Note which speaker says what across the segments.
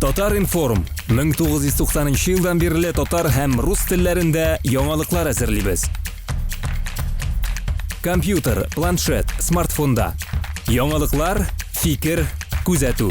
Speaker 1: Татар-информ, 1990 нчы елдан бирле татар һәм рус телләрендә яңалыклар әзерлибез. Компьютер, планшет, смартфонда. Яңалыклар, фикер, күзәтү.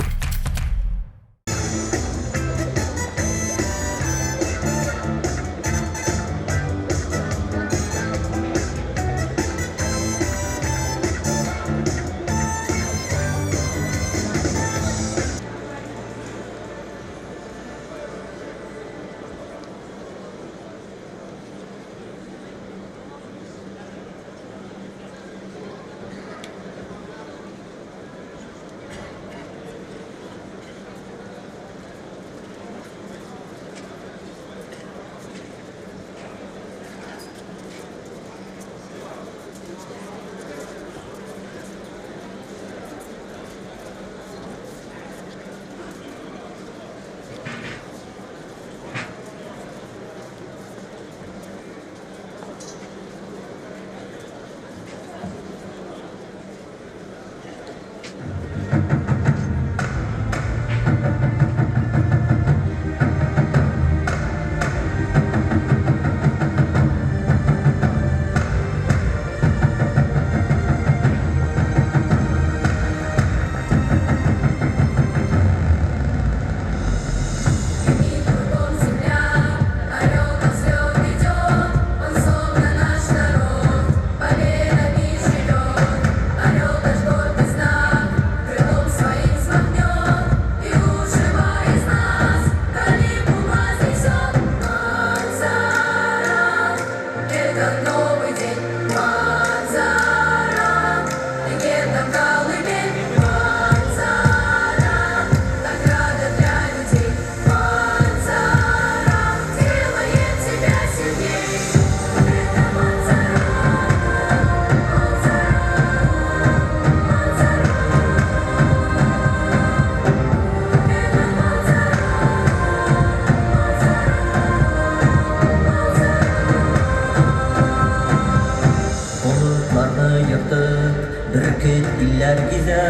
Speaker 2: Болытларны ертып, бөркет илләр гизә,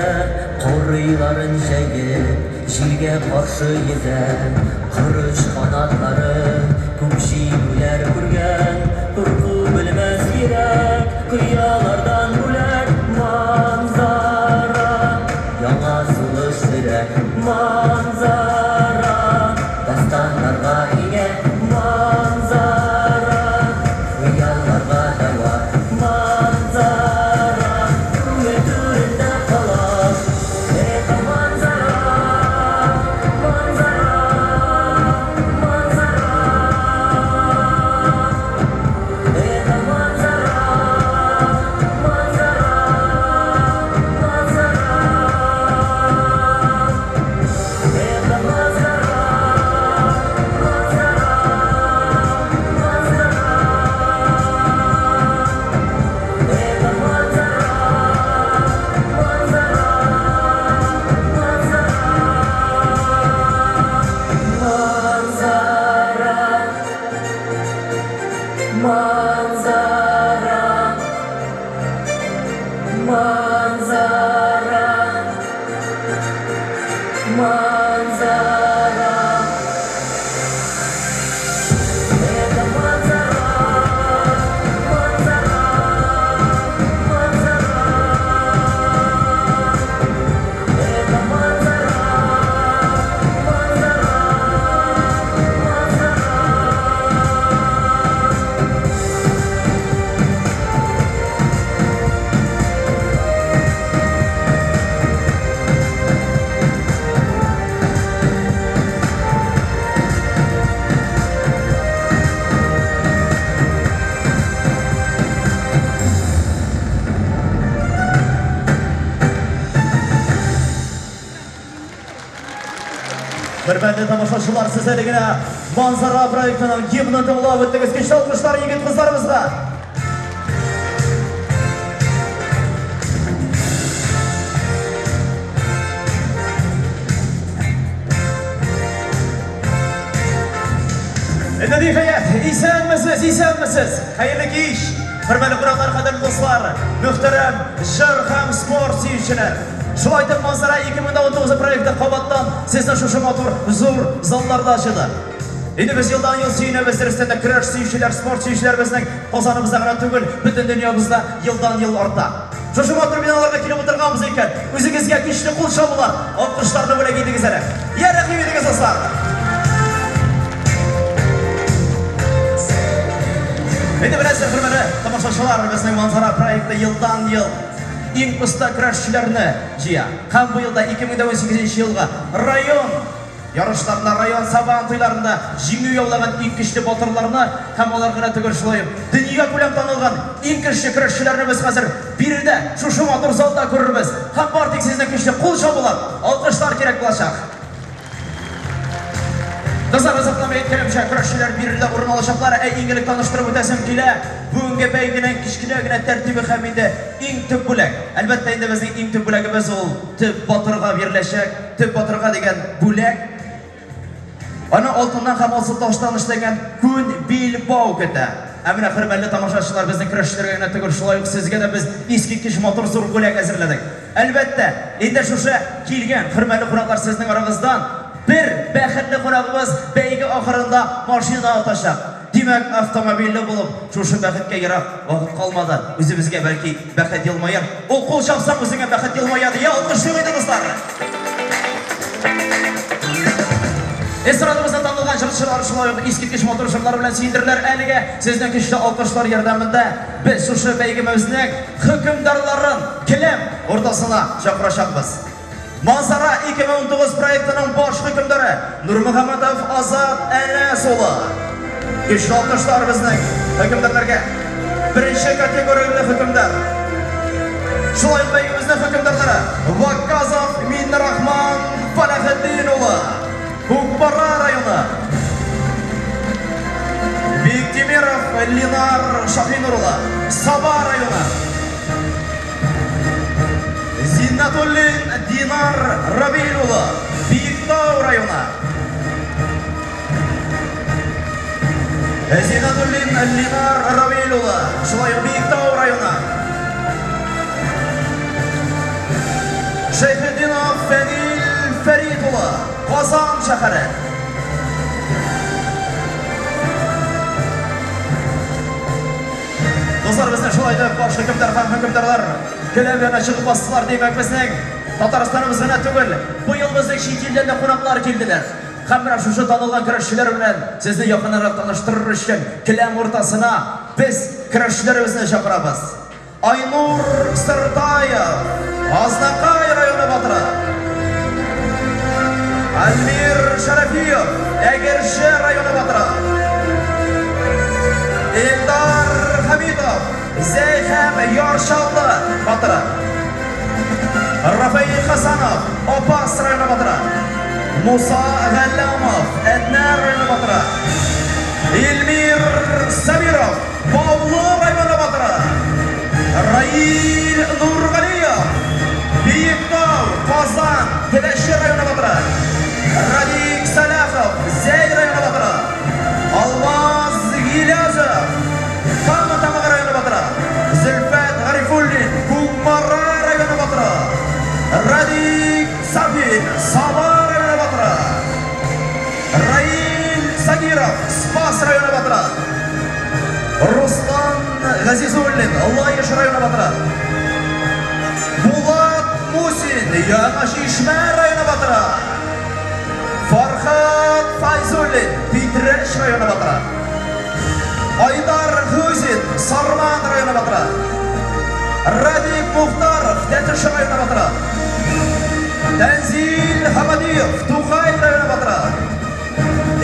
Speaker 2: Курыйларын җәеп, җилгә каршы йөзә. Корыч канатлары күп җиңүләр күргән, Курку белмәс йөрәк, кыялардан бүләк. Манзара, яңа сулыш өрә. Манзара, дастаннарга иңә. Манзара, хыялларга дәва. Манзара, күңел түрендә кала. Это манзара, манзара, манзара. Это манзара, манзара, манзара. Это манзара, манзара, манзара. Это манзара, манзара, манзара. Манзара, манзара, манзара, манзара. Это манзара, манзара, манзара. Это манзара, манзара, манзара.
Speaker 3: Хөрмәтле тамашачылар, сез әле генә Манзара проектының гимнын тыңлап үттегез. Көчле алкышлар егет-кызларыбызга. Инде ниһаять, исәнмесез, исәнмесез. Хәерле кич. Хөрмәтле кунаклар, кадерле дуслар, мөхтәрәм җыр һәм спорт сөючеләр. Шулай итеп, Манзара 2019 проекты кабаттан сезне шушы матур зур залларда җыйды. Инде без елдан-ел сөенәбез, дөрестән дә көрәш сөючеләр, спорт сөючеләр безнең Казаныбызда гына түгел, бөтен дөньябызда елдан-ел арта. Шушы матур биналарга килеп утырганбыз икән, үзегезгә көчле кул чабулар, алкышларны бүләк итегез әле. Я рәхим итегез, дуслар! Инде беләсез, хөрмәтле тамашачылар, безнең Манзара проекты елдан-ел иң оста көрәшчеләрне җыя. Һәм бу елда 2018 елгы район ярышларында, район сабан туйларында җиңү яулаган иң көчле батырларны һәм алар гына түгел, шулай ук дөнья күләм танылган иң көчле көрәшчеләрне без хәзер биредә, шушы матур залда күрербез. Һәм бар тик сезнең көчле кул чабулар, алкышлар кирәк булачак. Дуслар, озакламый әйткәнемчә, көрәшчеләр биредә урын алачаклар. Ә иң элек таныштырып үтәсем килә, бүгенге бәйгенең кечкенә генә тәртибе һәм инде иң төп бүләк. Әлбәттә инде безнең иң төп бүләгебез ул төп батырга биреләчәк. Төп батырга дигән бүләк. Аны алтыннан һәм алсу таштан эшләнгән күн билбау көтә. Ә менә хөрмәтле тамашачылар, безнең көрәшчеләргә генә түгел, шулай ук сезгә дә без искиткеч матур зур бүләк әзерләдек. Әлбәттә, инде шушы килгән хөрмәтле кунаклар сезнең арагыздан бер бәхетле кунагыбыз бәйге ахырында машина отачак. Димәк, автомобильле булып, шушы бәхеткә ерак вакыт калмады. Үзебезгә бәлки бәхет елмаер. Ул кул чапсаң үзеңә бәхет елмая дия алкышлыйк инде, дуслар. Эстрадабызда танылган җырчылар шулай ук искиткеч матур җырлар белән сөендерделәр. Әлегә сезнең көчле алкышлар ярдәмендә без шушы бәйгебезнең хөкемдарларын келәм уртасына чакырачакбыз. Манзара 2019 проектының баш хөкемдары Нурмөхәммәтов Азат Әнәс улы. Көчле алкышлар безнең хөкемдарларга. Беренче категорияле хөкемдар. Шулай ук бәйгебезнең хөкемдарлары Ваказов Миннерахман Фәләхетдин улы, Кукмара районы. Биктимиров Ленар Шахинур улы, Саба районы. Зиннатуллин Динар Равил улы, Биектау районы. Зиннатуллин Ленар Равил улы, шулай ук Биектау районы. Шәйхетдинов Фәнил Фәрит улы, Казан шәһәре. Дуслар, безнең шулай да баш хөкемдар һәм хөкемдарлар келәм янына чыгып бастылар. Димәк, безнең Татарстаныбыз гына түгел, быел безнең чит илдән дә кунаклар килделәр. Һәм менә шушы танылган көрәшчеләр белән сезне якыннанрак таныштырыр өчен келәм уртасына без көрәшчеләребезне чакырабыз. Айнур Сыртаев, Азнакай районы батыры. Альмир Шәрәфиев, Әгерҗе районы батыры. Эльдар Хәмитов, Зәй һәм Яр Чаллы батыры. Рафаэль Хасанов, Апас районы батыры. Муса Галләмов, Әтнә районы батыры. Эльмир Сабиров, Баулы районы батыры. Раил Нургалиев, Биектау, Казан, Теләче районы батыры. Радик Саляхов, Зәй районы батыры. Алмаз Гилязов, Кама Тамагы районы батыры. Зөлфәт Гарифуллин, Кукмара районы батыры. Радик Сафин, Саба районы батыры. Раил Сагиров, Спас районы батыры. Руслан Газизуллин, Лаеш районы батыры. Булат Мусин, Яңа Чишмә районы батыры. Фархат Файзуллин, Питрәч районы батыры. Айдар Хузин, Сарман районы батыры. Радик Мухтаров, Тәтеш районы батыры. Тәнзил Хамадиев, Тукай районы батыры.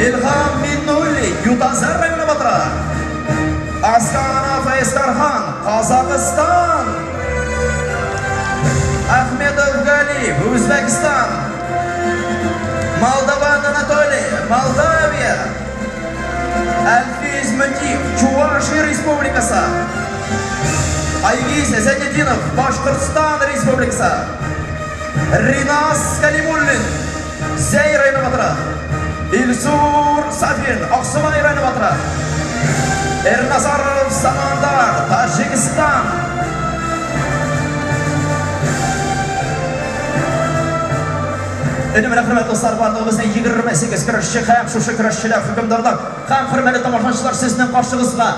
Speaker 3: Илһам Миннуллин, Ютазы районы батыры. Астанов Эстархан, Казахстан. Ахмедов Галиев, Үзбәкстан. Молдаван Анатолий, Молдавия. Әлфиз Мөтиев, Чувашия Республикасы. Айгиз Зәйнетдинов, Башкортстан Республикасы. Ринас Калимуллин, Зәй районы батыры. Илсур Сафин, Аксубай районы батыры. Эрназаров Самандар, Таҗикстан. Инде менә, хөрмәтле дуслар, барлыгы безнең 28 көрәшче һәм шушы көрәшчеләр хөкемдарлар һәм хөрмәтле тамашачылар сезнең каршыгызга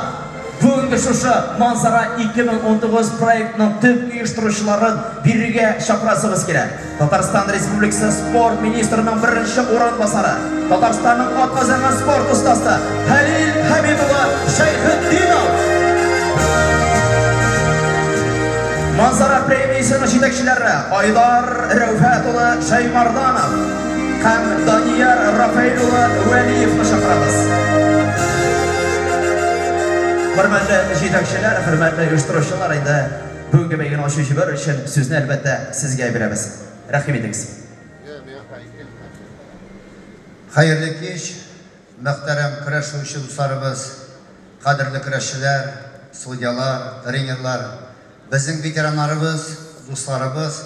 Speaker 3: бүгенге шушы Манзара 2019 проектының төп оештыручыларын бирергә чакырасыбыз килә. Татарстан Республикасы спорт министрының беренче урынбасары, Татарстанның атказанган спорт остасы Хәлил Хәмид улы Шәйхетдинов. Манзара премиясенең җитәкчеләре Айдар Рәүфәт улы Шәймарданов һәм Данияр Рафаэль улы Вәлиевны чакырабыз. Хөрмәтле җитәкчеләр, хөрмәтле оештыручылар, инде бүгенге бәйгене ачып җибәрү өчен сүзне, әлбәттә, сезгә бирәбез. Рәхим итегез.
Speaker 4: Хәерле кич, мөхтәрәм көрәшүче дусларыбыз, кадерле көрәшчеләр, судьялар, тренерлар, безнең ветераннарыбыз, дусларыбыз.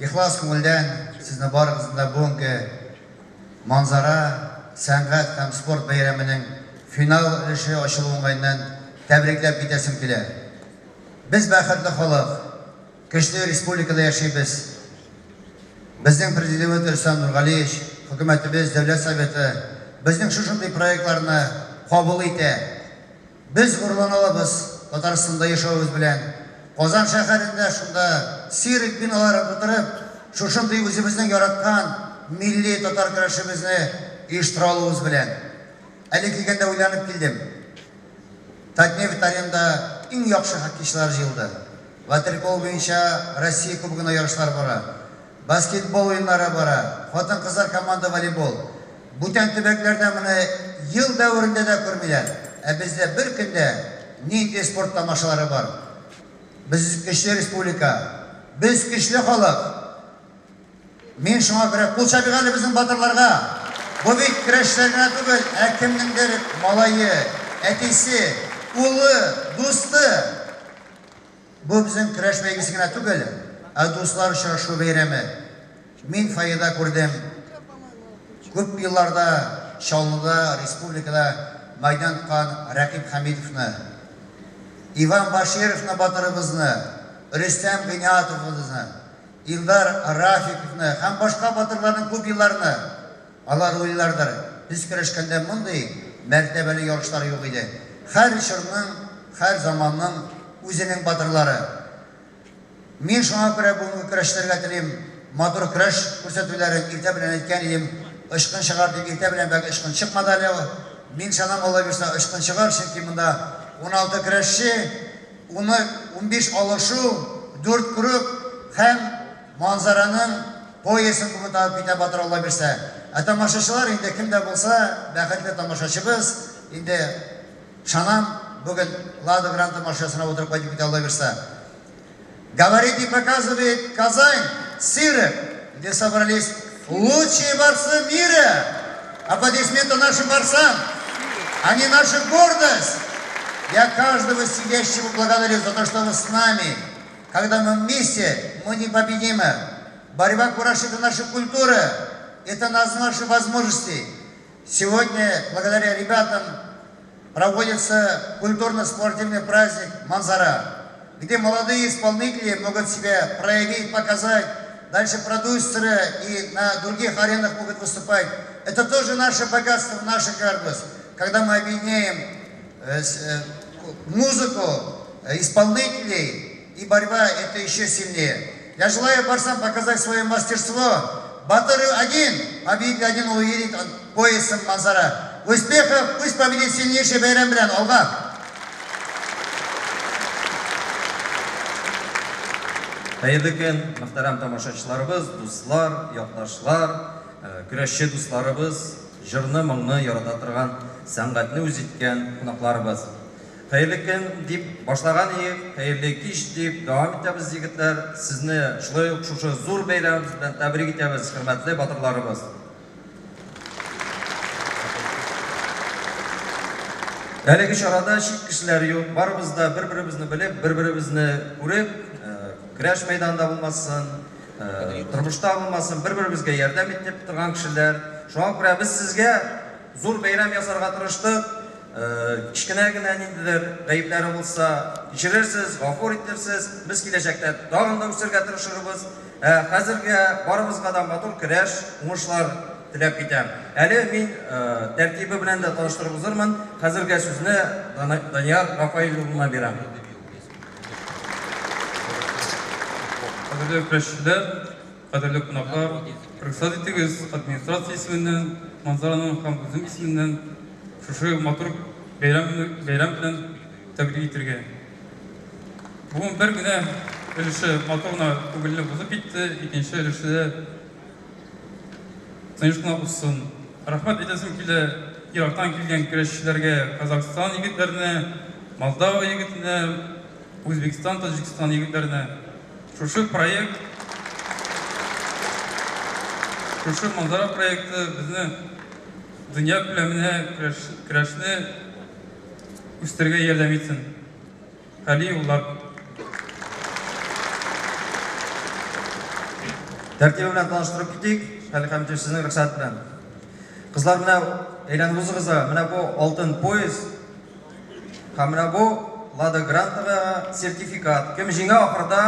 Speaker 4: Ихлас күңелдән сезне барыгызны да бүгенге Манзара сәнгать һәм спорт бәйрәменең финал өлеше ачылу уңаеннан тәбрикләп китәсем килә. Без бәхетле халык, көчле республикада яшибез. Безнең Президентыбыз Рөстәм Нургалиевич, хөкүмәтебез, Дәүләт Советы безнең шушындый проектларны кабул итә. Без горурлана алабыз Татарстанда яшәвебез белән. Казан шәһәрендә шунда цирк биналарын тутырып, шушындый үзебезнең яраткан милли татар көрәшебезне оештыра алуыбыз белән. Әле килгәндә уйланып килдем. Татнефть Аренада иң яхшы хоккейчылар җыелды. Ватерпол буенча Россия Кубогына ярышлар бара. Баскетбол уеннары бара, хатын-кызлар команда волейбол. Бүтән төбәкләрдә моны ел дәверендә дә күрмиләр, ә бездә бер көндә нинди спорт тамашалары бар. Без көчле республика, без көчле халык. Мин шуңа күрә кул чабыйк әле безнең батырларга. Бу бит көрәшчеләр генә түгел, ә кемнеңдер малае, әтисе, улы, дусты. Бу безнең көрәш бәйгесе генә түгел, ә дуслар очрашу бәйрәме. Мин фойеда күрдем, күп елларда Чаллыда, республикада мәйдан тоткан Рәкыйп Хәмитовны, Иван Башировны батырыбызны, Рөстәм Гыйниятовыбызны, Илдар Рафиковны һәм башка батырларның күп елларны. Алар уйлыйлардыр, без көрәшкәндә мондый мәртәбәле ярышлар юк иде. Һәр чорның, һәр заманның үзенең батырлары. Мин шуңа күрә бүгенге көрәшчеләргә телим матур көрәш күрсәтүләрен. Иртә белән әйткән идем, очкын чыгар дип, иртә белән бәк очкын чыкмады әле. Мин ышанам, Алла бирса, очкын чыгар, чөнки монда 16 көрәшче, уны 15 алышу, дүрт круг һәм Манзараның поясын бүген табып китә батыр Алла бирсә. Ә тамашачылар инде кем дә булса, бәхетле тамашачыбыз, инде ышанам, бүген Лада Гранта машинасына утырып кайтып китә Алла бирсә. Говорит и показывает Казань, цирк, где собрались лучшие борцы мира. Аплодисменты нашим борцам. Они наша гордость. Я каждого сидящего благодарю за то, что вы с нами. Когда мы вместе, мы непобедимы. Борьба кураш – это наша культура, это наши возможности. Сегодня, благодаря ребятам, проводится культурно-спортивный праздник «Манзара», где молодые исполнители могут себя проявить, показать. Дальше продюсеры и на других аренах могут выступать. Это тоже наше богатство, наша гордость. Когда мы объединяем музыку, исполнителей и борьба, это еще сильнее. Я желаю борцам показать свое мастерство. Батыр один, победитель один уедет поясом Манзара. Успехов, пусть победит сильнейший. Бәйрәм белән, алга!
Speaker 5: Хәерле көн, мөхтәрәм тамашачыларыбыз, дуслар, якташлар, көрәшче дусларыбыз, җырны, моңны ярата торган, сәнгатьне үз иткән кунакларыбыз. Хәерле көн дип башлаган идек, хәерле кич дип дәвам итәбез, егетләр. Сезне шулай ук шушы зур бәйрәмебез белән тәбрик итәбез, хөрмәтле батырларыбыз. Әлеге чарада чит кешеләр юк, барыбыз да бер-беребезне белеп, бер-беребезне күреп, көрәш мәйданында булмасын, тормышта булмасын, бер-беребезгә ярдәм итеп торган кешеләр. Шуңа күрә без сезгә зур бәйрәм ясарга тырыштык. Кечкенә генә ниндидер гаепләре булса, кичерерсез, гафур итерсез. Без киләчәктә тагын да үсәргә тырышырбыз. Ә хәзергә барыбызга да матур көрәш, уңышлар теләп китәм. Әле мин тәртибе белән дә таныштырып узырмын. Хәзергә сүзне Данияр Рафаэль улына бирәм.
Speaker 6: Кадерле көрәшчеләр, кадерле кунаклар, рөхсәт итегез, администрация исеменнән, Манзараның һәм үзем исеменнән шушы матур бәйрәм бәйрәм белән тәбрик итәргә. Бүген бер генә өлеше матур гына күңелле узып китте, икенче өлеше дә тыныч кына узсын. Рәхмәт әйтәсем килә ерактан килгән көрәшчеләргә, Казахстан егетләренә, Молдава егетенә, Үзбәкстан, Таҗикстан егетләренә. Шушы проект, шушы Манзара проекты безне дөнья күләменә көрәшне үстерергә ярдәм итсен. Хәли юллар.
Speaker 5: Тәртибе белән таныштырып китик, Хәлил Хәмитович, сезнең рөхсәт белән. Кызлар, менә әйләнеп узыгыз да, менә бу алтын пояс һәм менә бу Лада Грантага сертификат. Кем җиңә ахырда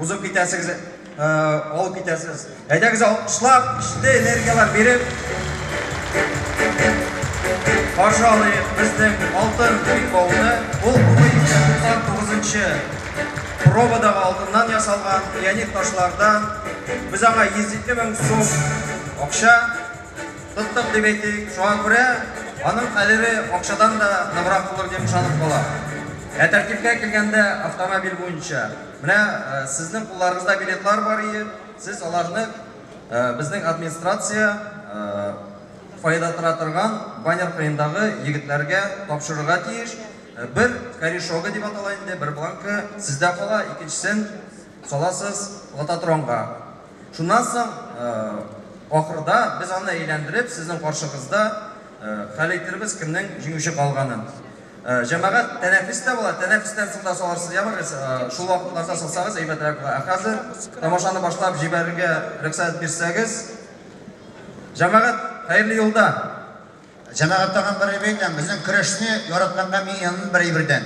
Speaker 5: узып китәсегез, алып китәсез. Әйдәгез, алкышлап, көчле энергияләр биреп каршы алыйк безнең алтын билбауны. Ул 999 пробадагы алтыннан ясалган ионит ташлардан. Без аңа 102 мең сум акча тоттык дип әйтик. Шуңа күрә аның кадере акчадан да ныграк булыр дип ышанып калам. Ә тәртипкә килгәндә, автомобиль буенча, менә сезнең кулларыгызда билетлар бар ие, сез аларны безнең администрация фойеда тора торган баннер кырыендагы егетләргә тапшырырга тиеш. Бер корешогы дип атала инде, бер бланкы сездә кала, икенчесен саласыз лототронга. Шуннан соң ахырда без аны әйләндереп, сезнең каршыгызда хәл итербез, кемнең җиңүче калганын. Җәмәгать, тәнәфес тә була, тәнәфестән соң да салырсыз, ябыгыз, шул вакытларда салсагыз әйбәтрәк була. Ә хәзер тамашаны башлап җибәрергә рөхсәт бирсәгез, җәмәгать, хәерле юлда.
Speaker 4: Җәмәгать, тагын бер әйбер әйтәм, безнең көрәшне яратканга мин инандым бер әйбердән.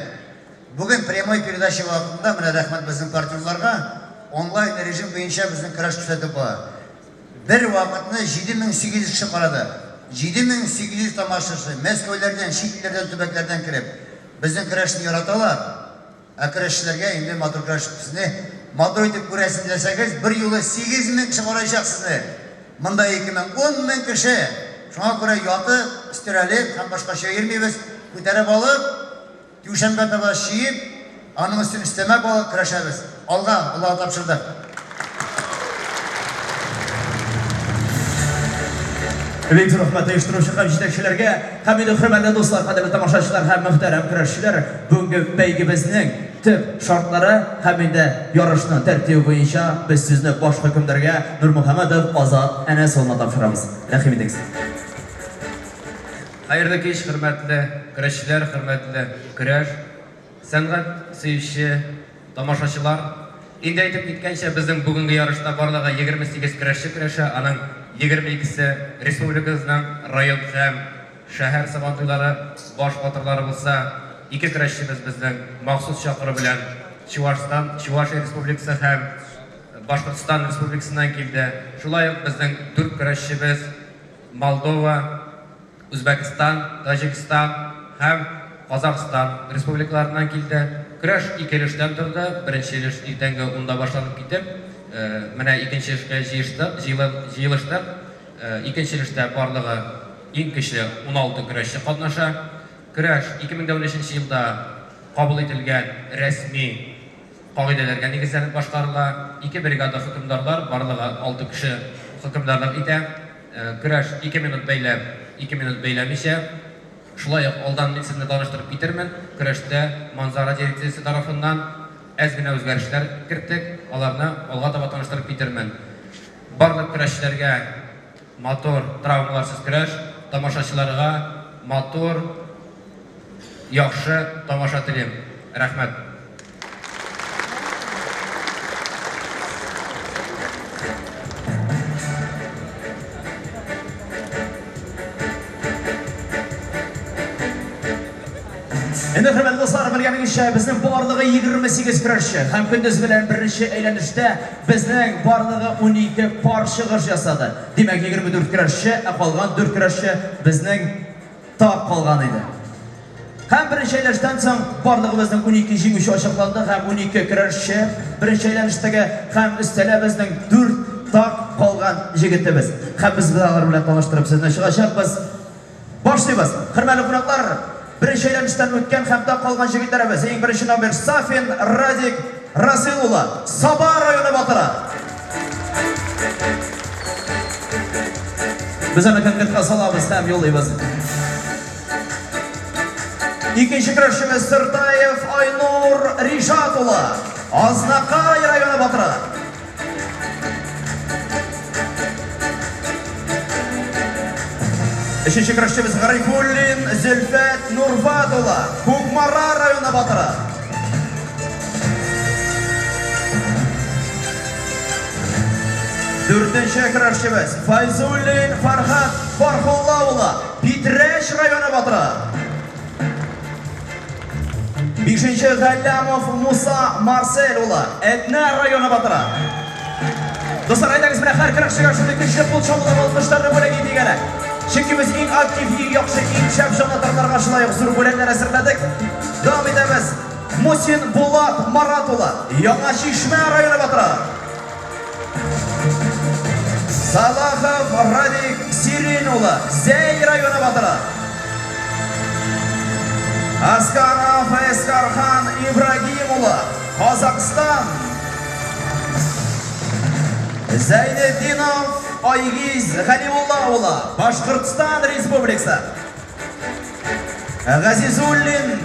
Speaker 4: Бүген прямой передача вакытында, менә рәхмәт безнең партнерларга, онлайн режим буенча безнең көрәш күрсәтеп була. Бер вакытны 7800 кеше карады. 7800 тамашачы, Мәскәүләрдән, чит илләрдән, төбәкләрдән кереп, безнең көрәшне яраталар. Ә көрәшчеләргә инде матур көрәш, сезне матур итеп күрәсен теләсәгез, бер юлы 8000 кеше караячак сезне. Монда 2000, 10000 кеше. Шуңа күрә ятып, өстерәлеп һәм башкача йөрмибез. Күтәреп алып, түшәмгә таба чөеп, аның өстен өстәмә алып көрәшәбез. Алга, Аллага тапшырдык.
Speaker 3: Бик зур рәхмәт оештыручы һәм җитәкчеләргә. Һәм инде, хөрмәтле дуслар, кадерле тамашачылар һәм мөхтәрәм көрәшчеләр, бүгенге бәйгебезнең төп шартлары һәм инде ярышның тәртибе буенча без сүзне баш хөкемдарга Нурмөхәммәдов Азат Әнәс улына тапшырабыз. Рәхим итегез.
Speaker 7: Хәерле кич, хөрмәтле көрәшчеләр, хөрмәтле көрәш, сәнгать сөюче тамашачылар. Инде әйтеп киткәнчә, безнең бүгенге ярышта барлыгы 28 көрәшче көрәшә, аның 22-се республикабызның район һәм шәһәр сабантуйлары баш батырлары булса, ике көрәшчебез безнең махсус чакыру белән Чувашстан, Чувашия Республикасы һәм Башкортстан Республикасыннан килде. Шулай ук безнең 4 көрәшчебез Молдова, Үзбәкстан, Таҗикстан һәм Казахстан республикаларыннан килде. Көрәш ике өлештән торды. Беренче өлеш иртәнге 10-да башланып китеп, менә икенче өлешкә җыештык, җыелыштык. Икенче өлештә барлыгы иң көчле 16 көрәшче катнаша. Көрәш 2013 елда кабул ителгән рәсми кагыйдәләргә нигезләнеп башкарыла. Ике бригада хөкемдарлар, барлыгы 6 кеше хөкемдарлык итә. Көрәш 2 минут бәйләп, 2 минут бәйләмичә. Шулай ук алдан мин сезне таныштырып китермен. Көрәштә Манзара дирекциясе тарафыннан әз генә үзгәрешләр керттек. Аларны алга таба таныштырып китермен. Барлык көрәшчеләргә матур, травмаларсыз көрәш, тамашачыларга матур, яхшы тамаша телим. Рәхмәт.
Speaker 3: Инде, хөрмәтле дуслар, белгәнегезчә, безнең барлыгы 28 көрәшче һәм көндез белән беренче әйләнештә безнең барлыгы 12 пар чыгыш ясады. Димәк, 24 көрәшче, ә калган 4 көрәшче безнең так калган иде. Һәм беренче әйләнештән соң барлыгы безнең 12 җиңүче ачыкланды һәм 12 көрәшче беренче әйләнештәге һәм өстәлә безнең 4 так калган җегетебез. Һәм без алар белән таныштырып сезне чыгачакбыз. Башлыйбыз. Хөрмәтле кунаклар, беренче әйләнештән үткән һәм так калган җегетләребез. Иң беренче номер Сафин Радик Расил улы, Саба районы батыры. Без аны конвертка салабыз һәм юллыйбыз. Икенче көрәшчебез Сыртаев Айнур Ришат улы, Азнакай районы батыры. Өченче көрәшчебез Гарифуллин Зөлфәт Нурфат улы, Кукмара районы батыры. Дүртенче көрәшчебез Файзуллин Фархат Фархулла улы, Питрәч районы батыры. Бишенче Галлямов Муса Марсель улы, Әтнә районы батыры. Дуслар, әйдәгез, менә һәр көрәшчегә шундый көчле кул чабулар, алкышларны бүләк итик әле. Чөнки без иң актив, иң яхшы, иң шәп җанатарларга шулай ук зур бүләкләр әзерләдек. Дәвам итәбез. Мусин Булат Марат улы, Яңа Чишмә районы батыры. Салахов Радик Сирин улы, Зәй районы батыры. Асканов Эскархан Ибрагим улы, Казахстан. Зәйнетдинов Айгиз Галиулла улы, Башкортстан Республикасы. Газизуллин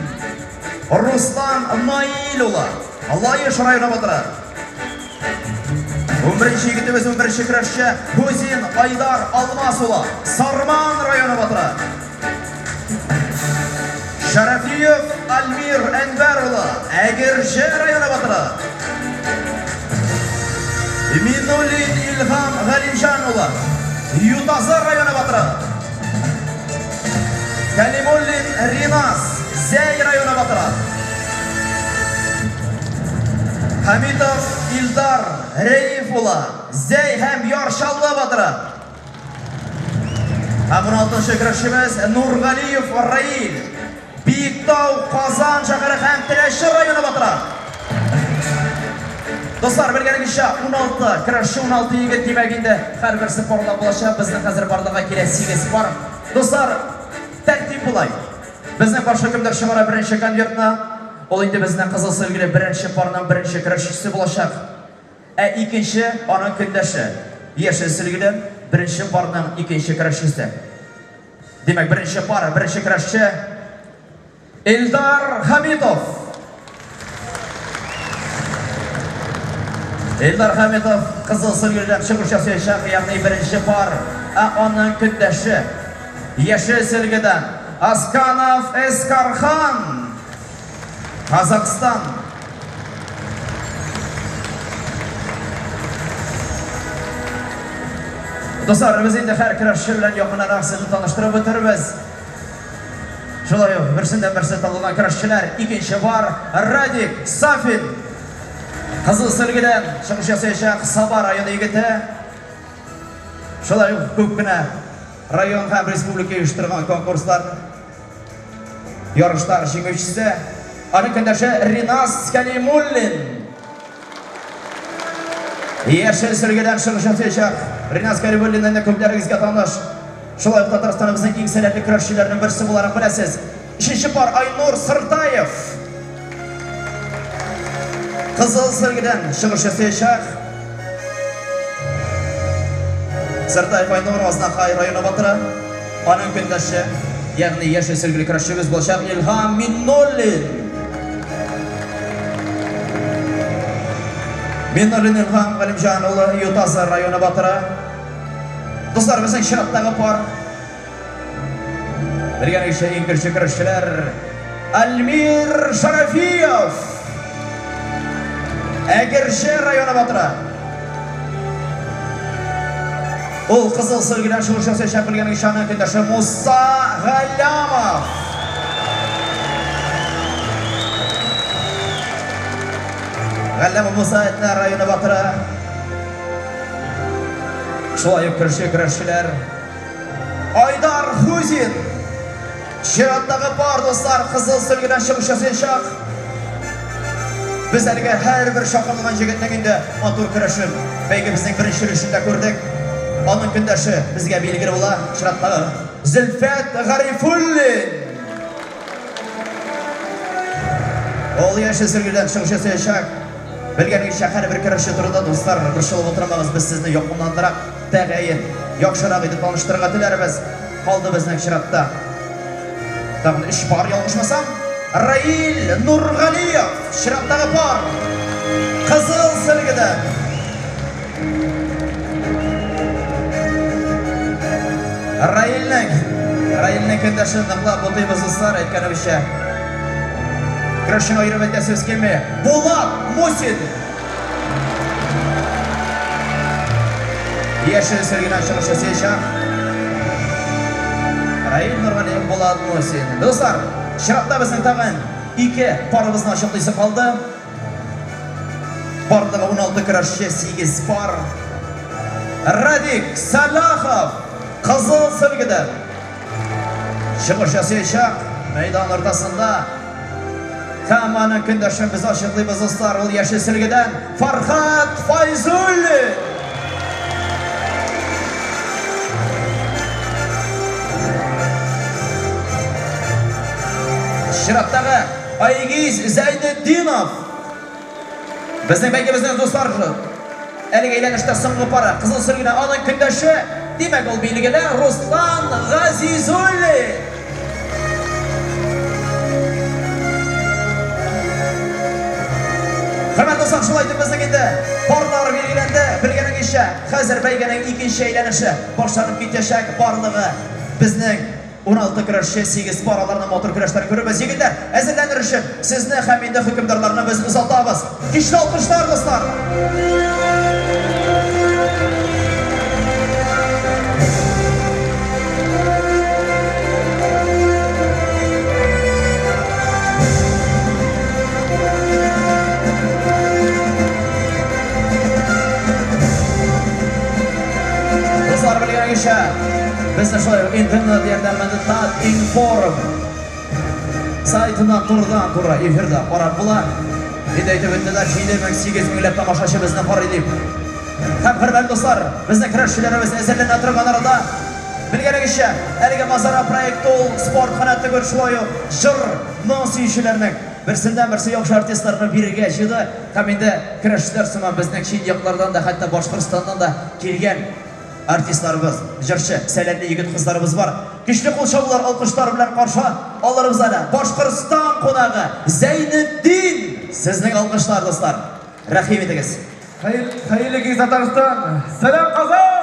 Speaker 3: Руслан Наил улы, Лаеш районы батыры. 11 егетебез, 11 көрәшче Хузин Айдар Алмас улы, Сарман районы батыры. Шарафиев Альмир Әнвәр улы, Әгерҗе районы батыры. Минуллин Илһам Галимҗан улы, Ютазы районы батыры. Калимуллин Ринас, Зәй районы батыры. Хамитов Илдар Рәиф улы, Зәй һәм Яр Чаллы батыры. Һәм 16 көрәшчебез Нургалиев Раил, Биектау, Казан шәһәре һәм Теләче районы батыры. Дуслар, белгәнегезчә, 16 көрәшче, 16 егет, димәк инде һәрберсе парлап булачак. Безнең хәзер барлыгы килә 8 пар. Дуслар, тәртип болай. Безнең баш хөкемдар чыгара беренче конвертны. Ул инде безнең кызыл сөлгеле беренче парның беренче көрәшчесе булачак. Ә икенче аның көндәше, яшел сөлгеле беренче парның икенче көрәшчесе. Димәк, беренче пар, беренче көрәшче Эльдар Хамитов. Эльдар Хамитов кызыл сөлгеледән чыгыш ясаячак, ягъни беренче пар, ә аның көндәше яшел сөлгедән Асканов Эскархан, Казахстан. Дуслар, без инде һәр көрәшче белән якыннанрак сезне таныштырып үтербез. Шулай ук берсеннән берсе танылган көрәшчеләр. Икенче бар Радик Сафин. Кызыл сөлгедән чыгыш ясаячак Саба районы егете. Шулай ук күп кенә район һәм республика оештырган конкурслар, ярышлар җиңүчесе. Аның көндәше Ринас Калимуллин. Яшел сөлгедән чыгыш ясаячак Ринас Калимуллин инде күпләрегезгә таныш. Шулай ук Татарстаныбызның иң сәләтле көрәшчеләренең берсе буларак беләсез. Өченче пар Айнур Сыртаев. Кызыл сөлгедән чыгыш ясаячак. Сыртаев Айнур, Азнакай районы батыры. Аның көндәше, ягъни яшел сөлгеле көрәшчебез булачак Илһам Миннуллин. Миннуллин Илһам Галимҗан улы, Ютазы районы батыры. Дуслар, безнең чираттагы пар. Белгәнегезчә, иң көчле көрәшчеләр Альмир Шарафиев. Әгерҗе районы батыры. Ул кызыл сөлгедән чыгыш ясаячак, белгәнегезчә, аның көндәше Муса Галлямов. Галләмов Муса Әтнә районы батыры. Шулай ук көрәшче көрәшчеләр. Айдар Хузин. Чираттагы пар, дуслар, кызыл сөлгедән чыгыш ясаячак. Без әлегә һәрбер чакырылган җегетнең инде матур көрәшен бәйгебезнең беренче өлешендә күрдек. Аның көндәше безгә билгеле була. Чираттагы Зөлфәт Гарифуллин. Ул яшел сөлгедән чыгыш ясаячак. Белгәнегезчә, һәрбер көрәшче турында, дуслар, борчылып утырмагыз, без сезне якыннанрак, тәгаен, яхшырак итеп таныштырырга теләрбез. Калды безнең чиратта тагын өч пар, ялгышмасам. Раил Нургалиев, чираттагы пар. Кызыл сөлгедән. Раилнең көндәшен ныклап бутыйбыз, дуслар, әйткәнебезчә. Көрәшчене аерып әйтәсебез килми. Булат Мусин. Яшел сөлгедән чыгыш ясаячак. Раил Нургалиев, Булат Мусин. Дуслар, чиратта безнең тагын ике парыбызны ачыклыйсы калды. Барлыгы 16 көрәшче, 8 пар. Радик Салахов кызыл сөлгедән чыгыш ясаячак мәйдан уртасында. Һәм аның көндәшен без ачыклыйбыз, дуслар, ул яшел сөлгедән Фархат Файзуллин. Чираттагы Айгиз Зәйнетдинов. Безнең бәйгебезнең, дуслар, әлеге әйләнештә соңгы пары кызыл сөлгедә аның көндәше, димәк, ул билгеле Руслан Газизуллин. Хөрмәтле дуслар, шулай итеп безнең инде парлар билгеләнде. Белгәнегезчә, хәзер бәйгенең икенче әйләнеше башланып китәчәк. Барлыгы безнең 16 көрәшче, 8 пар, аларның матур көрәшләрен күрербез. Егетләр, әзерләнер өчен сезне һәм инде хөкемдарларны без озатабыз. Көчле алкышлар, дуслар! Дуслар, белгәнегезчә, безне шулай ук интернет ярдәмендә Татинформ сайтыннан турыдан-туры эфирда карап була. Инде әйтеп үттеләр, 7 мең, 8 меңләп тамашачы безне карый дип. Һәм хөрмәтле дуслар, безнең көрәшчеләребез әзерләнә торган арада, белгәнегезчә, әлеге Манзара проекты ул спорт кына түгел, шулай ук җыр, моң сөючеләрнең берсеннән берсе яхшы артистларны бирегә җыйды. Һәм инде көрәшчеләр сыман безнең чит яклардан да, хәтта Башкортстаннан да килгән артистларыбыз, җырчы, сәләтле егет кызларыбыз бар. Көчле кул чабулар, алкышлар белән каршы алырбыз әле. Башкортстан кунагы Зәйнетдин! Сезнең алкышлар, дуслар. Рәхим итегез.
Speaker 8: Хәерле кич, Татарстан! Сәлам, Казан!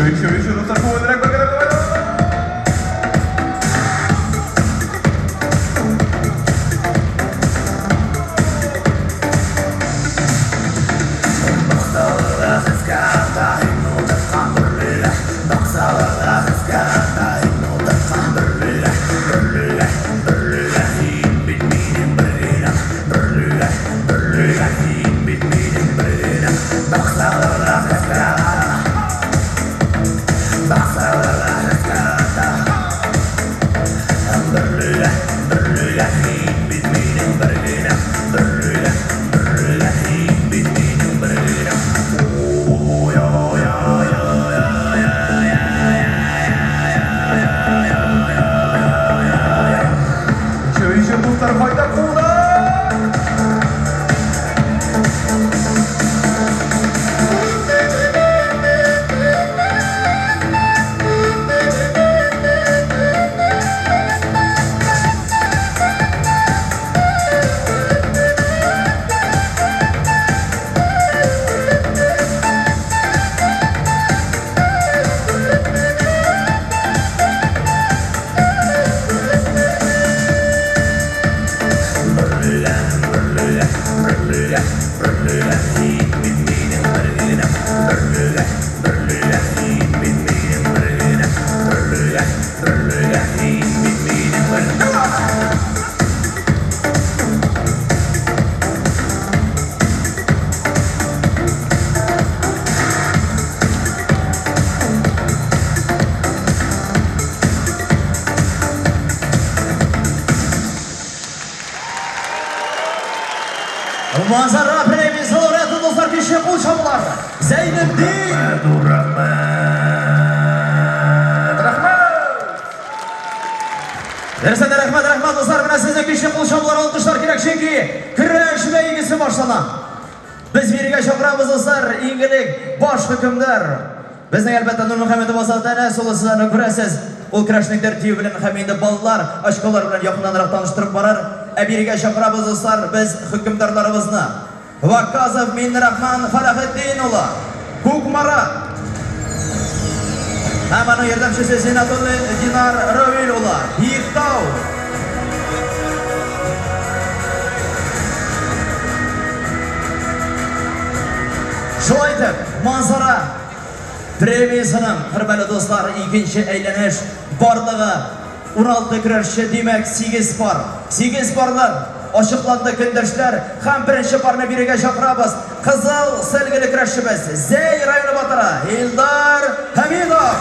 Speaker 8: Еще, еще, еще, дуслар, күңеллерәк бергәләп давай, давай. Еще, еще, дуслар, кайда куллар?
Speaker 3: Манзара премиясе лауреаты, дуслар, көчле кул чабулар. Зәйнетдин.
Speaker 8: Рәхмәт!
Speaker 3: Дөрестән дә рәхмәт, рәхмәт, дуслар, менә сезнең көчле кул чабулар, алкышлар кирәк, чөнки көрәш бәйгесе башлана. Без бирегә чакырабыз, дуслар, иң элек баш хөкемдар. Безнең әлбәттә Нурмөхәммәтов Азат Әнәс улы, сез аны күрәсез. Ул көрәшнең тәртибе белән һәм инде баллар, очколар белән якыннанрак таныштырып барыр. Ә бирегә чакырабыз, дуслар, без хөкемдарларыбызны. Ваказов Минрахман Фалахетдин улы, Кукмара. Һәм аның ярдәмчесе Зинатуллин Динар Равил улы, Биектау. Шулай итеп, Манзара премиясының, хөрмәтле дуслар, икенче әйләнеш барлыгы 16 көрәшче, димәк, 8 пар. 8 парлар ачыкланды, көндәшләр, һәм беренче парны бирегә чакырабыз. Кызыл сөлгеле көрәшчебез Зәй районы батыры Илдар Хәмидов.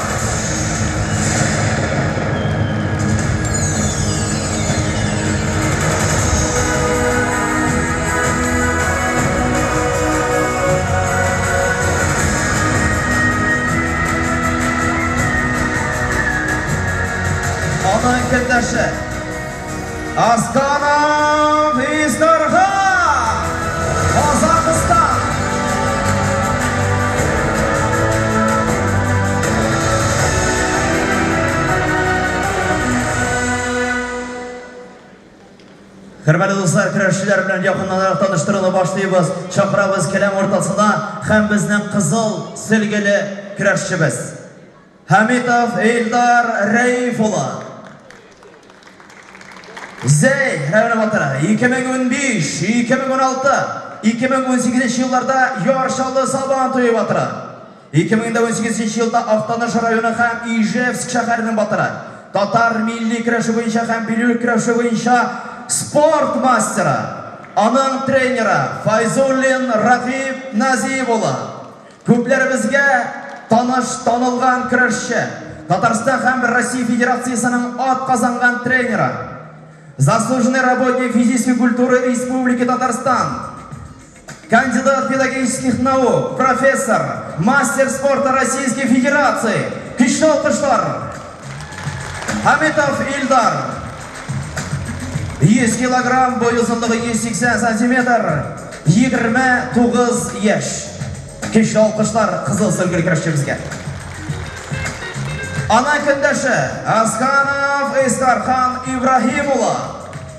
Speaker 3: Аның көндәше Асканов Искархан, Казахстан. Хөрмәтле дуслар, көрәшчеләр белән якыннанрак таныштыруны башлыйбыз. Чакырабыз келәм уртасына һәм безнең кызыл сөлгеле көрәшчебез Хәмитов Илдар Рәиф улы. Зәй районы батыры 2015, 2016, 2018 елларда Яр Чаллы Сабан туе батыры. 2018 елда Актаныш районы һәм Ижевск шәһәренең батыры. Татар милли көрәше буенча һәм биләү көрәше буенча спорт мастеры. Аның тренеры Файзуллин Рафип Назиев улы. Күпләребезгә таныш, танылган көрәшче. Татарстан һәм Россия Федерациясенең ат казанган тренеры. Заслуженный работник физической культуры Республики Татарстан. Кандидат педагогических наук, профессор, мастер спорта Российской Федерации. Көчле алкышлар. Хамитов Илдар. 100 килограмм, бой озынлыгы 180 сантиметр, 29 яшь. Көчле алкышлар кызыл сөлгеле көрәшчебезгә. Аның көндәше Асканов Искархан Ибраһим улы.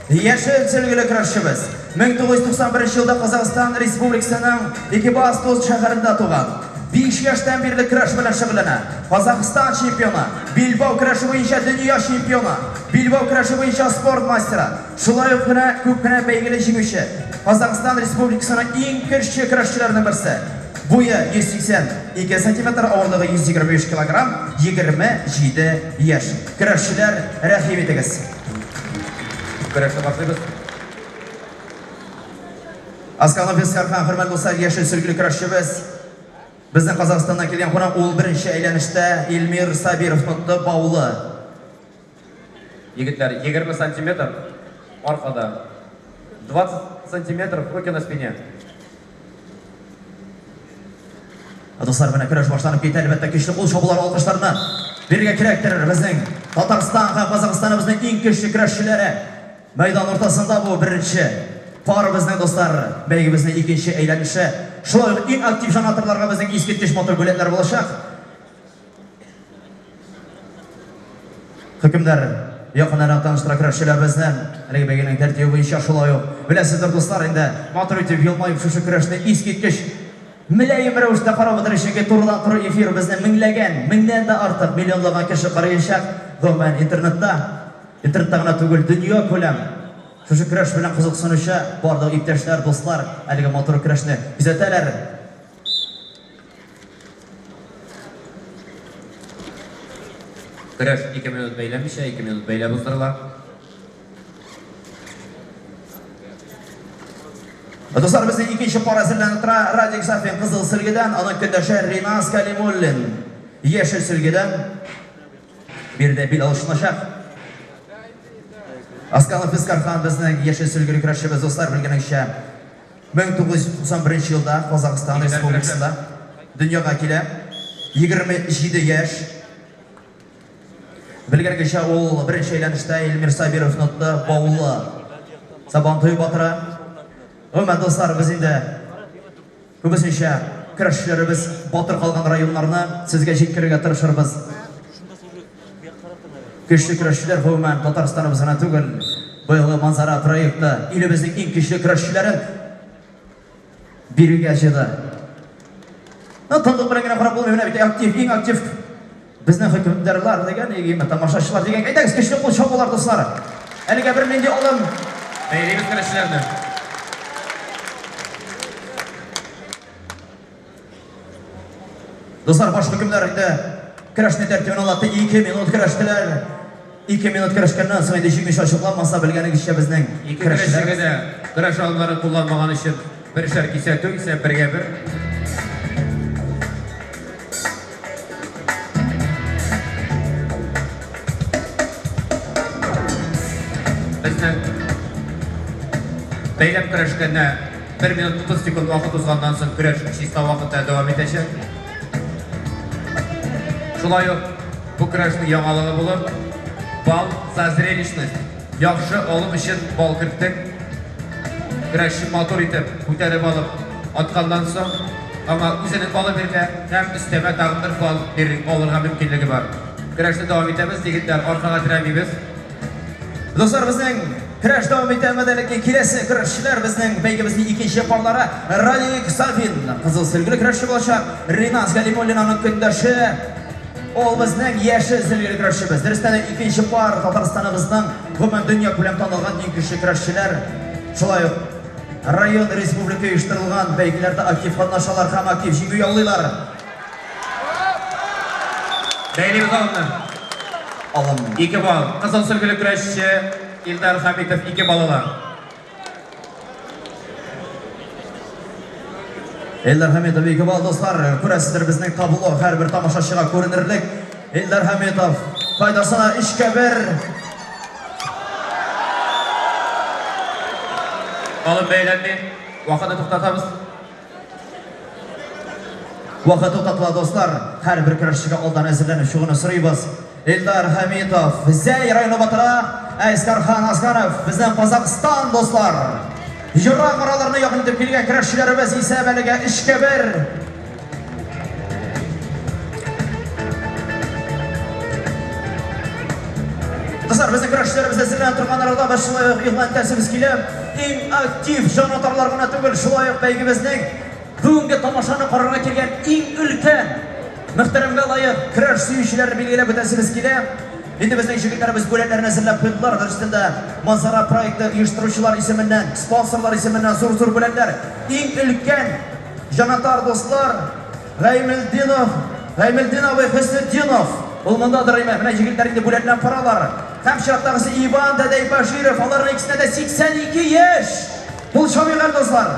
Speaker 3: Яшел сөлгеле көрәшчебез. 1991 елда Казахстан Республикасының Екибастуз шәһәрендә туган. 5 яшьтән бирле көрәш белән шөгыльләнә. Казахстан чемпионы, билбау көрәше буенча дөнья чемпионы, билбау көрәше буенча спорт мастеры, шулай ук кенә күп кенә бәйгеле җиңүче. Казахстан Республикасының иң көчле көрәшчеләренең берсе. Буе 182 сантиметр, авырлыгы 125 килограмм, 27 яшь. Көрәшчеләр, рәхим итегез.
Speaker 7: Көрәшне башлыйбыз.
Speaker 3: Асканов Искархан, хөрмәтле дуслар, яшел сөлгеле көрәшчебез. Безнең Казахстаннан килгән кунак, ул беренче әйләнештә Эльмир Сабиров тотты баулы.
Speaker 7: Егетләр, 20 сантиметр аркада. 20 сантиметров руки на спине.
Speaker 3: Дуслар, менә көрәш башланып китә, әлбәттә, көчле кул чабулар, алкышларны бирергә кирәктер. Безнең Татарстан һәм Казахстаныбызның иң көчле көрәшчеләре мәйдан уртасында. Бу беренче пар безнең, дуслар, бәйгебезнең икенче әйләнеше. Шулай ук иң актив җанатарларга безнең искиткеч матур бүләкләр булачак. Хөкемдар якыннарак таныштыра көрәшчеләребезне. Әлеге бәйгенең тәртибе буенча шулай ук беләсездер, дуслар, инде матур итеп елмаеп шушы көрәшне искиткеч мөлаем рәвештә карап утыр, чөнки турыдан туры эфир, безне меңләгән, меңнән дә артык, миллионлаган кеше караячак. Гомумән, интернетта гына түгел, дөнья күләм шушы көрәш белән кызыксынучы барлык иптәшләр, дуслар әлеге матур көрәшне күзәтәләр.
Speaker 7: Көрәш 2 минут бәйләмичә, 2 минут бәйләп уздырыла.
Speaker 3: Дуслар, безнең икенче пар әзерләнеп тора. Радик Сафин кызыл сөлгедән, аның көндәше Ринас Калимуллин яшел сөлгедән. Биредә бил алышыначак. Асканов Искархан безнең яшел сөлгеле көрәшчебез, дуслар, белгәнегезчә, 1991 елда Казахстан Республикасында дөньяга килә. 27 яшь. Белгәнегезчә, ул беренче әйләнештә Эльмир Сабировны отты, Баулы Сабантуй батыры. Гомумән, дуслар, без инде күбесенчә көрәшчеләребез батыр калган районнарны сезгә җиткерергә тырышырбыз. Көчле көрәшчеләр, гомумән, Татарстаныбыз гына түгел, быелгы Манзара проекты илебезнең иң көчле көрәшчеләрен бирергә җыйды. Ну, тынлык белән генә карап булмый, менә бит актив, иң актив безнең хөкемдарлар дигән, име тамашачылар дигән. Әйдәгез, көчле кул чабулар, дуслар. Әлегә бернинди алым.
Speaker 7: Бәйлибез көрәшчеләрне.
Speaker 3: Дуслар, баш хөкемдар инде көрәшне тәртибен аңлатты. 2 минут көрәштеләр. 2 минут көрәшкәннән соң инде җиңүче ачыкланмаса, белгәнегезчә, безнең
Speaker 7: Ике көрәшчегә дә көрәш алымнарын кулланмаган өчен бершәр кисәтү, исә 1-1. Безнең бәйләп көрәшкәндә 1 минут 30 секунд вакыт узганнан соң көрәш чиста вакытта дәвам итәчәк. Шулай ук бу көрәшнең яңалыгы булып, балл за зрелищность. Яхшы алым өчен балл керттек. Көрәшче матур итеп күтәреп алып атканнан соң аңа үзенең балы бирелә һәм өстәмә тагын бер балл биреп алырга мөмкинлеге бар. Көрәшне дәвам итәбез, егетләр, аркага терәмибез.
Speaker 3: Дуслар, безнең көрәш дәвам итә. Ләкин киләсе көрәшчеләр, безнең бәйгебезнең икенче парлары Радик Сафин кызыл сөлгеле көрәшче булачак. Ринас Галимуллин аның көндәше. Ул безнең яшел сөлгеле көрәшчебез. Дөрестән дә, икенче пар Татарстаныбызның, гомумән, дөнья күләм танылган иң көчле көрәшчеләр. Шулай ук район, республика оештырылган бәйгеләрдә актив катнашалар һәм актив җиңү яулыйлар.
Speaker 7: Бәйлибез алымны.
Speaker 3: Алым.
Speaker 7: 2 балл. Кызыл сөлгеле көрәшче Илдар Хамитов 2 балл ала.
Speaker 3: Эльдар Хамитов 2 балл, дуслар. Күрәсездер, безнең табло һәрбер тамашачыга күренерлек. Эльдар Хамитов файдасына 3-1.
Speaker 7: Алым бәйләнми. Вакытны туктатабыз.
Speaker 3: Вакыт туктатыла, дуслар. Һәрбер көрәшчегә алдан әзерләнеп чыгуны сорыйбыз. Эльдар Хамитов, Зәй районы батыры, Әскәрхан Аскаров, безнең Казахстан, дуслар. Ерак араларны якын итеп килгән көрәшчеләребез, исәп әлегә 3-1. Дуслар, безнең көрәшчеләребез әзерләнеп торган арада без шулай ук игълан итәсебез килә. Иң актив җанатарлар гына түгел, шулай ук бәйгебезнең Бүгенге тамашаны карарга килгән иң өлкән, мөхтәрәмгә лаек көрәш сөючеләрне билгеләп үтәсебез килә. Инде безнең җегетләребез бүләкләрне әзерләп куйдылар. Дөрестән дә, Манзара проекты оештыручылар исеменнән, спонсорлар исеменнән зур-зур бүләкләр. Иң өлкән җанатар дуслар Гаймелдинов, Гаймелдин абый Хөснетдинов. Ул мондадыр име? Менә җегетләр инде бүләкләп баралар. Һәм чираттагысы Иван дәдәй Баширов. Аларның икесенә дә 82 яшь. Кул чабыйк әле, дуслар.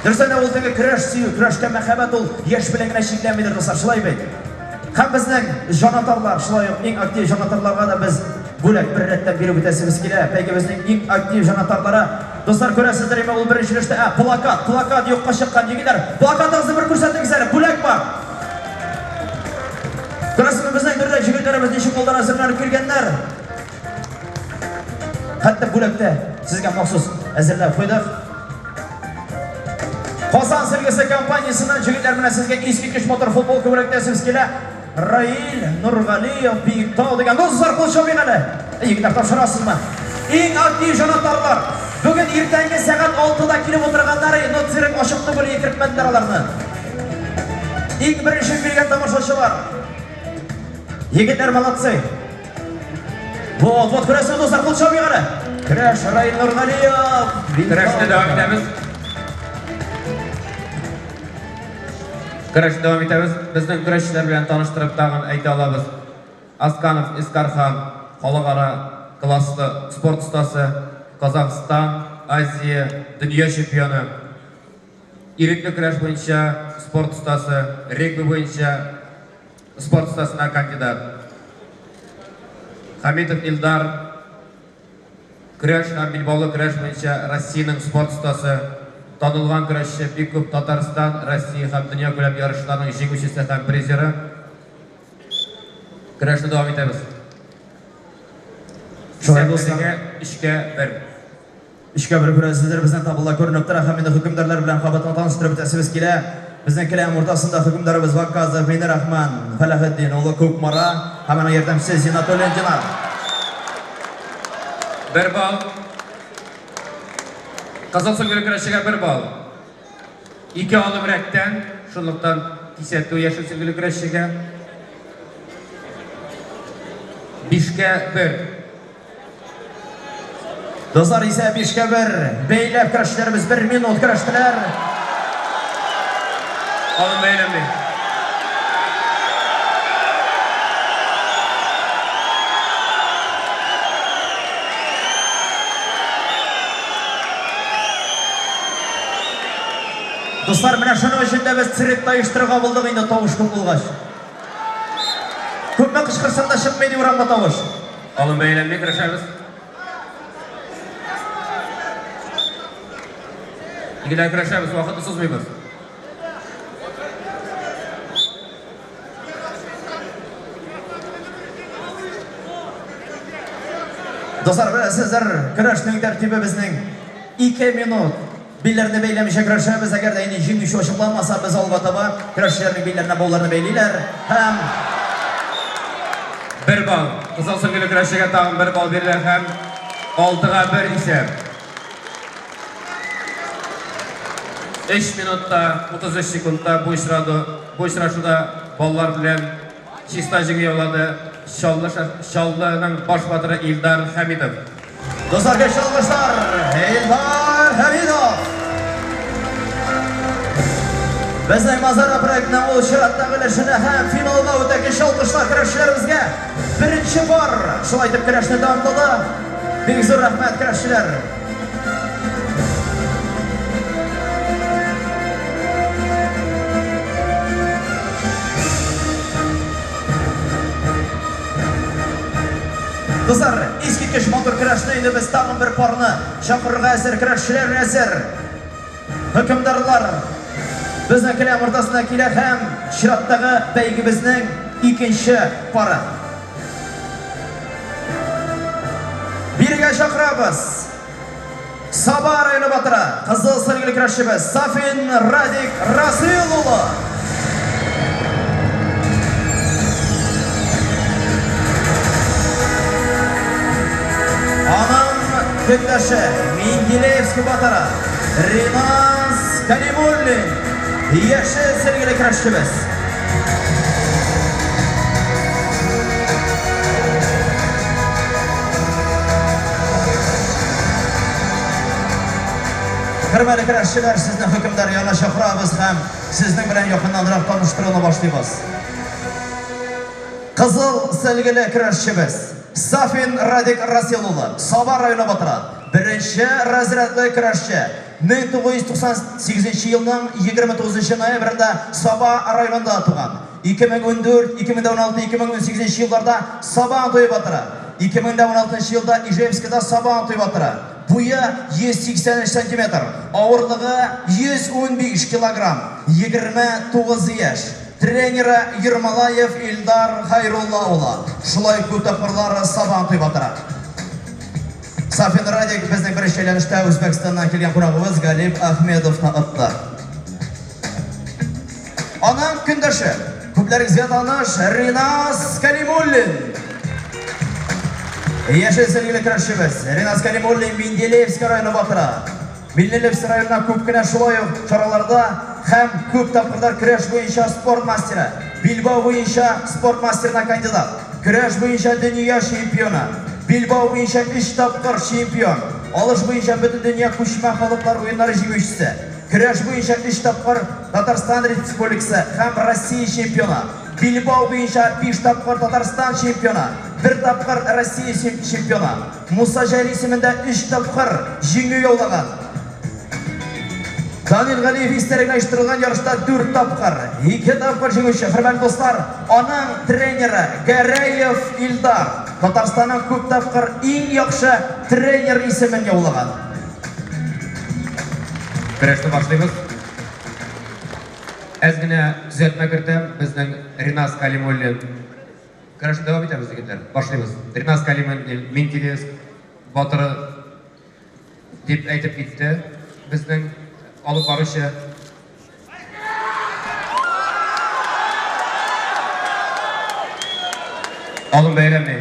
Speaker 3: Дөрестән дә, ул теге көрәш сөю, көрәшкә мәхәббәт ул яшь белән генә чикләнмидер, дуслар, шулай бит? Һәм безнең җанатарлар, шулай ук иң актив җанатарларга да без бүләк бер рәттән биреп үтәсебез килә. Бәйгебезнең иң актив җанатарлары. Дуслар, күрәсездер, име, ул беренче өлештә, ә, плакат, плакат юкка чыккан, егетләр. Плакатыгызны бер күрсәтегез әле, бүләк бар. Күрәсезме, безнең Нөрдә җегетләребез ничек алдан әзерләнеп килгәннәр. Хәтта бүләк тә сезгә махсус әзерләп куйдык. Казан сөлгесе компаниясеннән җегетләр менә сезгә искиткеч матур футболка бүләк итәсебез килә. Раил Нургалиев Биектау дигән. Дуслар, кул чабыйк әле. Егетләр, тапшырасызмы? Иң актив җанатарлар. Бүген иртәнге сәгать 6-да килеп утырганнар, но цирк ачык түгел, кертмәделәр аларны. Иң беренче килгән тамашачылар. Егетләр молодцы. Вот, вот, күрәсез, дуслар, кул чабыйк әле. Көрәш Раил Нургалиев.
Speaker 7: Көрәшне дәвам итәбез. Көрәшне дәвам итәбез. Безнең көрәшчеләр белән таныштырып тагын әйтә алабыз. Асканов Искархан, халыкара класслы спорт остасы, Казахстан, Азия, дөнья чемпионы. Ирекле көрәш буенча спорт остасы, регби буенча спорт остасына кандидат. Хамитов Илдар, көрәш һәм билбаулы көрәш буенча Россиянең спорт остасы, танылган көрәшче, бик күп Татарстан, Россия һәм дөнья күләм ярышларының җиңүчесе һәм призеры. Көрәшне дәвам итәбез.
Speaker 3: Шулай булса,
Speaker 7: 3-кә 1.
Speaker 3: 3-кә 1 күрәсездер, безнең табылда күренеп тора һәм инде хөкемдарлар белән кабатлап таныштырып үтәсебез килә. Безнең келәм уртасында хөкемдарыбыз Вакказов Минрахман Фәләхетдин улы Кукмара һәм аның ярдәмчесе Зинатуллин Динар.
Speaker 7: 1 балл. Кызыл сөлгеле көрәшчегә 1 балл. 2 алым рәттән, шунлыктан кисәтү яшел сөлгеле көрәшчегә. 5-кә 1.
Speaker 3: Дуслар, исә 5-кә 1. Бәйләп көрәшчеләребез 1 минут көрәштеләр.
Speaker 7: Алым бәйләнми.
Speaker 3: Дуслар, менә шуның өчен дә без циркта оештырырга булдык инде тавыш күп булгач. Күпме кычкырсаң да чыкмый ди урамга тавыш.
Speaker 7: Алым бәйләнми көрәшәбез. Егетләр, көрәшәбез, вакытны сузмыйбыз.
Speaker 3: Дуслар, беләсездер, көрәшнең тәртибе безнең 2 минут. Билләрне бәйләмичә көрәшәбез. Әгәр дә инде җиңүче ачыкланмаса, без алга таба көрәшчеләрнең билләренә бауларны бәйлиләр һәм
Speaker 7: 1 балл. Кызыл сөлгеле көрәшчегә тагын 1 балл бирелә һәм 6-га 1 исәп. 3 минутта 33 секундта бу очрашуда баллар белән чиста җиңү яулады Чаллының баш батыры Илдар Хәмитов.
Speaker 3: Дуслар, көчле алкышлар Илдар Хәмитов. Безнең Манзара проектының ул чираттагы өлешенә һәм финалга үтә көчле алкышлар көрәшчеләребезгә. Беренче пар шулай итеп көрәшне тәмамлады. Бик зур рәхмәт, көрәшчеләр. Дуслар, искиткеч матур көрәшне инде без тагын бер парны чакырырга әзер, көрәшчеләр әзер. Хөкемдарлар безнең келәм уртасына килә һәм чираттагы бәйгебезнең икенче пары. Бирегә чакырабыз. Саба районы батыры, кызыл сөлгеле көрәшчебез Сафин Радик Расил улы. Аның көндәше Менделеевск батыры, Ринас Калимуллин, яшел сөлгеле көрәшчебез. Хөрмәтле көрәшчеләр, сезне хөкемдар янына чакырабыз һәм сезнең белән якыннанрак таныштыруны башлыйбыз. Кызыл сөлгеле көрәшчебез Сафин Радик Расил улы, Саба районы батыры, беренче разрядлы көрәшче. 1998 елның 29 ноябрендә Саба районында туган. 2014, 2016, 2018 елларда Сабан туе батыры. 2016 елда Ижевскида Сабан туе батыры. Буе 183 сантиметр, авырлыгы 115 килограмм, 29 яшь. Тренеры Ермолаев Илдар Хайрулла улы. Шулай күп тапкырлар Сабан туе батыры. Сафин Радик безнең беренче әйләнештә Үзбәкстаннан килгән кунагыбыз Галип Ахмедовны отты. Аның көндәше, күпләрегезгә таныш Ринас Калимуллин. Яшел сөлгеле көрәшчебез Ринас Калимуллин Менделеевск районы батыры. Менделеевск районына күп кенә шулай ук чараларда һәм күп тапкырлар көрәш буенча спорт мастеры, билбау буенча спорт мастерына кандидат, көрәш буенча дөнья чемпионы, билбау буенча 3 тапкыр чемпион, алыш буенча бөтендөнья күчмә халыклар уеннары җиңүчесе, көрәш буенча 3 тапкыр Татарстан Республикасы һәм Россия чемпионы, билбау буенча 5 тапкыр Татарстан чемпионы, 1 тапкыр Россия чемпионы, Муса Җәлил исемендә 3 тапкыр җиңү яулаган. Данил Галиев истәлегенә оештырылган ярышта 4 тапкыр, 2 тапкыр җиңүче. Хөрмәтле дуслар, аның тренеры Гәрәев Илдар, Татарстанның күп тапкыр иң яхшы тренер исемен яулаган.
Speaker 7: Көрәшне башлыйбыз. Әз генә төзәтмә кертәм, безнең Ринас Калимуллин. Көрәшне дәвам итәбез, егетләр. Башлыйбыз. Ринас Калимуллин Менделеевск батыры дип әйтеп китте безнең алып баручы. Алым бәяләми.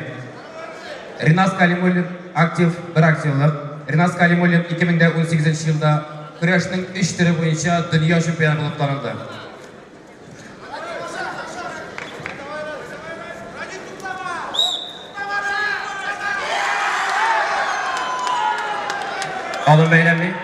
Speaker 7: Ринас Калимуллин актив, бер активлык. Ринас Калимуллин 2018 елда көрәшнең 3 төре буенча дөнья чемпионы булып танылды. Алым бәяләми.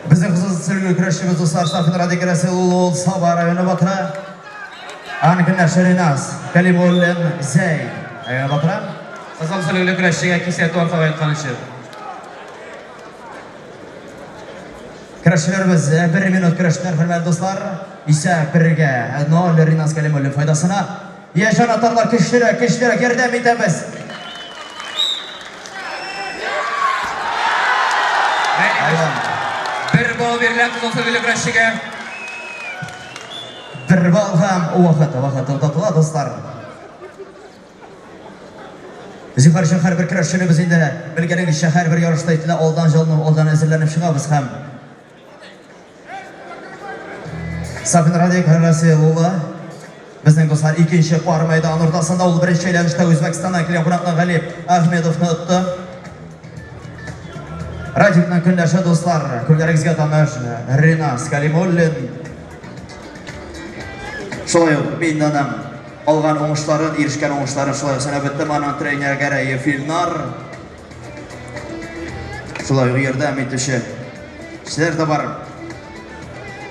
Speaker 3: Безнең кызыл сөлге көрәшчебез дуслар Сафин Радик Расил улы Саба районы батыры. Аның көндәше Ринас Калимуллин Зәй районы батыры.
Speaker 7: Кызыл сөлгеле көрәшчегә кисәтү аркага яткан өчен.
Speaker 3: Көрәшчеләребез 1 минут көрәштеләр, хөрмәтле дуслар. Исә 1-0 Ринас Калимуллин файдасына. Яшь җанатарлар көчлерәк, көчлерәк ярдәм итәбез.
Speaker 7: Бер балл бирелә кызыл сөлгеле көрәшчегә.
Speaker 3: Бер балл һәм вакыт, вакыт туктатыла, дуслар. Зинһар өчен һәрбер көрәшчене без инде белгәнегезчә һәрбер ярышта әйтелә, алдан җылынып, алдан әзерләнеп чыгабыз һәм Сафин Радик Расил улы безнең дуслар икенче пар мәйдан уртасында ул беренче әйләнештә Үзбәкстаннан килгән кунакны Галип Ахмедовны отты. Радикның көндәше дуслар, күпләрегезгә таныш Ринас Калимуллин. Шулай ук мин аның алган уңышларын, ирешкән уңышларын шулай ук санап үттем. Аның тренеры Гәрәев Илнар. Шулай ук ярдәм итүче кешеләр дә бар.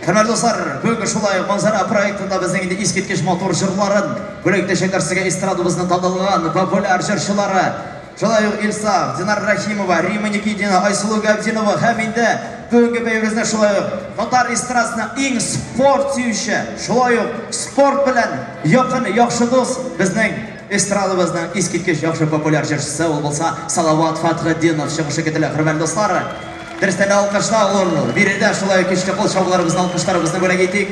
Speaker 3: Хөрмәтле дуслар, бүгенге шулай ук Манзара проектында безнең инде искиткеч матур җырларын бүләк итәчәкләр сезгә эстрадабызның танылган популяр җырчылары. Шулай ук Илсаф, Динар Рахимова, Рима Никитина, Айсылу Габдинова һәм инде бүгенге бәйгебезнең шулай ук татар эстрадасының иң спорт сөюче, шулай ук спорт белән якын, яхшы дус безнең эстрадабызның искиткеч яхшы популяр җырчысы ул булса Салават Фатхетдинов чыгышы көтелә, хөрмәтле дуслар. Дөрестән дә алкышлау ул. Биредә шулай ук көчле кул чабуларыбызны, алкышларыбызны бүләк итик.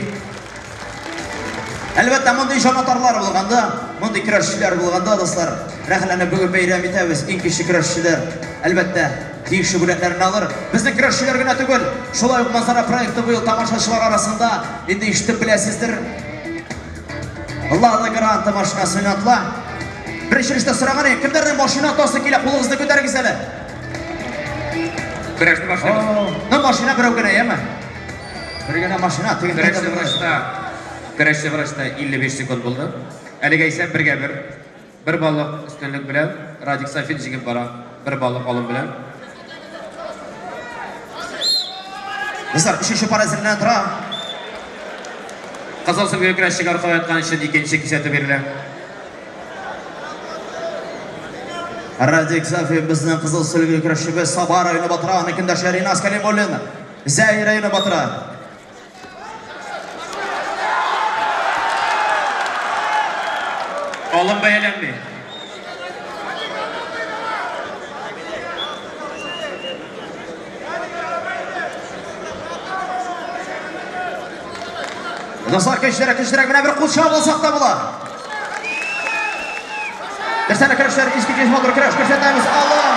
Speaker 3: Әлбәттә, мондый җанатарлар булганда, мондый көрәшчеләр булганда, дуслар, рәхәтләнеп бүген бәйрәм итәбез. Иң көчле көрәшчеләр, әлбәттә, тиешле бүләкләрен алыр. Безнең көрәшчеләр генә түгел, шулай ук Манзара проекты быел тамашачылар арасында инде ишетеп беләсездер. Лада Гранта машинасы уйнатыла. Беренче өлештә сораган идек, кемнәрнең машина тасы килә, кулыгызны күтәрегез әле.
Speaker 7: Көрәшне башлыйбыз.
Speaker 3: Ну, машина берәү генә, яме? Бер генә машина, тегендә
Speaker 7: Көрәшче врачта, көрәшче врачта 55 секунд булды. Әлегә исә бергә бер. Бер баллык өстенлек белән Радик Сафин җиңеп бара. Бер баллык алым белән.
Speaker 3: Дуслар, өченче пар әзерләнә тора.
Speaker 7: Кызыл сөлгеле көрәшчегә аркалап яткан өчен икенче кисәтү бирелә.
Speaker 3: Радик Сафин безнең кызыл сөлгеле көрәшчебез Саба районы батыры, аның көндәше Ринас Калимуллин. Зәй районы батыры.
Speaker 7: Алым бәяләнми.
Speaker 3: Дуслар, көчлерәк, көчлерәк, менә бер кул чабып алсак та була. Берсәне көрәшләр, искиткеч матур көрәш күрсәтәбез. Алым.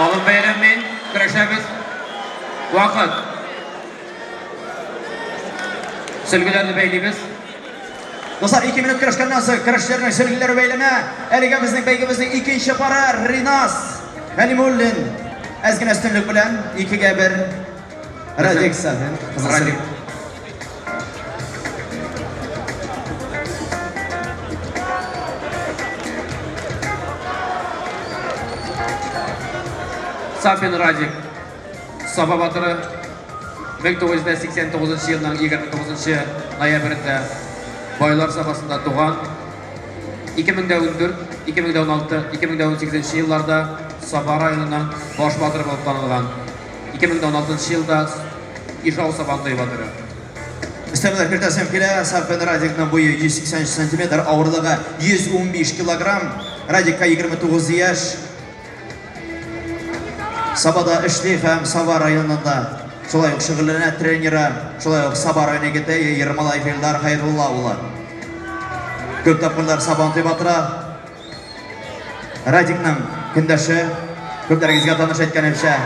Speaker 7: Алым бәяләнми. Көрәшәбез. Вакыт. Сөлгеләрне бәйлибез.
Speaker 3: Дуслар, 2 минут көрәшкәннән соң көрәшчеләрнең сөлгеләре бәйләнә. Әлегә безнең бәйгебезнең икенче пары Ринас Галимуллин. Әз генә өстенлек белән 2-гә 1. Радик Сафин. Кызыл
Speaker 7: Радик. Сафин Радик. Саба батыры 1989 елның 29 ноябрендә Байлар Сабасында туган. 2014, 2016, 2018 елларда Саба районының баш батыры булып танылган. 2016 елда Ижау Сабантуй батыры.
Speaker 3: Өстәмәләр кертәсем килә. Сафин Радикның буе 183 сантиметр, авырлыгы 115 килограмм. Радикка 29 яшь. Сабада эшли һәм Саба районында шулай ук шөгыльләнә тренеры, шулай ук Саба районы егете Ермолаев Илдар Хайрулла улы. Күп тапкырлар Сабантуй батыры. Радикның көндәше, күпләрегезгә таныш әйткәнемчә.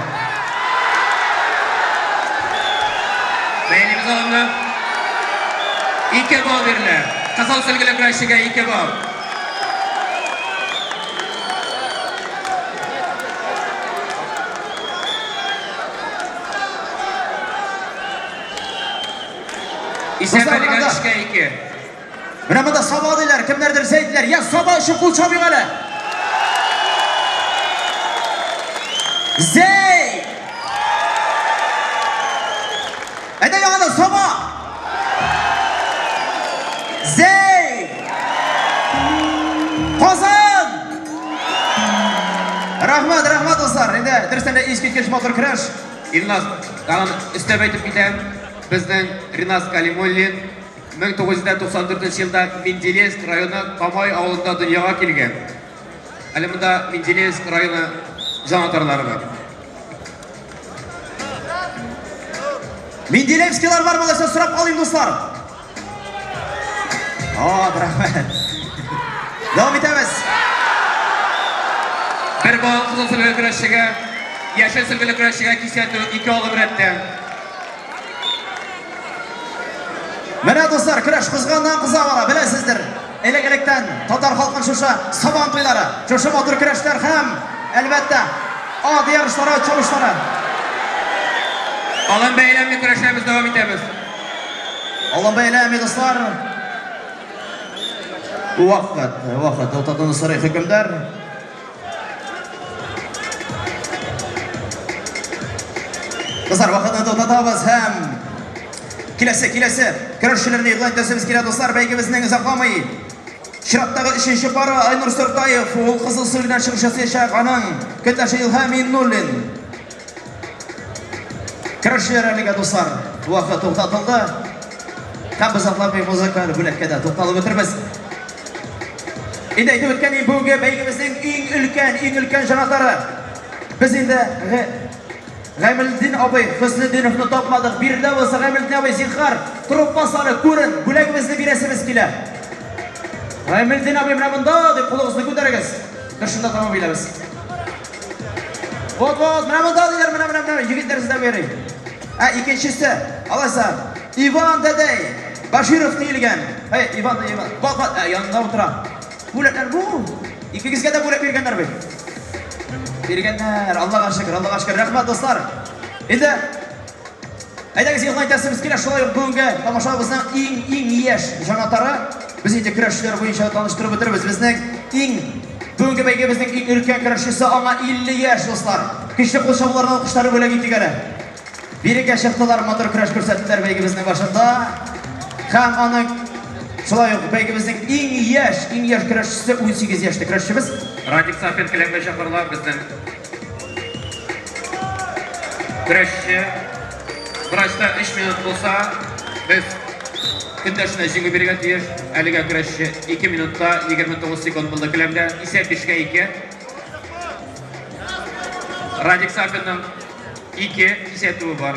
Speaker 7: Бәйлибез алымны. 2 балл бирелә. Кызыл сөлгеле көрәшчегә 2 балл. Исәп әлегә 3-кә 2.
Speaker 3: Менә монда Саба диләр, кемнәрдер Зәй диләр. Я Саба өчен кул чабыйк әле. Зәй! Әйдә яңадан Саба! Зәй! Казан! Рәхмәт, рәхмәт, дуслар. Инде дөрестән дә искиткеч матур көрәш.
Speaker 7: Илназ, тагын өстәп әйтеп китәм. Безнең Ринас Калимуллин 1994 елда Менделеевск районы Камай авылында дөньяга килгән. Әле монда Менделеевск районы җанатарлары бар.
Speaker 3: Менделеевскийлар бар булса сорап алыйм, дуслар. О, рәхмәт. Дәвам итәбез.
Speaker 7: Бер балл кызыл сөлгеле көрәшчегә, яшел сөлгеле көрәшчегә кисәтү 2 алым рәттән.
Speaker 3: Менә дуслар, көрәш кызганнан кыза бара, беләсездер. Элек-электән татар халкын шушы сабан туйлары, шушы матур көрәшләр һәм, әлбәттә, ат ярышлары, чабышлары.
Speaker 7: Алым бәйләми көрәшәбез, дәвам итәбез.
Speaker 3: Алым бәйләми, дуслар. Вакыт, вакыт, туктатуны сорый хөкемдар. Дуслар, вакытны туктатабыз һәм киләсе, киләсе көрәшчеләрне игълан итәсебез килә, дуслар, бәйгебезнең озакламый. Чираттагы өченче пары Айнур Сыртаев, ул кызыл сөлгедән чыгыш ясаячак, аның көндәше Илһам Миннуллин. Көрәшчеләр әлегә, дуслар, вакыт туктатылды. Һәм без озакламый музыкаль бүләккә дә тукталып үтербез. Инде әйтеп үткән бүгенге бәйгебезнең иң өлкән, иң өлкән җанатары. Без инде Гаймелдин абый Хөснетдиновны тапмадык. Биредә булса Гаймелдин абый, зинһар, торып бас әле, күрен, бүләгебезне бирәсебез килә. Гаймелдин абый менә монда дип кулыгызны күтәрегез. Без шунда тәмам биләбез. Вот, вот, менә монда диләр, менә, менә, менә, егетләр сездә йөри. Ә икенчесе, алайса, Иван дәдәй Баширов диелгән. Әй, Иван, Иван. Вот, вот, янында утыра. Бүләкләр бу. Икегезгә дә бүләк биргәннәр бит. Биргәннәр. Аллага шөкер, Аллага шөкер. Рәхмәт, дуслар. Инде әйдәгез игълан итәсебез килә, шулай ук бүгенге тамашабызның иң-иң яшь җанатары. Без инде көрәшчеләр буенча таныштырып бетербез. Безнең иң бүгенге бәйгебезнең иң өлкән көрәшчесе, аңа 50 яшь, дуслар. Көчле кул чабуларны, алкышлары бүләк итик әле. Бирегә чыктылар, матур көрәш күрсәттеләр бәйгебезнең башында. Һәм аның шулай ук бәйгебезнең иң яшь, иң яшь көрәшчесе, 18 яшьлек көрәшчебез.
Speaker 7: Радик Сафин келәмгә чакырыла, безнең көрәшче. Врачта 3 минут булса, без көндәшенә җиңү бирергә тиеш. Әлегә көрәшче 2 минутта 29 секунд булды келәмдә. Исәп 5-кә 2. Радик Сафинның 2 кисәтүе бар.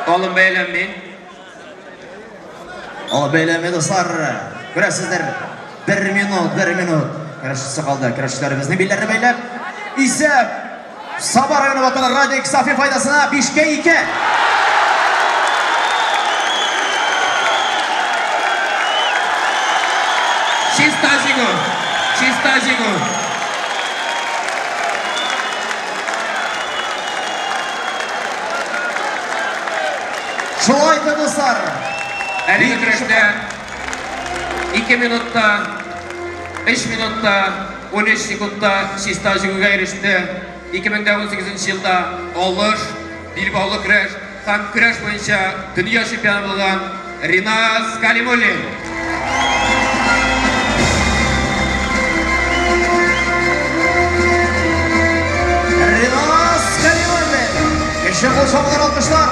Speaker 7: Алым бәяләнми.
Speaker 3: Алым бәяләнми, дуслар. Күрәсездер, бер минут, бер минут. Көрәшчесе калды. Көрәшчеләребезнең билләрне бәйләп. Исәп Саба районы батыры Радик Сафин файдасына 5-кә 2.
Speaker 7: Чиста җиңү! Чиста җиңү!
Speaker 3: Шулай итеп, дуслар.
Speaker 7: Әлеге көрәштә 2 минутта, 3 минутта, 13 секундта чиста җиңүгә иреште. 2018 елда Алыш, билбаулы көрәш һәм көрәш буенча дөнья чемпионы булган Риназ Калимуллин.
Speaker 3: Риназ Калимуллин. Кеше кул чабулар, алкышлар.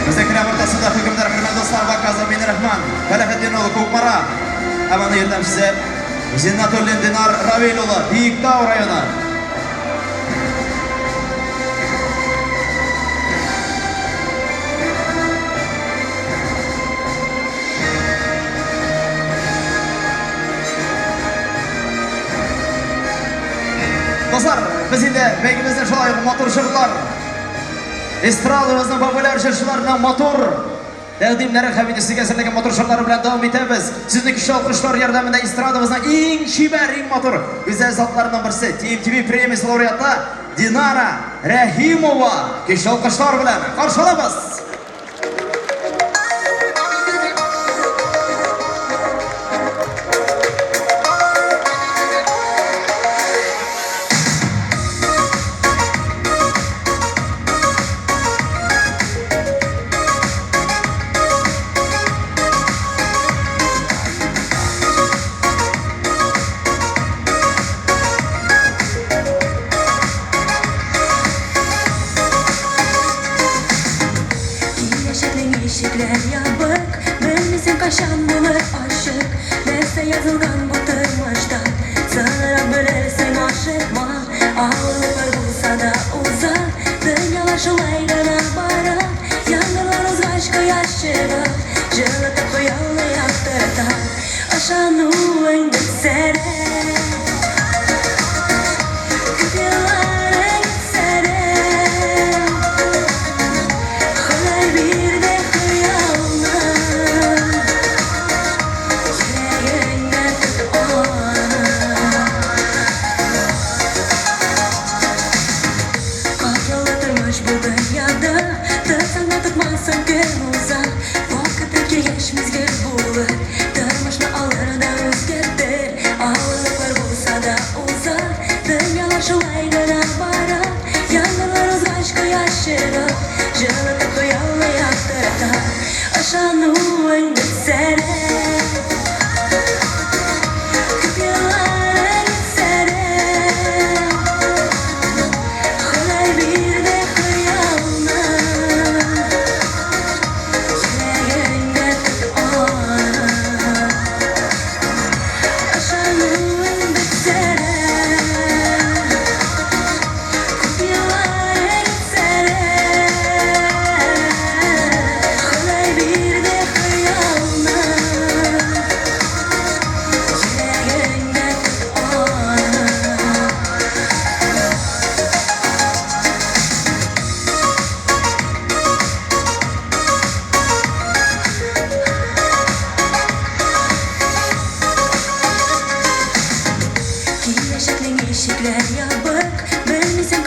Speaker 3: Безнең келәм уртасында хөкемдар, хөрмәтле дуслар, Ваказов Минрахман Фәләхетдин улы, Кукмара. Һәм аның ярдәмчесе Зиннатуллин Динар Равил улы, Биектау районы. Дуслар, без инде бәйгебезнең шулай ук матур җырлар, эстрадабызның популяр җырчыларының матур тәкъдимнәре һәм инде сезгә әзерләгән матур җырлары белән дәвам итәбез. Сезнең көчле алкышлар ярдәмендә эстрадабызның иң чибәр, иң матур гүзәл затларының берсе, TMTV премиясе лауреаты Динара Рәхимова көчле алкышлар белән каршы алабыз.
Speaker 9: Киләчәкнең ишекләр ябык, белмисең кайчан булыр ачык. Нәрсә язылган бу тормышта, соңрак белерсең, ашыкма. Авырлыклар булса да уза, дөньялар шулай гына бара. Яңгырлар узгач кояш чыга, җылытып хыялны яктырта. Ышануың бетсә дә, күп елларың үтсә дә, Ходай бирде хыялны, йөрәгеңдә тот аны. Катлаулы тормыш бу дөньяда, тотсаң да тотмасаң көн уза. Вакыты килгәч мизгел булыр, тормышны алыр да үзгәртер.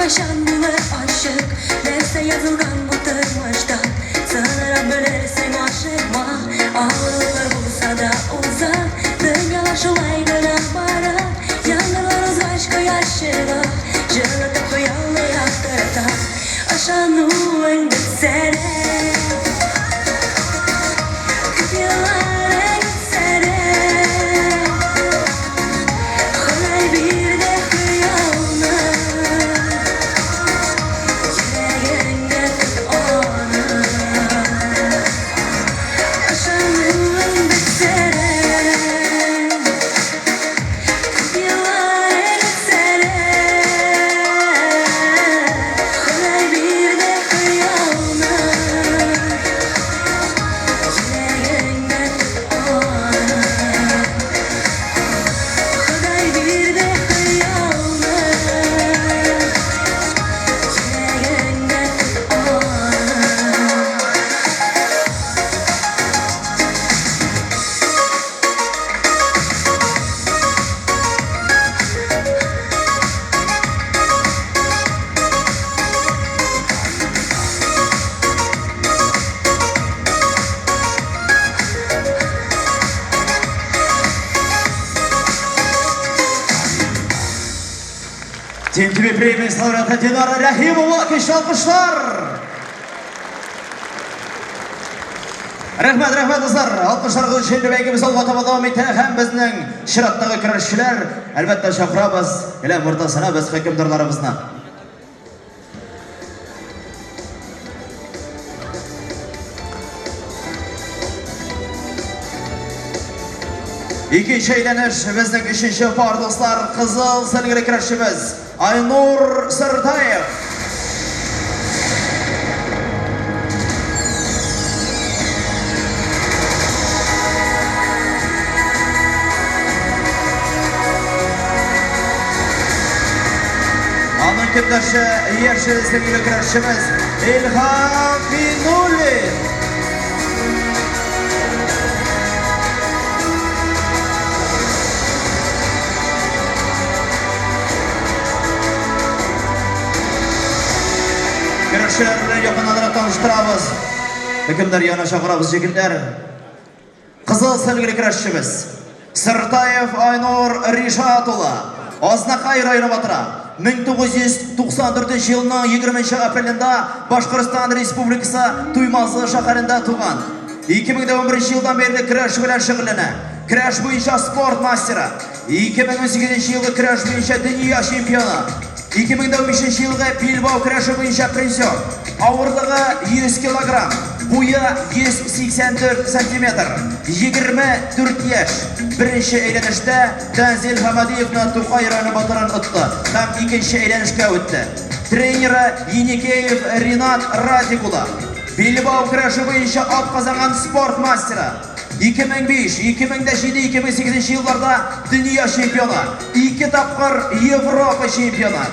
Speaker 9: кайчан булыр ачык, Нәрсә язылган бу тормышта. Сынырак белерсең, ашыкма, Авырлыклар булса да уза, Дөньялар шулай гына бара. Яңгырлар узгач кояш чыга, Җылытып хыялны яктырта. Ышануың бетсә дә, Күп еллар үтсә дә, Ходай бирде хыялны, Йөрәгеңдә тот аны. Ышануың бетсә дә, Күп еллар үтсә дә, Ходай бирде хыялны, Йөрәгеңдә тот аны. Ходай бирде хыялны, Йөрәгеңдә тот аны.
Speaker 3: Team TV премиясе лауреаты Динара Рәхимова көчле алкышлар. Рәхмәт, рәхмәт, дуслар. Алкышларыгыз өчен бәйгебез алга таба дәвам итә һәм безнең чираттагы көрәшчеләр, әлбәттә, чакырабыз келәм уртасына без хөкемдарларыбызны. Икенче әйләнеш безнең өченче пар, дуслар, кызыл сөлгеле көрәшчебез Айнур Сыртаев. Аның көндәше яшел сөлгеле көрәшчебез Илһам Минуллин. Көрәшчеләр белән якыннанрак таныштырабыз. Хөкемдар янына чакырабыз, егетләр. Кызыл сөлгеле көрәшчебез Сыртаев Айнур Ришат улы. Азнакай районы батыры. 1994 елның 20 апрелендә Башкортстан Республикасы Туймазы шәһәрендә туган. 2011 елдан бирле көрәш белән шөгыльләнә. Көрәш буенча спорт мастеры. 2018 елгы көрәш буенча дөнья чемпионы. 2015 елгы билбау көрәше буенча призер. Авырлыгы 100 килограмм, буе 184 сантиметр, 24 яшь. Беренче әйләнештә Танзил Хамадиевны Тукай районы батырын отты һәм икенче әйләнешкә үтте. Тренеры Еникеев Ринат Радик улы. Билбау көрәше буенча атказанган спорт мастеры. 2005, 2007, 2008 елларда дөнья чемпионы, ике тапкыр Европа чемпионы.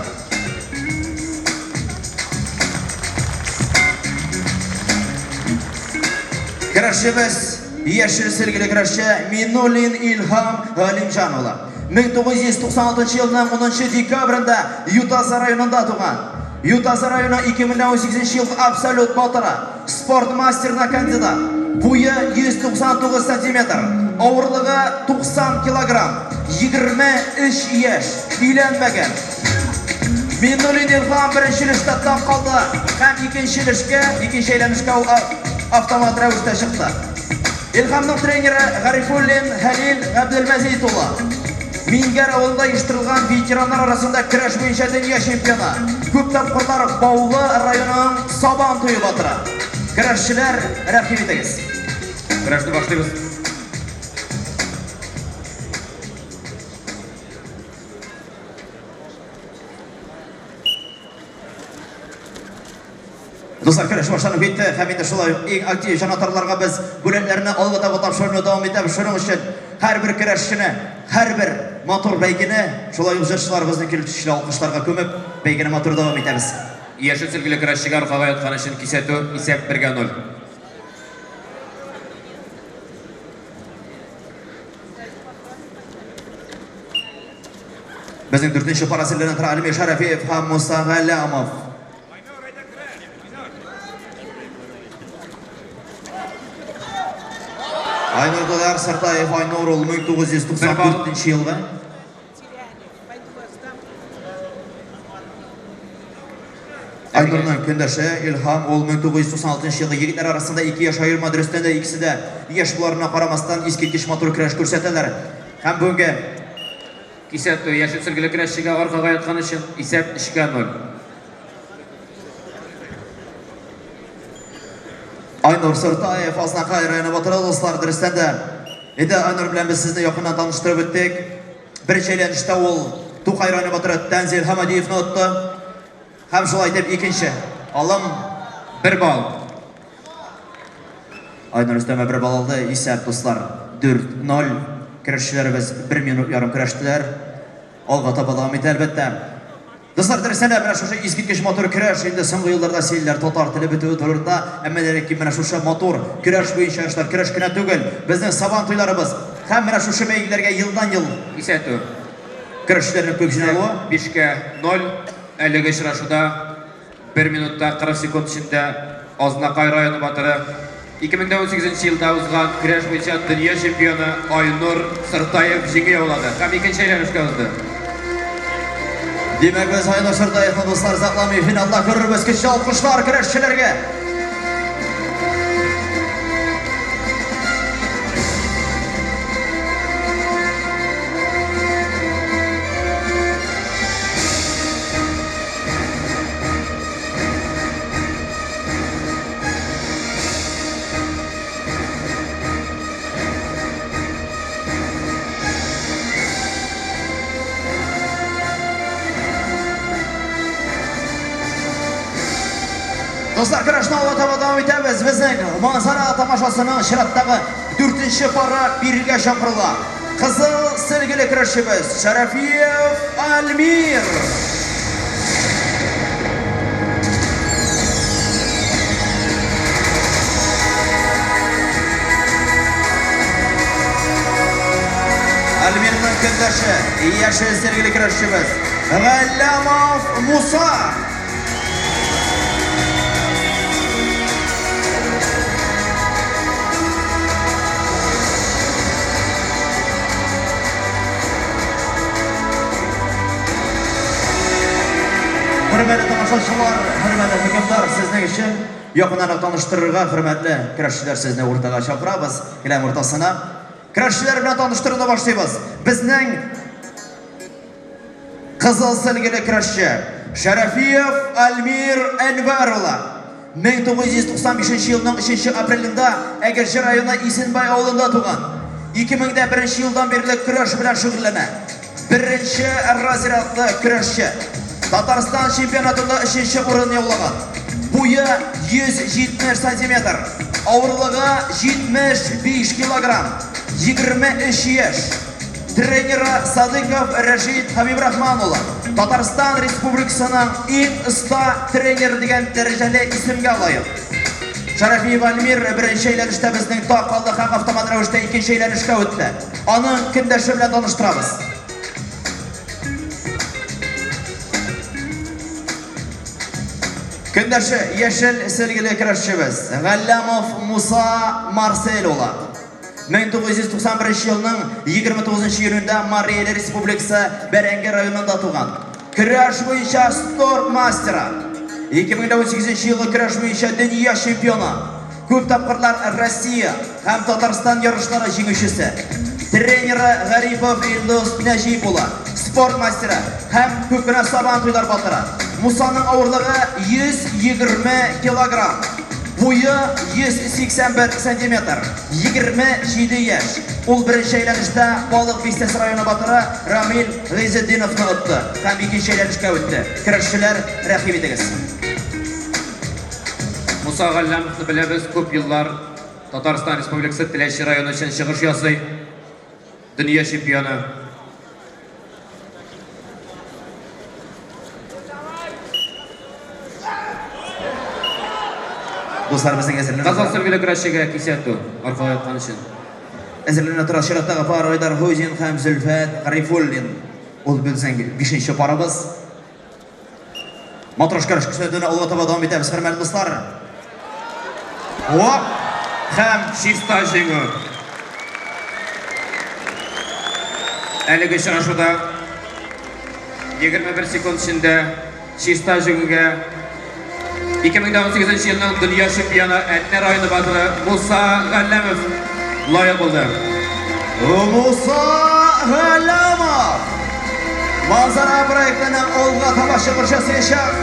Speaker 3: Көрәшчебез яшел сөлгеле көрәшче Минуллин Илһам Галимҗан улы. 1996 елның 10 декабрендә Ютазы районында туган. Ютазы районы 2018 елгы абсолют батыры, спорт мастерына кандидат. Буе 199 сантиметр, авырлыгы 90 килограмм, 23 яшь, өйләнмәгән. Минуллин Илһам беренче өлештә калды һәм икенче өлешкә, икенче әйләнешкә ул автомат рәвештә чыкты. Илһамның тренеры Гарифуллин Хәлил Габделмәзит улы. Мингәр авылында оештырылган ветераннар арасында көрәш буенча дөнья чемпионы. Күп тапкырлар Баулы районының Сабан туе батыры. Көрәшчеләр, рәхим итегез.
Speaker 5: Көрәшне башлыйбыз.
Speaker 3: Дуслар, көрәш башланып китте һәм инде шулай ук иң актив җанатарларга без бүләкләрне алга таба тапшыруны дәвам итәбез. Шуның өчен һәрбер көрәшчене, һәрбер матур бәйгене, шулай ук җырчыларыбызны килеп көчле алкышларга күмеп, бәйгене матур дәвам итәбез.
Speaker 7: Яшел сөлгеле көрәшчегә аркага яткан өчен кисәтү, исәп 1-0.
Speaker 3: Безнең дүртенче пар әзерләнә тора Альмир Шәрәфиев һәм Муса Галләмов. Айнур Дудар Сыртаев, Айнур ул 1994 елгы. Айнурның көндәше Илһам ул 1996 елгы. Егетләр арасында 2 яшь аерма, дөрестән дә икесе дә яшь буларына карамастан искиткеч матур көрәш күрсәтәләр. Һәм бүгенге
Speaker 7: кисәтү яшел сөлгеле көрәшчегә аркага яткан өчен исәп 3-0.
Speaker 3: Айнур Сыртаев, Азнакай районы батыры, дуслар, дөрестән дә. Инде Айнур белән без сезне якыннан таныштырып үттек. Беренче әйләнештә ул Тукай районы батыры Тәнзил Хамадиевны отты. Һәм шулай итеп икенче алым
Speaker 7: 1 балл.
Speaker 3: Айнур өстәмә 1 балл алды. Исәп, дуслар, 4-0. Көрәшчеләребез 1 минут ярым көрәштеләр. Алга таба дәвам итә, әлбәттә. Дуслар, дөрестән дә менә шушы искиткеч матур көрәш инде соңгы елларда сөйлиләр татар теле бетүе турында, әмма ләкин менә шушы матур көрәш буенча ярышлар көрәш кенә түгел, безнең сабан туйларыбыз һәм менә шушы бәйгеләргә елдан-ел
Speaker 7: кисәтү
Speaker 3: көрәшчеләрнең күп җыйналуы.
Speaker 7: 5-0. Әлеге очрашуда 1 минутта 40 секунд эчендә Азнакай районы батыры 2018 елда узган көрәш буенча дөнья чемпионы Айнур Сыртаев җиңү яулады һәм икенче әйләнешкә узды.
Speaker 3: Димәк, без Айнур Сыртаевны, дуслар, озакламый финалда күрербез. Көчле алкышлар көрәшчеләргә. Дуслар, көрәшне алга таба дәвам итәбез. Безнең Манзара тамашасының чираттагы 4нче пары бирегә чакырыла. Кызыл сөлгеле көрәшчебез Шәрәфиев Альмир. Альмирның көндәше, яшел сөлгеле көрәшчебез Галләмов Муса. Хөрмәтле тамашачылар, хөрмәтле хөкемдар, сезнең өчен якыннан таныштырырга хөрмәтле көрәшчеләр сезне уртага чакырабыз, келәм уртасына. Көрәшчеләр белән таныштыруны башлыйбыз. Безнең кызыл сөлгеле көрәшче Шәрәфиев Альмир Әнвәр улы. 1995 елның 3 апрелендә Әгерҗе районы Исенбай авылында туган. 2001 елдан бирле көрәш белән шөгыльләнә. Беренче разрядлы көрәшче. Татарстан чемпионатында 3-нче урын яулаган. Буе 170 сантиметр. Авырлыгы 75 килограмм. 23 яшь. Тренеры Садыков Рәшит Хабибрахман улы. Татарстан Республикасының иң оста тренер дигән дәрәҗәле исемгә лаек. Шәрәфиев Альмир беренче әйләнештә безнең так калды һәм автомат рәвештә икенче әйләнешкә үтте. Аның көндәше белән таныштырабыз. Көндәше яшел сөлгеле көрәшчебез Галләмов Муса Марсель улы. 1991 елның 29 июнендә Марий Эл Республикасы Бәрәңге районында туган. Көрәш буенча спорт мастеры. 2018 елгы көрәш буенча дөнья чемпионы. Күп тапкырлар Россия һәм Татарстан ярышлары җиңүчесе. Тренеры Гарипов Илдус Нәҗип улы. Спорт мастеры һәм күп кенә сабан туйлар батыры. Мусаның авырлыгы 120 килограмм. Буе 181 сантиметр. 27 яшь. Ул беренче әйләнештә Балык Бистәсе районы батыры Рамил Гыйзетдиновны отты һәм икенче әйләнешкә үтте. Көрәшчеләр, рәхим итегез.
Speaker 7: Муса Галләмовны беләбез, күп еллар Татарстан Республикасы Теләче районы өчен чыгыш ясый. Дөнья чемпионы.
Speaker 3: Дуслар, безнең әзерләнә.
Speaker 7: Кызыл сөлгеле көрәшчегә кисәтү аркага яткан өчен.
Speaker 3: Әзерләнә тора чираттагы пар Айдар Хуҗин һәм Зөлфәт Гарифуллин. Ул безнең бишенче парыбыз. Матрош көрәш күрсәтүне алга таба дәвам итәбез, хөрмәтле дуслар. Оп!
Speaker 10: Һәм чиста җиңү. Әлеге очрашуда 21 секунд эчендә чиста җиңүгә 2018 елның дөнья чемпионы Әтнә районы батыры Муса Галләмов лаек булды.
Speaker 3: Муса Галләмов! Манзара проектының алга таба чыгыш ясаячак.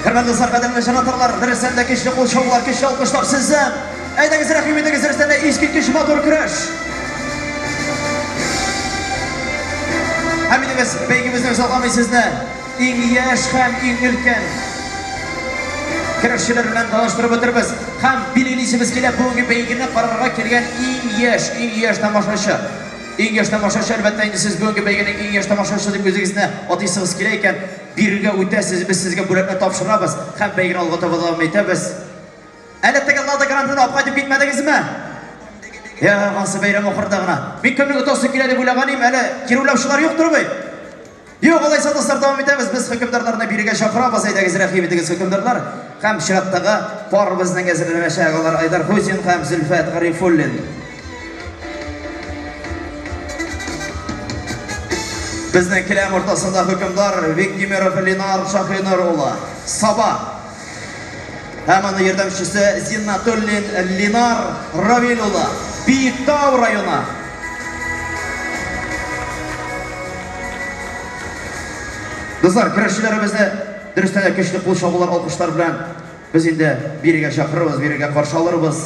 Speaker 3: Хөрмәтле дуслар, кадерле җанатарлар, дөрестән дә көчле кул чабулар, көчле алкышлар сездән. Әйдәгез, рәхим итегез, дөрестән дә искиткеч матур көрәш. Һәм инде без бәйгебезне озакламый сезне иң яшь һәм иң өлкән көрәшчеләр белән таныштырып үтербез. Һәм билгелисебез килә, бүгенге бәйгене карарга килгән иң яшь, иң яшь тамашачы. Иң яшь тамашачы, әлбәттә инде сез бүгенге бәйгенең иң яшь тамашачысы дип үзегезне атыйсыгыз килә икән, бирегә үтәсез, без сезгә бүләкне тапшырабыз һәм бәйгене алга таба дәвам итәбез. Әле теге Лада Грантаны алып кайтып китмәдегезме? Я, ансы бәйрәм ахырында гына. Мин кемнең отасы килә дип уйлаган идем, әле кире уйлаучылар юктыр бит. Юк, алайса, дуслар, дәвам итәбез. Без хөкемдарларны бирегә чакырабыз. Әйдәгез, рәхим итегез, хөкемдарлар. Һәм чираттагы пар безнең әзерләнәчәк. Алар Айдар Хузин һәм Зөлфәт Гарифуллин. Безнең келәм уртасында хөкемдар Виктимиров Ленар Шахинур улы. Саба. Һәм аның ярдәмчесе Зиннатуллин Ленар Равил улы. Биектау районы. Дуслар, көрәшчеләребезне дөрестән дә көчле кул чабулар, алкышлар белән без инде бирегә чакырырбыз, бирегә каршы алырбыз.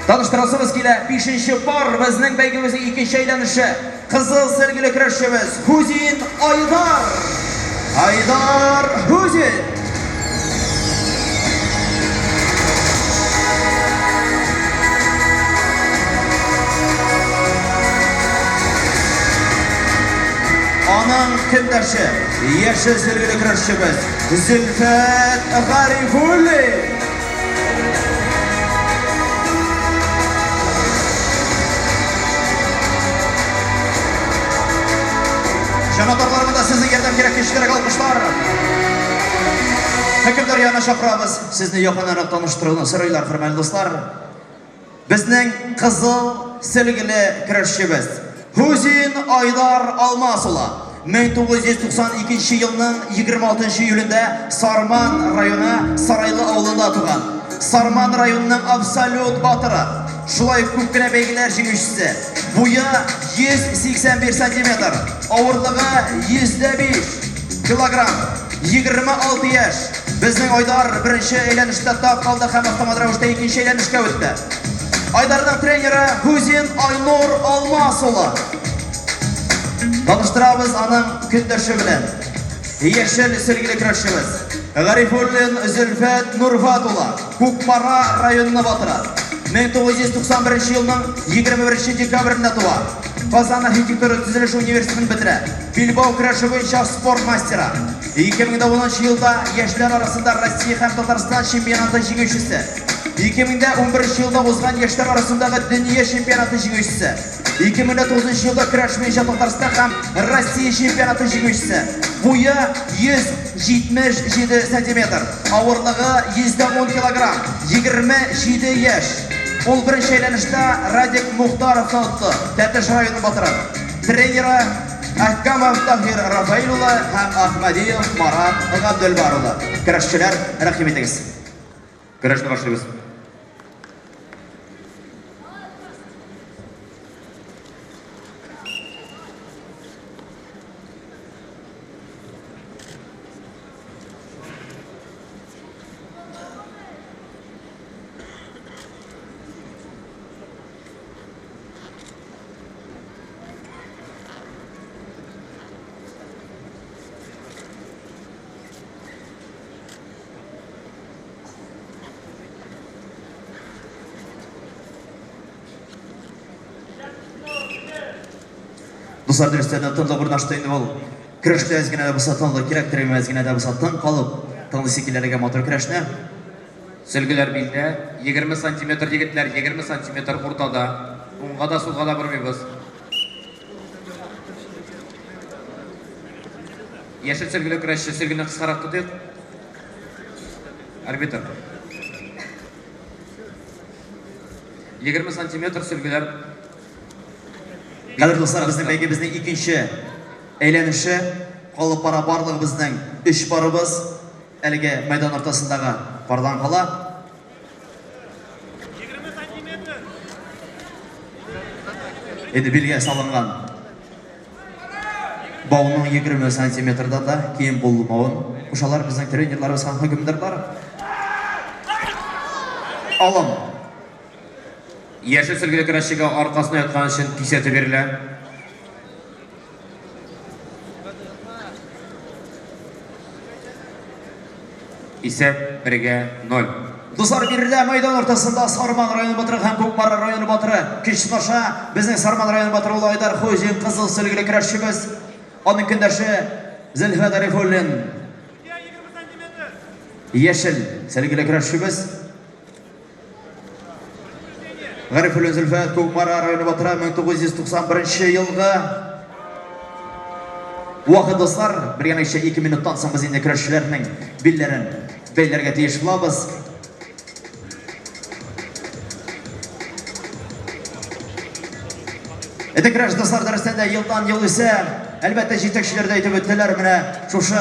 Speaker 3: Таныштырасыбыз килә, бишенче пар безнең бәйгебезнең икенче әйләнеше. Кызыл сөлгеле көрәшчебез Хузин Айдар. Айдар Хузин. Аның көндәше, яшел сөлгеле көрәшчебез Зөлфәт Гарифуллин. Җанатарлар, монда сезнең ярдәм кирәк, көчлерәк алкышлар. Хөкемдар янына чакырабыз. Сезне якыннанрак таныштыруны сорыйлар, хөрмәтле дуслар. Безнең кызыл сөлгеле көрәшчебез Хузин Айдар Алмас улы 1992 елның 26 июлендә Сарман районы Сарайлы авылында туган. Сарман районының абсолют батыры. Шулай ук күп кенә бәйгеләр җиңүчесе. Буе 181 сантиметр, авырлыгы 105 килограмм, 26 яшь. Безнең Айдар беренче әйләнештә тап калды һәм автомат рәвештә икенче әйләнешкә үтте. Айдарның тренеры Хузин Айнур Алмас улы. Таныштырабыз аның көндәше белән. Яшел сөлгеле көрәшчебез Гарифуллин Зөлфәт Нурфат улы, Кукмара районына батыры. 1991 елның 21 декабрендә туа. Казан архитектура төзелеш университетын бетерә. Билбау көрәше буенча спорт мастеры. 2010 елда яшьләр арасында Россия һәм Татарстан чемпионаты җиңүчесе. 2011 елда узган яшьләр арасындагы дөнья чемпионаты җиңүчесе. 2009 елда көрәш буенча Татарстан һәм Россия чемпионаты җиңүчесе. Буе 177 сантиметр, авырлыгы 110 килограмм, 27 яшь. Ул беренче әйләнештә Радик Мухтаровны отты, Тәтеш районы батыры. Тренеры Әхкамов Таһир Рафаил улы һәм Ахмадиев Марат Габделбар улы. Көрәшчеләр, рәхим итегез.
Speaker 10: Көрәшне башлыйбыз.
Speaker 3: Дуслар, дөрестән дә тынлык урнашты инде ул. Көрәштә әз генә дә булса тынлык кирәктер, әз генә дә булса тын калып тыңлыйсы килә әлеге матур көрәшне.
Speaker 10: Сөлгеләр билдә, 20 сантиметр егетләр, 20 сантиметр уртада. Уңга да, сулга да бормыйбыз. Яшел сөлгеле көрәшче, сөлгене кыскарак тотыйк. Арбитр. 20 сантиметр сөлгеләр.
Speaker 3: Кадерле дуслар, безнең бәйгебезнең икенче әйләнеше калып бара. Барлыгы безнең өч парыбыз әлеге мәйдан уртасындагы пардан кала. Инде билгә салынган бауның 20 сантиметрда да ким булмавын кушалар безнең тренерларыбыз һәм хөкемдарлар. Алым.
Speaker 10: Яшел сөлгеле көрәшчегә аркасына яткан өчен кисәтү бирелә. Исәп 1-гә 0.
Speaker 3: Дуслар, биредә мәйдан уртасында Сарман районы батыры һәм Кукмара районы батыры көч сынаша. Безнең Сарман районы батыры ул Айдар Хуҗин, кызыл сөлгеле көрәшчебез. Аның көндәше Зөлфәт Арифуллин. Яшел сөлгеле көрәшчебез. Гарифуллин Зөлфәт, Кукмара районы батыры, 1991 елгы. Вакыт, дуслар, бер генә 2 минуттан соң без инде көрәшчеләрнең билләрен бәйләргә тиеш булабыз. Эте көрәш, дуслар, дөрестән дә елдан ел үсә. Әлбәттә, җитәкчеләр дә әйтеп үттеләр, менә шушы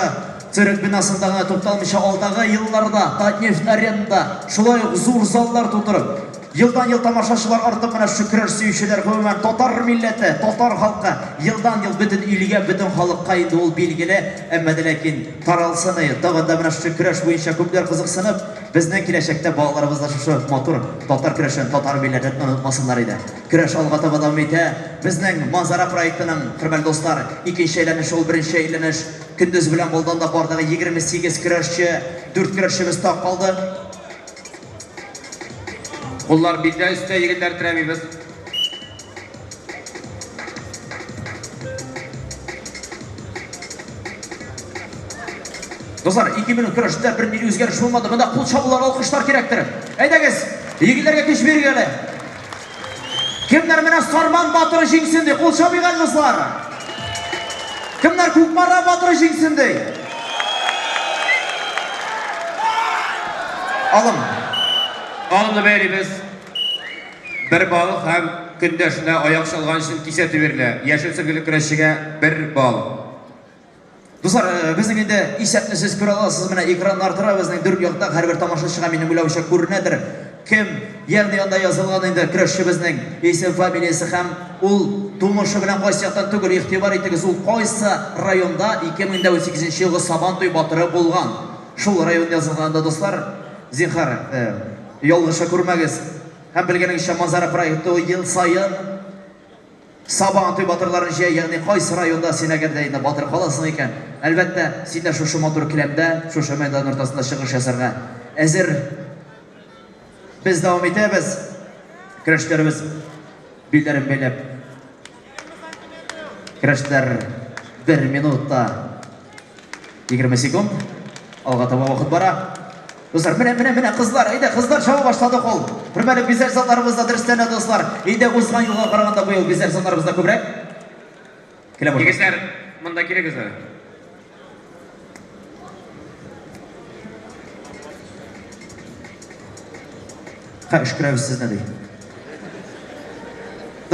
Speaker 3: цирк бинасында гына тукталмыйча алдагы елларда Татнефть аренада шулай ук зур заллар тутырып, елдан-ел тамашачылар артып, менә шушы көрәш сөючеләр, гомумән татар милләте, татар халкы елдан-ел бөтен илгә, бөтен халыкка инде ул билгеле, әмма дә ләкин таралсын, тагын да менә шушы көрәш буенча күпләр кызыксынып, безнең киләчәктә балаларыбыз да шушы матур татар көрәшен, татар милләтен онытмасыннар иде. Көрәш алга таба дәвам итә. Безнең Манзара проектының, хөрмәтле дуслар, икенче әйләнеше ул, беренче әйләнеш көндез белән булды, анда бардагы 28 көрәшче, 4 көрәшчебез так калды.
Speaker 10: Куллар билдә, өстә, егетләр, терәмибез.
Speaker 3: Дуслар, 2 минут көрәштә бер ни үзгәреш булмады. Монда кул чабулар, алкышлар кирәктер. Әйдәгез, егетләргә көч бирик әле. Кемнәр менә Сарман батыры җиңсен ди? Кул чабыйк әле, дуслар. Кемнәр Кукмара батыры җиңсен ди? Алым.
Speaker 10: Алымны бәйлибез. 1 балл һәм көндәшенә аяк чалган өчен кисәтү бирелә. Яшел сөлгеле көрәшчегә 1 балл.
Speaker 3: Дуслар, безнең инде исәпне сез күрә аласыз, менә экраннар тора, безнең дүрт якта һәрбер тамашачыга минем уйлавымча күренәдер. Кем, ягъни анда язылган инде көрәшчебезнең исем, фамилиясе һәм ул тумышы белән кайсы яктан түгел, игътибар итегез, ул кайсы районда 2018 елгы Сабантуй батыры булган. Шул район язылган анда, дуслар. Зинһар, ялгыша күрмәгез. Һәм белгәнегезчә, Манзара проекты ул ел саен Сабантуй батырларын җыя, ягъни кайсы районда син әгәр дә инде батыр каласың икән, әлбәттә, син дә шушы матур келәмдә, шушы мәйдан уртасында чыгыш ясарга әзер. Без дәвам итәбез. Көрәшләребез билләрен бәйләп. Көрәшләр 1 минутта 20 секунд. Алга таба вакыт бара. Дуслар, менә, менә, менә кызлар, әйдә, кызлар чаба башлады кул. Хөрмәтле гүзәл затларыбыз да дөрестән дә, дуслар. Инде узган елга караганда быел гүзәл затларыбыз да күбрәк. Килә бу.
Speaker 10: Егетләр, монда килегез әле.
Speaker 3: Ха, өшкерәбез сезне ди.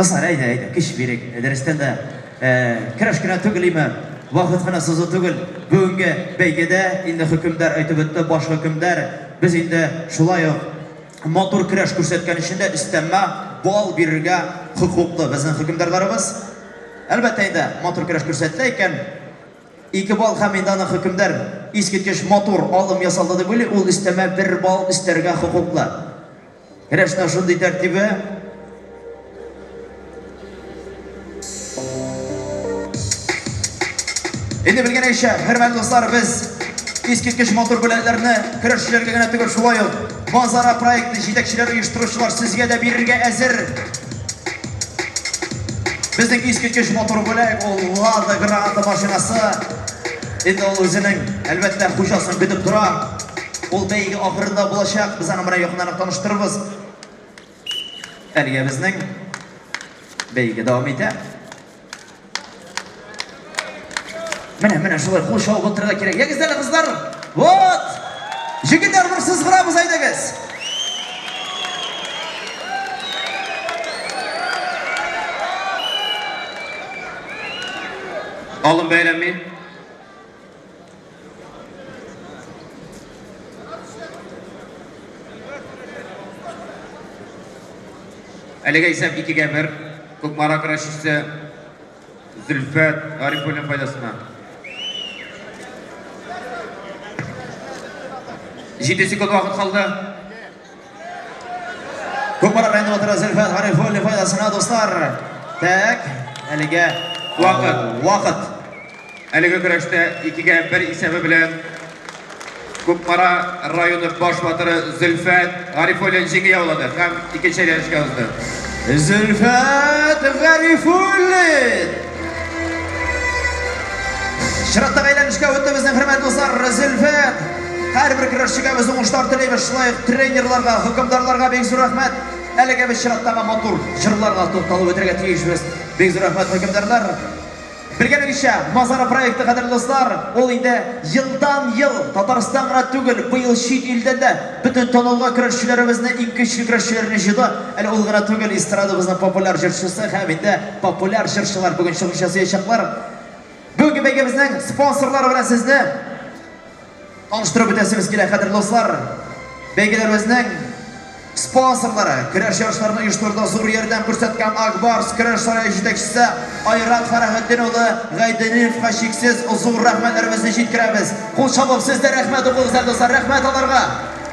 Speaker 3: Дуслар, әйдә, әйдә, көч бирик. Дөрестән дә, көрәш кенә түгел име, вакыт кына сузу түгел. Бүгенге бәйгедә инде хөкемдар әйтеп үтте, баш хөкемдар. Без инде шулай ук матур көрәш күрсәткән өчен дә өстәмә балл бирергә хокуклы безнең хөкемдарларыбыз. Әлбәттә инде, матур көрәш күрсәтелә икән, 2 балл һәм инде аны хөкемдар искиткеч матур алым ясалды дип уйлый, ул өстәмә 1 балл өстәргә хокуклы. Көрәшнең шундый тәртибе. Инде белгәнегезчә, хөрмәтле дуслар, без искиткеч матур бүләкләрне көрәшчеләргә генә түгел, шулай ук Манзара проекты җитәкчеләре, оештыручылар сезгә дә бирергә әзер. Безнең искиткеч матур бүләк ул Лада Гранта машинасы. Инде ул үзенең, әлбәттә, хуҗасын көтеп тора. Ул бәйге ахырында булачак. Без аны менә якыннан таныштырырбыз. Әлегә безнең бәйге дәвам итә. Менә, менә шулай кул чабып утырырга кирәк. Ягез әле, кызлар. Вот! Җегетләр, бер сызгырабыз, әйдәгез.
Speaker 10: Алым бәйләнми. Әлегә исәп 2-гә 1. Кукмара көрәшчесе Зөлфәт Гарифуллин файдасына. 7 секунд вакыт калды.
Speaker 3: Кукмара районы батыры Зөлфәт Гарифуллин файдасына, дуслар. Так, әлегә
Speaker 10: вакыт.
Speaker 3: Вакыт.
Speaker 10: Әлеге көрәштә 2-гә 1 исәбе белән Кукмара районы баш батыры Зөлфәт Гарифуллин җиңү яулады һәм икенче әйләнешкә узды.
Speaker 3: Зөлфәт Гарифуллин! Чираттагы әйләнешкә үтте безнең хөрмәтле дуслар Зөлфәт. Һәрбер көрәшчегә без уңышлар телибез, шулай ук тренерларга, хөкемдарларга бик зур рәхмәт. Әлегә без чираттагы матур җырларга тукталып үтәргә тиешбез. Бик зур рәхмәт, хөкемдарлар. Белгәнегезчә, Мазара проекты, кадерле дуслар, ул инде елдан-ел Татарстан гына түгел, быел чит илдән дә бөтен танылган көрәшчеләребезне, иң көчле көрәшчеләрне җыйды. Әле ул гына түгел, эстрадабызның популяр җырчысы һәм инде популяр җырчылар бүген чыгыш ясаячаклар. Бүгенге бәйгебезнең спонсорлары белән сезне таныштырып үтәсебез килә, кадерле дуслар. Бәйгеләребезнең спонсорлары, көрәш ярышларын оештыруда зур ярдәм күрсәткән Ак Барс көрәш сарае җитәкчесе Айрат Фәрәхетдин улы Гайдениевка чиксез зур рәхмәтләребезне җиткерәбез. Кул чабып сез дә рәхмәт укыгыз әле, дуслар. Рәхмәт аларга.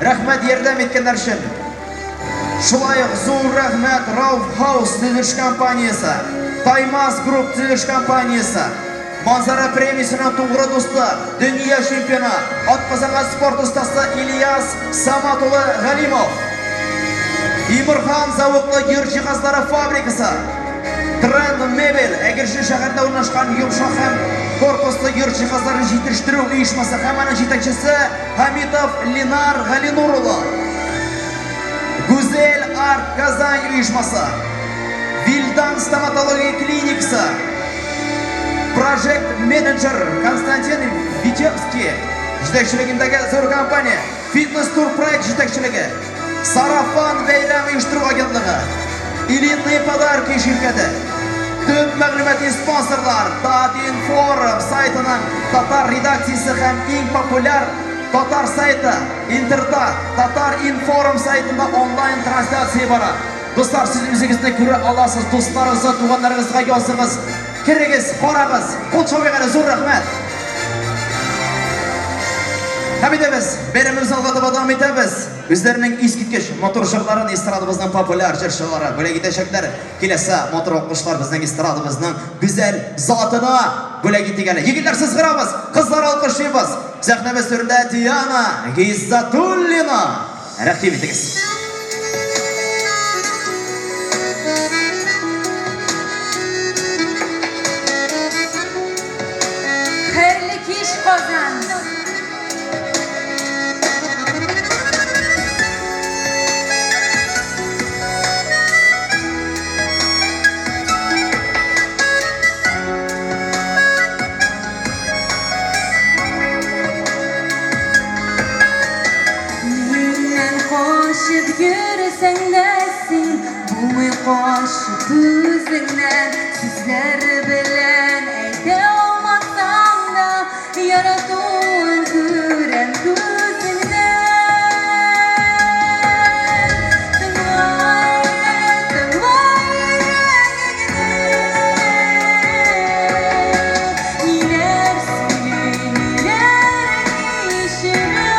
Speaker 3: Рәхмәт ярдәм иткәннәр өчен. Шулай ук зур рәхмәт Рауф Хаус төзелеш компаниясе, Таймас Групп төзелеш компаниясе, Манзара премиясенең тугры дусты, дөнья чемпионы, атказанган спорт остасы Ильяс Самат улы Галимов, Тимурхан зәвыклы йорт җиһазлары фабрикасы, Тренд Мебель, Әгерҗе шәһәрендә урнашкан йомшак һәм корпуслы йорт җиһазларын җитештерү оешмасы һәм аның җитәкчесе Хамитов Ленар Галинур улы, Гүзәл Арт Казань оешмасы, Вильдан стоматология клиникасы, Прожект менеджер Константин Витебский җитәкчелегендәге зур компания, Фитнес тур проект җитәкчелеге, Сарафан бәйрәм оештыру агентлыгы, Элитные подарки ширкәте, төп мәгълүмати спонсорлар Татинформ сайтының татар редакциясе һәм иң популяр татар сайты Интертат, Татар-информ сайтында онлайн трансляция бара. Дуслар, сез үзегезне күрә аласыз, дусларыгызга, туганнарыгызга языгыз, керегез, карагыз. Кул чабыйк әле, зур рәхмәт. Һәм инде без бәйрәмебезне алга таба дәвам итәбез. Үзләренең искиткеч матур җырларын эстрадабызның популяр җырчылары бүләк итәчәкләр. Киләсе матур алкышлар безнең эстрадабызның гүзәл затына бүләк итик әле. Егетләр, сызгырабыз, кызлар, алкышлыйбыз. Сәхнәбез түрендә Диана Гыйззатуллина. Рәхим итегез.
Speaker 9: Хәерле кич, Казан! Миннән качып йөрсәң дә син, булмый качып үзеңнән. Сүзләр белән әйтә алмасаң да, яратуын күрәм күзеңнән. Тыңла әле, тыңла йөрәгеңне. Ниләр сөйли, ниләр кичерә.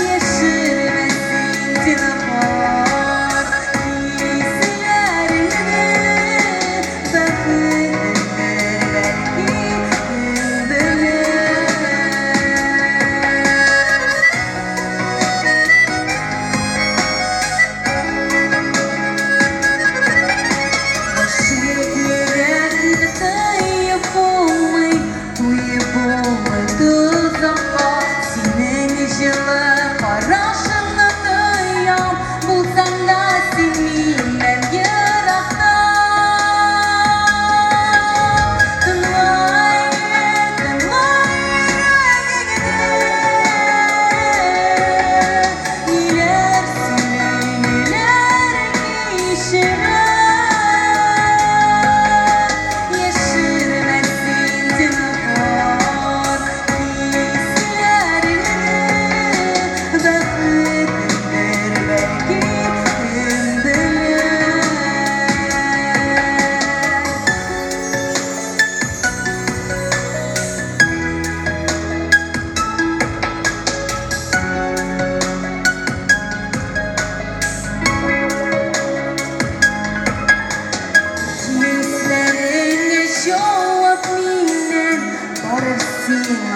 Speaker 9: Яшермә син, зинһар, хисләреңне.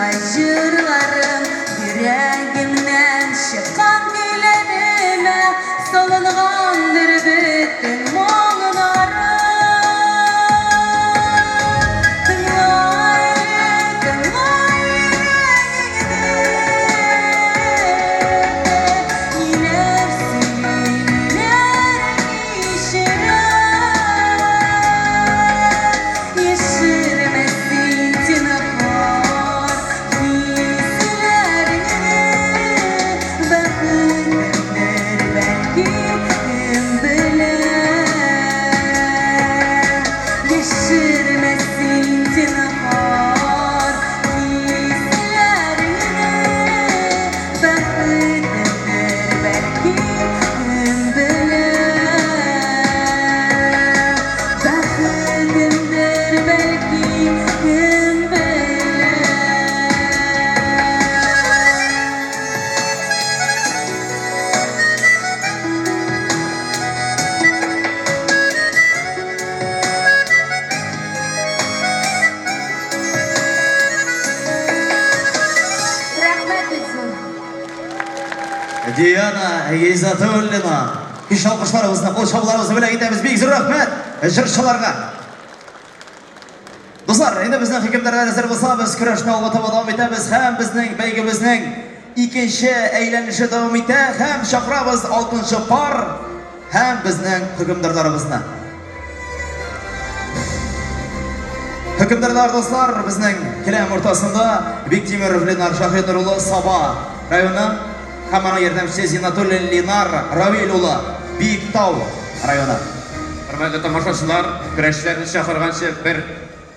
Speaker 9: Сиңа җырларым, йөрәгемнән чыккан көйләремә салынгандыр бөтен моңнарым. Тыңла әле, тыңла йөрәгеңне, ниләр сөйли, ниләр кичерә. Яшермә син зинһар хисләреңне, бәхетемдер бәлки, кем белә. Яшермә син зинһар хисләреңне, бәхетемдер бәлки, кем белә. Бәхетемдер бәлки, кем белә. Рәхмәт бик зур.
Speaker 3: Диана Гизатуллина. Көчле алкышларыбызны, кул чабуларыбызны бүләк итәбез. Бик зур рәхмәт җырчыларга. Дуслар, инде безнең хөкемдарлар әзер булса, без көрәшне алга таба дәвам итәбез һәм безнең бәйгебезнең икенче әйләнеше дәвам итә һәм чакырабыз алтынчы пар һәм безнең хөкемдарларыбызны. Хөкемдарлар, дуслар, безнең келәм уртасында Биктимиров Ленар Шаһинур улы, Саба районы, һәм аның ярдәмчесе Зиннатуллин Ленар Равил улы, Биектау районы.
Speaker 10: Хөрмәтле тамашачылар, көрәшчеләрне чакырганчы бер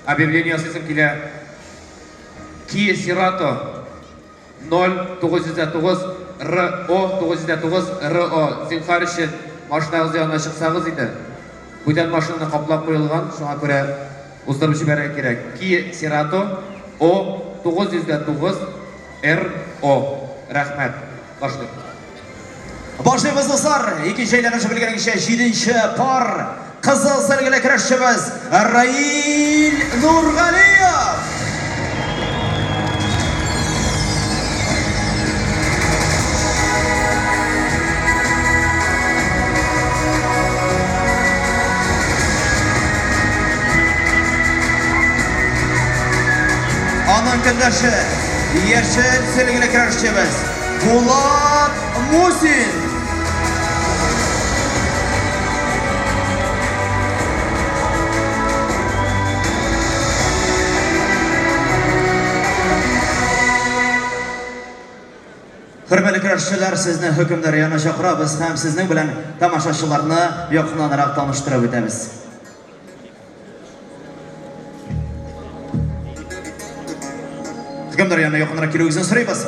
Speaker 10: объявление ясыйсым килә. Kia Cerato 0909 РО 909 РО, зинһар өчен машинагыз янына чыксагыз иде. Бүтән машинаны каплап куелган, шуңа күрә уздырып җибәрергә кирәк. Kia Cerato О 909 РО. Рәхмәт. Башлыйк.
Speaker 3: Башлыйбыз, дуслар. Икенче әйләнеше, белгәнегезчә, җиденче пар. Кызыл сөлгеле көрәшчебез Раил Нургалиев. Аның көндәше яшел сөлгеле көрәшчебез Булат Мусин. Хөрмәтле көрәшчеләр, сезне хөкемдар янына чакырабыз һәм сезнең белән тамашачыларны якыннанрак таныштырып үтәбез. Хөкемдар янына якынрак килүегезне сорыйбыз.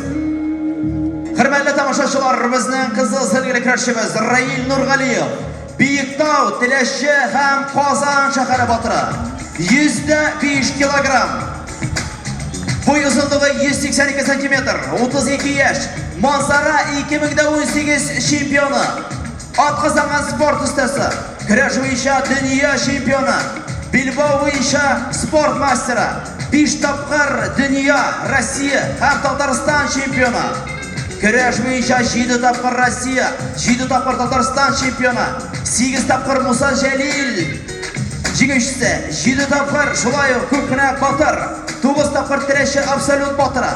Speaker 3: Хөрмәтле тамашачылар, безнең кызыл сөлгеле көрәшчебез Раил Нургалиев, Биектау, Теләче һәм Казан шәһәре батыры. 105 килограмм. Буй озынлыгы 182 сантиметр, 32 яшь. Манзара 2018 чемпионы. Атказанган спорт остасы. Көрәш буенча дөнья чемпионы. Билбау буенча спорт мастеры. 5 тапкыр дөнья, Россия һәм Татарстан чемпионы. Көрәш буенча 7 тапкыр Россия, 7 тапкыр Татарстан чемпионы. 8 тапкыр Муса Җәлил җиңүчесе, 7 тапкыр шулай ук күп кенә батыр, 9 тапкыр Теләче абсолют батыры.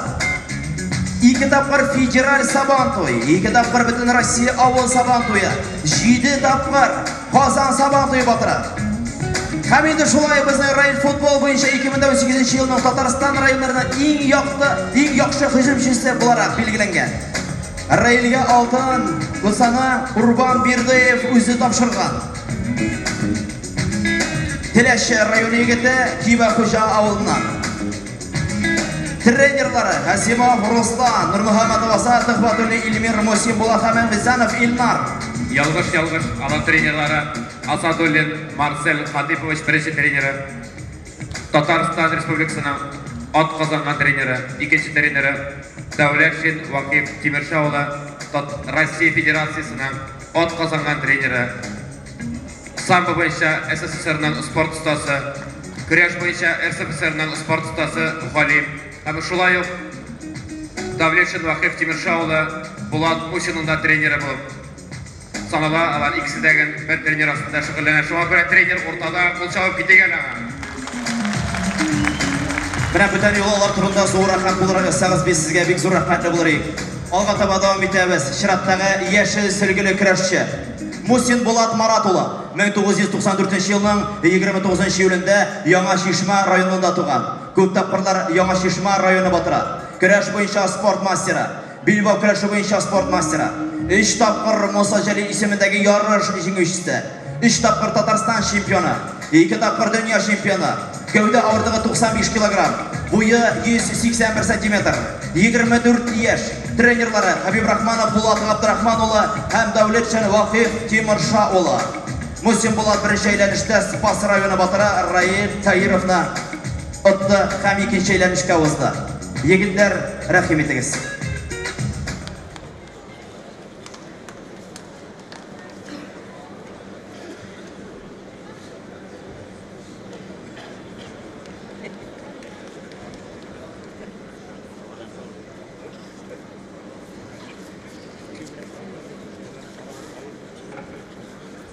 Speaker 3: 2 тапкыр федераль Сабантуй, 2 тапкыр бөтен Россия авыл Сабантуе, 7 тапкыр Казан Сабантуе батыры. Һәм инде шулай безнең Раил футбол буенча 2018 елның Татарстан районнарының иң якты, иң яхшы һөҗүмчесе буларак билгеләнгән. Раилгә алтын Гусана Урбан Бирдыев үзе тапшырган. Теләче районы егете, Кибәхуҗа авылыннан. Тренерлары Хасимов Руслан, Нурмухаммадов Асад, Төхвәтуллин Илмир, Мусин Булат һәм Мизанов Илнар.
Speaker 10: Ялгыш, ялгыш, аның тренерлары Асадуллин Марсель Хатипович беренче тренеры, Татарстан Республикасының ат казанган тренеры, икенче тренеры Дәүләтшин Вакыйф Тимерша улы, Россия Федерациясенең ат казанган тренеры, самбо буенча СССРның спорт остасы, көрәш буенча РСФСРның спорт остасы, галим һәм шулай ук Давлетшин Вахиф Тимерша улы Булат Мусинның да тренеры булып санала. Алар икесе дә бер тренер астында шөгыльләнә. Шуңа күрә тренер уртада, кул чабып китик әле аңа.
Speaker 3: Менә бүтән юлы алар турында зуррак һәм булырак язсагыз, без сезгә бик зур рәхмәтле булыр идек. Алга таба дәвам итәбез. Чираттагы яшел сөлгеле көрәшче. Мусин Булат Марат улы 1994 елның 29 июлендә Яңа Чишмә районында туган. Күп тапкырлар Яңа Чишмә районы батыры. Көрәш буенча спорт мастеры. Билбау көрәше буенча спорт мастеры. Өч тапкыр Муса Җәлил исемендәге ярыш җиңүчесе. Өч тапкыр Татарстан чемпионы. Ике тапкыр дөнья чемпионы. Гәүдә авырлыгы 95 килограмм. Буе 181 сантиметр. 24 яшь. Тренерлары Хабибрахманов Булат Габдрахман улы һәм Дәүләтшин Вахиф Тимурша улы. Мусин Булат беренче әйләнештә Спас районы батыры Раил Таировны отты һәм икенче әйләнешкә узды. Егетләр, рәхим итегез.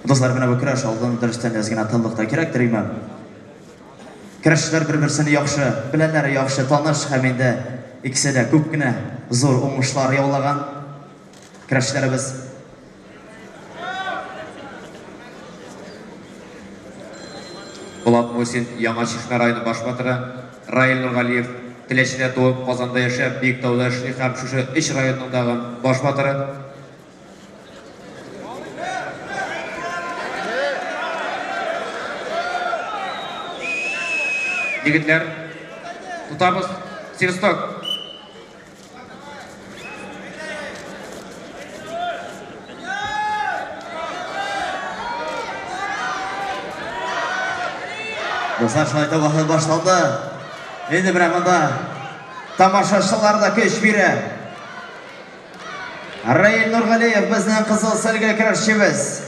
Speaker 3: Дуслар, менә бу көрәш алдын дөрестән әз генә тынлык та кирәктер, имам. Көрәшчеләр бер-берсен яхшы беләләр, яхшы таныш һәм инде икесе дә күп кенә зур уңышлар яулаган көрәшчеләребез.
Speaker 10: Булат Мусин, Яңа Чишмә районы баш батыры, Раил Нургалиев, Теләчедә туып, Казанда яшәп, Биектауда эшли һәм шушы өч районның дагы баш батыры. Егетләр, тотабыз. Свисток.
Speaker 3: Дуслар, шулай итеп вакыт башланды. Инде менә монда тамашачылар да көч бирә. Раил Нургалиев безнең кызыл сөлге көрәшчебез.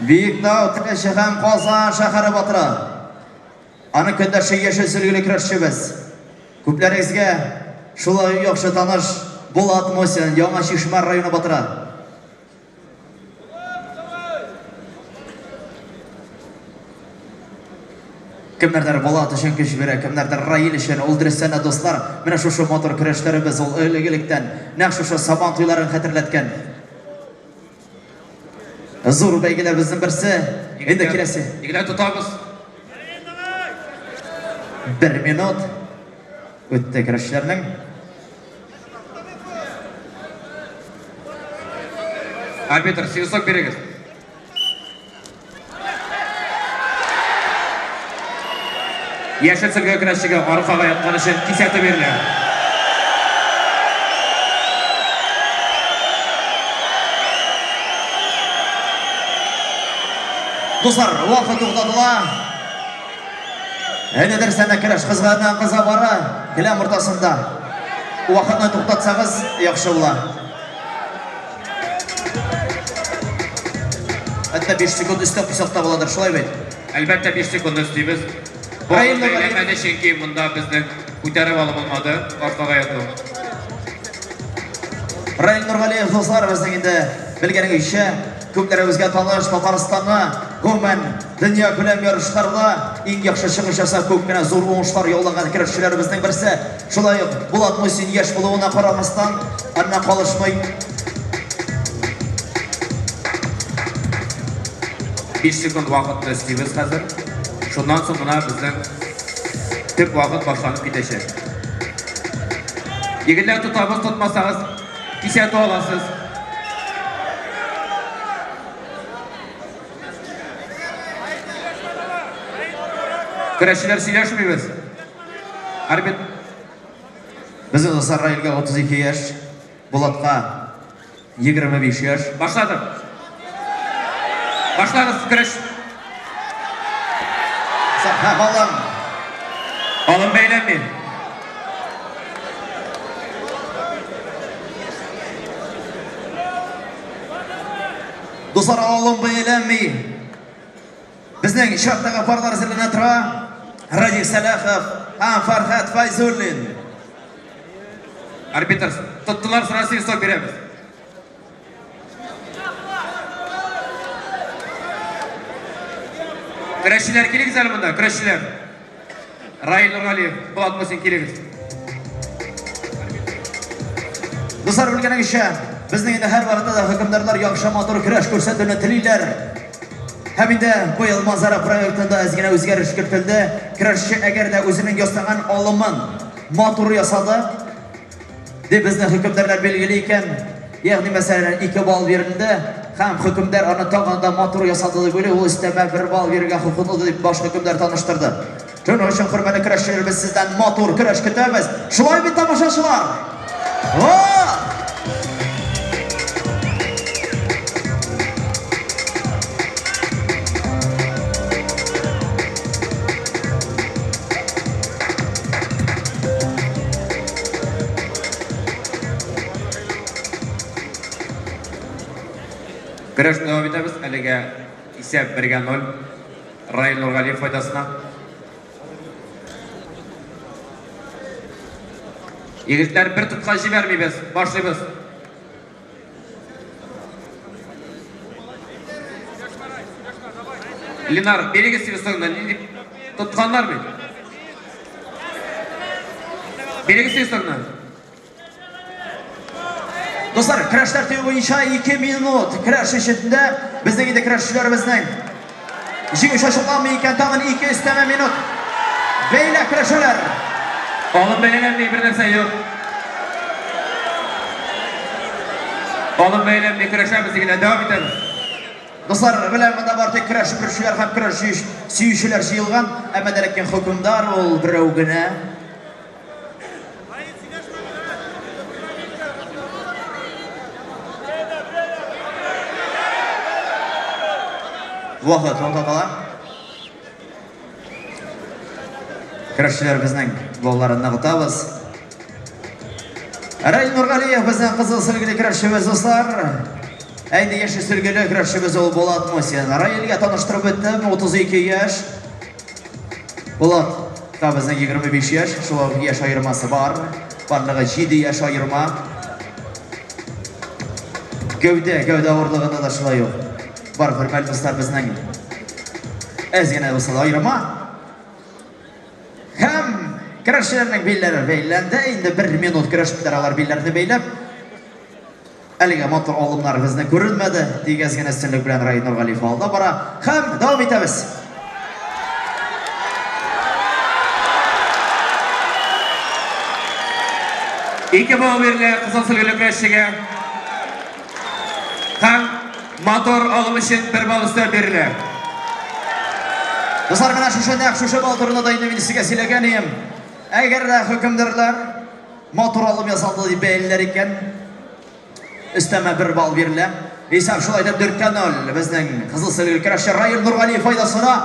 Speaker 3: Биектау, Теләче һәм Казан шәһәре батыры. Аның көндәше яшел сөлгеле көрәшчебез. Күпләрегезгә шулай яхшы таныш Булат Мусин, Яңа Чишмә районы батыры. Кемнәрдер Булат өчен көч бирә, кемнәрдер Раил өчен. Ул дөрестән дә, дуслар, менә шушы матур көрәшләребез ул элек-электән нәкъ шушы Сабан туйларын хәтерләткән. Зур бәйгеләребезнең берсе. Инде киләсе.
Speaker 10: Егетләр, тотабыз.
Speaker 3: Бер минут үтте көрәшчеләрнең.
Speaker 10: Арбитр, свисток бирегез. Яшел сөлге көрәшчегә аркага яткан өчен кисәтү бирелә.
Speaker 3: Дуслар, вакыт туктатыла. Әнә дөрестән дә көрәш кызганнан кыза бара. Келәм уртасында. Вакытны туктатсагыз, яхшы була. Хәтта 5 секунд өстәп куйсак та буладыр, шулай бит?
Speaker 10: Әлбәттә, 5 секунд өстибез.
Speaker 3: Раил
Speaker 10: Бу
Speaker 3: Нургалиев.
Speaker 10: бәйләнмәде, чөнки монда безнең күтәреп алып булмады, аркага яту.
Speaker 3: Раил Нургалиев, дуслар, безнең инде белгәнегезчә, күпләребезгә таныш Татарстанны, гомумән, дөнья күләм ярышларда иң яхшы чыгыш ясап, күп кенә зур уңышлар яулаган көрәшчеләребезнең берсе. Шулай ук Булат Мусин яшь булуына карамастан, аннан калышмый.
Speaker 10: 5 секунд вакытны өстибез хәзер. Шуннан соң менә безнең төп вакыт башланып китәчәк. Егетләр, тотабыз, тотмасагыз, кисәтү аласыз. Көрәшчеләр, сөйләшмибез. Арбит.
Speaker 3: Безнең дуслар, Раилгә 32 яшь, Булатка 25 яшь.
Speaker 10: Башладык. Башлагыз көрәш.
Speaker 3: Һәм алым.
Speaker 10: Алым бәйләнми.
Speaker 3: Дуслар, алым бәйләнми. Безнең чираттагы парлар әзерләнә тора. Радик Сәлахов һәм Фәрхәт Файзуллин.
Speaker 10: Арбитр, тоттылар, сразу свисток бирәбез. Көрәшчеләр килегез әле монда, көрәшчеләр. Раил Нургалиев, Булат Мусин килегез.
Speaker 3: Дуслар, белгәнегезчә, безнең инде һәр вакытта да хөкемдарлар яхшы матур көрәш күрсәтүне телиләр. Һәм инде быел Манзара проектында әз генә үзгәреш кертелде. Көрәшче әгәр дә үзенең ясаган алымын матур ясады, дип безнең хөкемдарлар билгели икән, ягъни мәсәлән 2 балл бирелде, һәм хөкемдар аны тагын да матур ясады дип уйлый, ул өстәмә 1 балл бирергә хокуклы дип баш хөкемдар таныштырды. Шуның өчен, хөрмәтле көрәшчеләр, без сездән матур көрәш көтәбез. Шулай бит, тамашачылар? Вот!
Speaker 10: Көрәшне дәвам итәбез. Әлегә исәп 1-га 0. Раил Нургалиев файдасына. Егетләр, бер тотка җибәрмибез. Башлыйбыз. Ленар, бирегез свистогны. Нинди тотканнар бит. Бирегез свистогны.
Speaker 3: Дуслар, көрәш тәртибе буенча 2 минут көрәш эчендә безнең инде көрәшчеләребезнең җиңүче ачыкланмый икән, тагын 2 өстәмә минут бәйлә көрәшәләр.
Speaker 10: Алым бәйләнми, бер нәрсә юк. Алым бәйләнми, көрәшәбез дигәндә дәвам итәбез.
Speaker 3: Дуслар, беләм, монда бар тик көрәш көрәшчеләр һәм көрәш сөючеләр җыелган, әмма дә ләкин хөкемдар ул берәү генә. Вакыт туктатыла. Көрәшчеләребезнең балларын ныгытабыз. Раил Нургалиев безнең кызыл сөлгеле көрәшчебез, дуслар. Ә инде яшел сөлгеле көрәшчебез ул Булат Мусин. Раилгә таныштырып үттем, 32 яшь. Булат та безнең 25 яшь, шулай ук яшь аермасы бар. Барлыгы 7 яшь аерма. Гәүдә, гәүдә авырлыгында да шулай ук. Бар, хөрмәтле дуслар, безнең әз генә булса да аерма. Һәм көрәшчеләрнең билләре бәйләнде. Инде бер минут көрәштеләр алар билләрне бәйләп. Әлегә матур алымнар безнең күренмәде. Тик әз генә өстенлек белән Раил Нургалиев алда бара. Һәм дәвам итәбез.
Speaker 10: Ике балл бирелә кызыл сөлгеле көрәшчегә. Һәм матур алым өчен бер балл өстәп бирелә.
Speaker 3: Дуслар, менә шушы нәкъ шушы балл турында да инде мин сезгә сөйләгән идем. Әгәр дә хөкемдарлар матур алым ясалды дип бәялиләр икән, өстәмә бер балл бирелә. Исәп шулай итеп 4-0 безнең кызыл сөлгеле көрәшче Раил Нургалиев файдасына.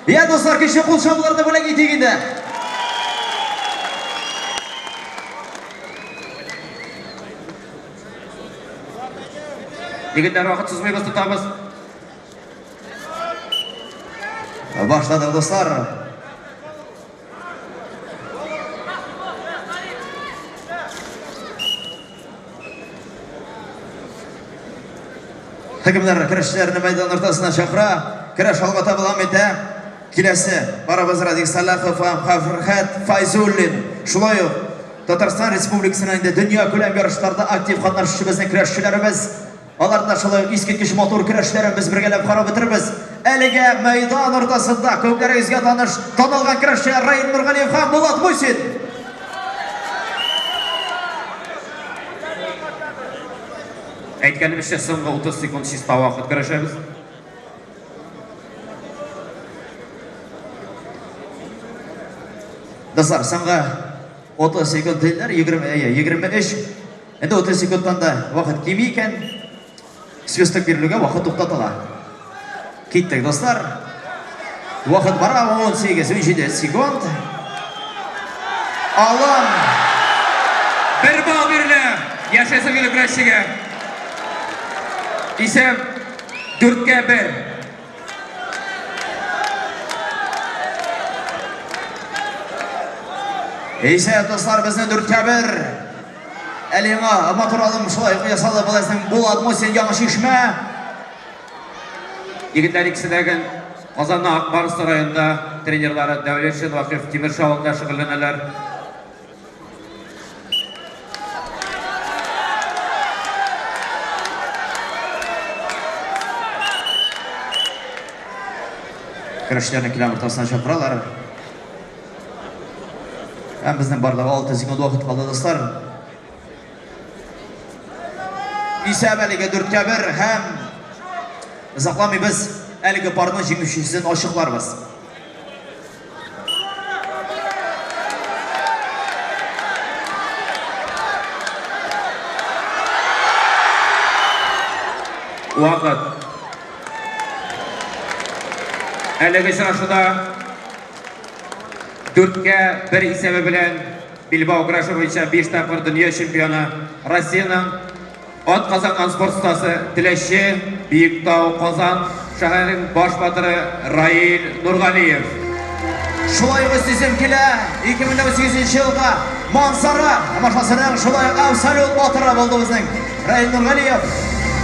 Speaker 3: Я, дуслар, көчле кул чабуларны бүләк итик инде.
Speaker 10: Егетләр, вакыт сузмыйбыз, тотабыз.
Speaker 3: Башладык, дуслар. Хөкемдар көрәшчеләрне мәйдан уртасына чакыра. Көрәш алга таба дәвам итә. Киләсе барыбыз Радик Салахов һәм Фәрхәт Файзуллин. Шулай ук Татарстан Республикасының инде дөнья күләм ярышларда актив катнашучы безнең көрәшчеләребез. Алар да шулай ук искиткеч матур көрәшләрен без бергәләп карап бетербез. Әлегә мәйдан уртасында күпләрегезгә таныш, танылган көрәшчеләр Раил Нургалиев һәм Булат Мусин.
Speaker 10: Әйткәнебезчә, соңгы 30 секунд чиста вакыт көрәшәбез.
Speaker 3: Дуслар, соңгы 30 секунд диләр, 20, әйе, 23. Инде 30 секундтан да вакыт кими икән, свисток бирелүгә вакыт туктатыла. Киттек, дуслар. Вакыт бара, 18, 17 секунд. Алым.
Speaker 10: Бер балл бирелә яшел сөлгеле көрәшчегә. Исәп 4-1.
Speaker 3: Исә, дуслар, безнең дүрткә бер. Әле яңа матур алым шулай ук ясалды. Был безнең Булат Мусин, Яңа Чишмә.
Speaker 10: Егетләр икесе дә гел Казанның Ак Барс сараенда тренерлары Дәүләтшин Вакыйф Тимерша авылында шөгыльләнәләр.
Speaker 3: Көрәшчеләрне келәм уртасына чакыралар. Һәм безнең барлыгы 6 секунд вакыт калды, дуслар. Исәп әлеге дүрткә бер һәм озакламый без әлеге парның җиңүчесен ачыкларбыз.
Speaker 10: Вакыт. Әлеге очрашуда дүрткә бер исәбе белән билбау көрәше буенча 5 тапкыр дөнья чемпионы, Россиянең ат казанган спорт остасы Теләче, Биектау, Казан шәһәренең баш батыры Раил Нургалиев.
Speaker 3: Шулай ук өстисем килә, 2018 елга Мансара тамашасының шулай ук абсолют батыры булды безнең Раил Нургалиев.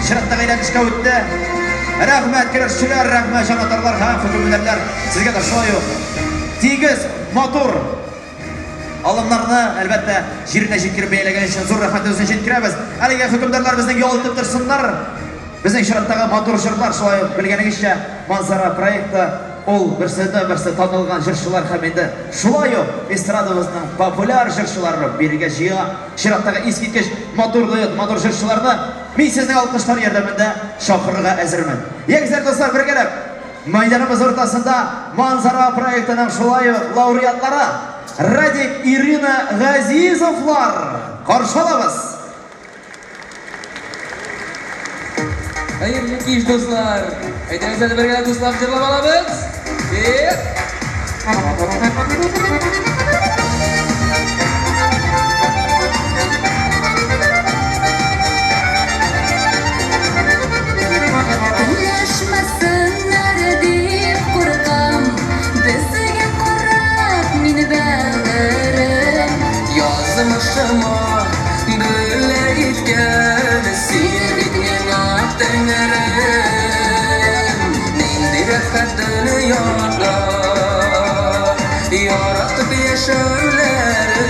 Speaker 3: Чираттагы әйләнешкә үтте. Рәхмәт көрәшчеләр, рәхмәт җанатарлар һәм хөкемдарлар. Сезгә дә шулай ук тигез, матур алымнарны, әлбәттә, җиренә җиткереп бәяләгән өчен зур рәхмәтебезне җиткерәбез. Әлегә хөкемдарлар безнең ял итеп торсыннар. Безнең чираттагы матур җырлар шулай ук белгәнегезчә Манзара проекты ул берседән берсе танылган җырчылар һәм инде шулай ук эстрадабызның популяр җырчылары бирегә җыя. Чираттагы искиткеч матур дуэт, матур җырчыларны мин сезнең алкышлар ярдәмендә чакырырга әзермен. Ягезләр, дуслар, бергәләп мәйданыбыз уртасында Манзара проектының шулай ук лауреатлары Радик, Ирина Газизовлар каршы алабыз.
Speaker 11: Хәерле кич, дуслар! Әйдәгез әле бергәләп дуслар җырлап алабыз. Бер.
Speaker 9: Көнләшмәсеннәр дип куркам, безгә карап мин бәгырем.
Speaker 11: Язмышыма бүләк иткән син бит миңа Тәңрем. Нинди рәхәт дөньяда яратып яшәүләре.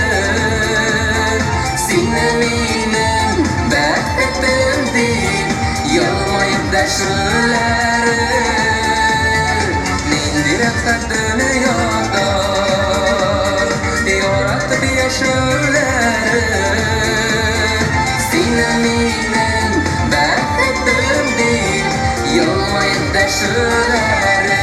Speaker 11: Син минем бәхетем дип елмаеп дәшүләре. Нинди рәхәт дөньяда яратып яшәүләре. Син минем бәхетем дип елмаеп дәшүләре.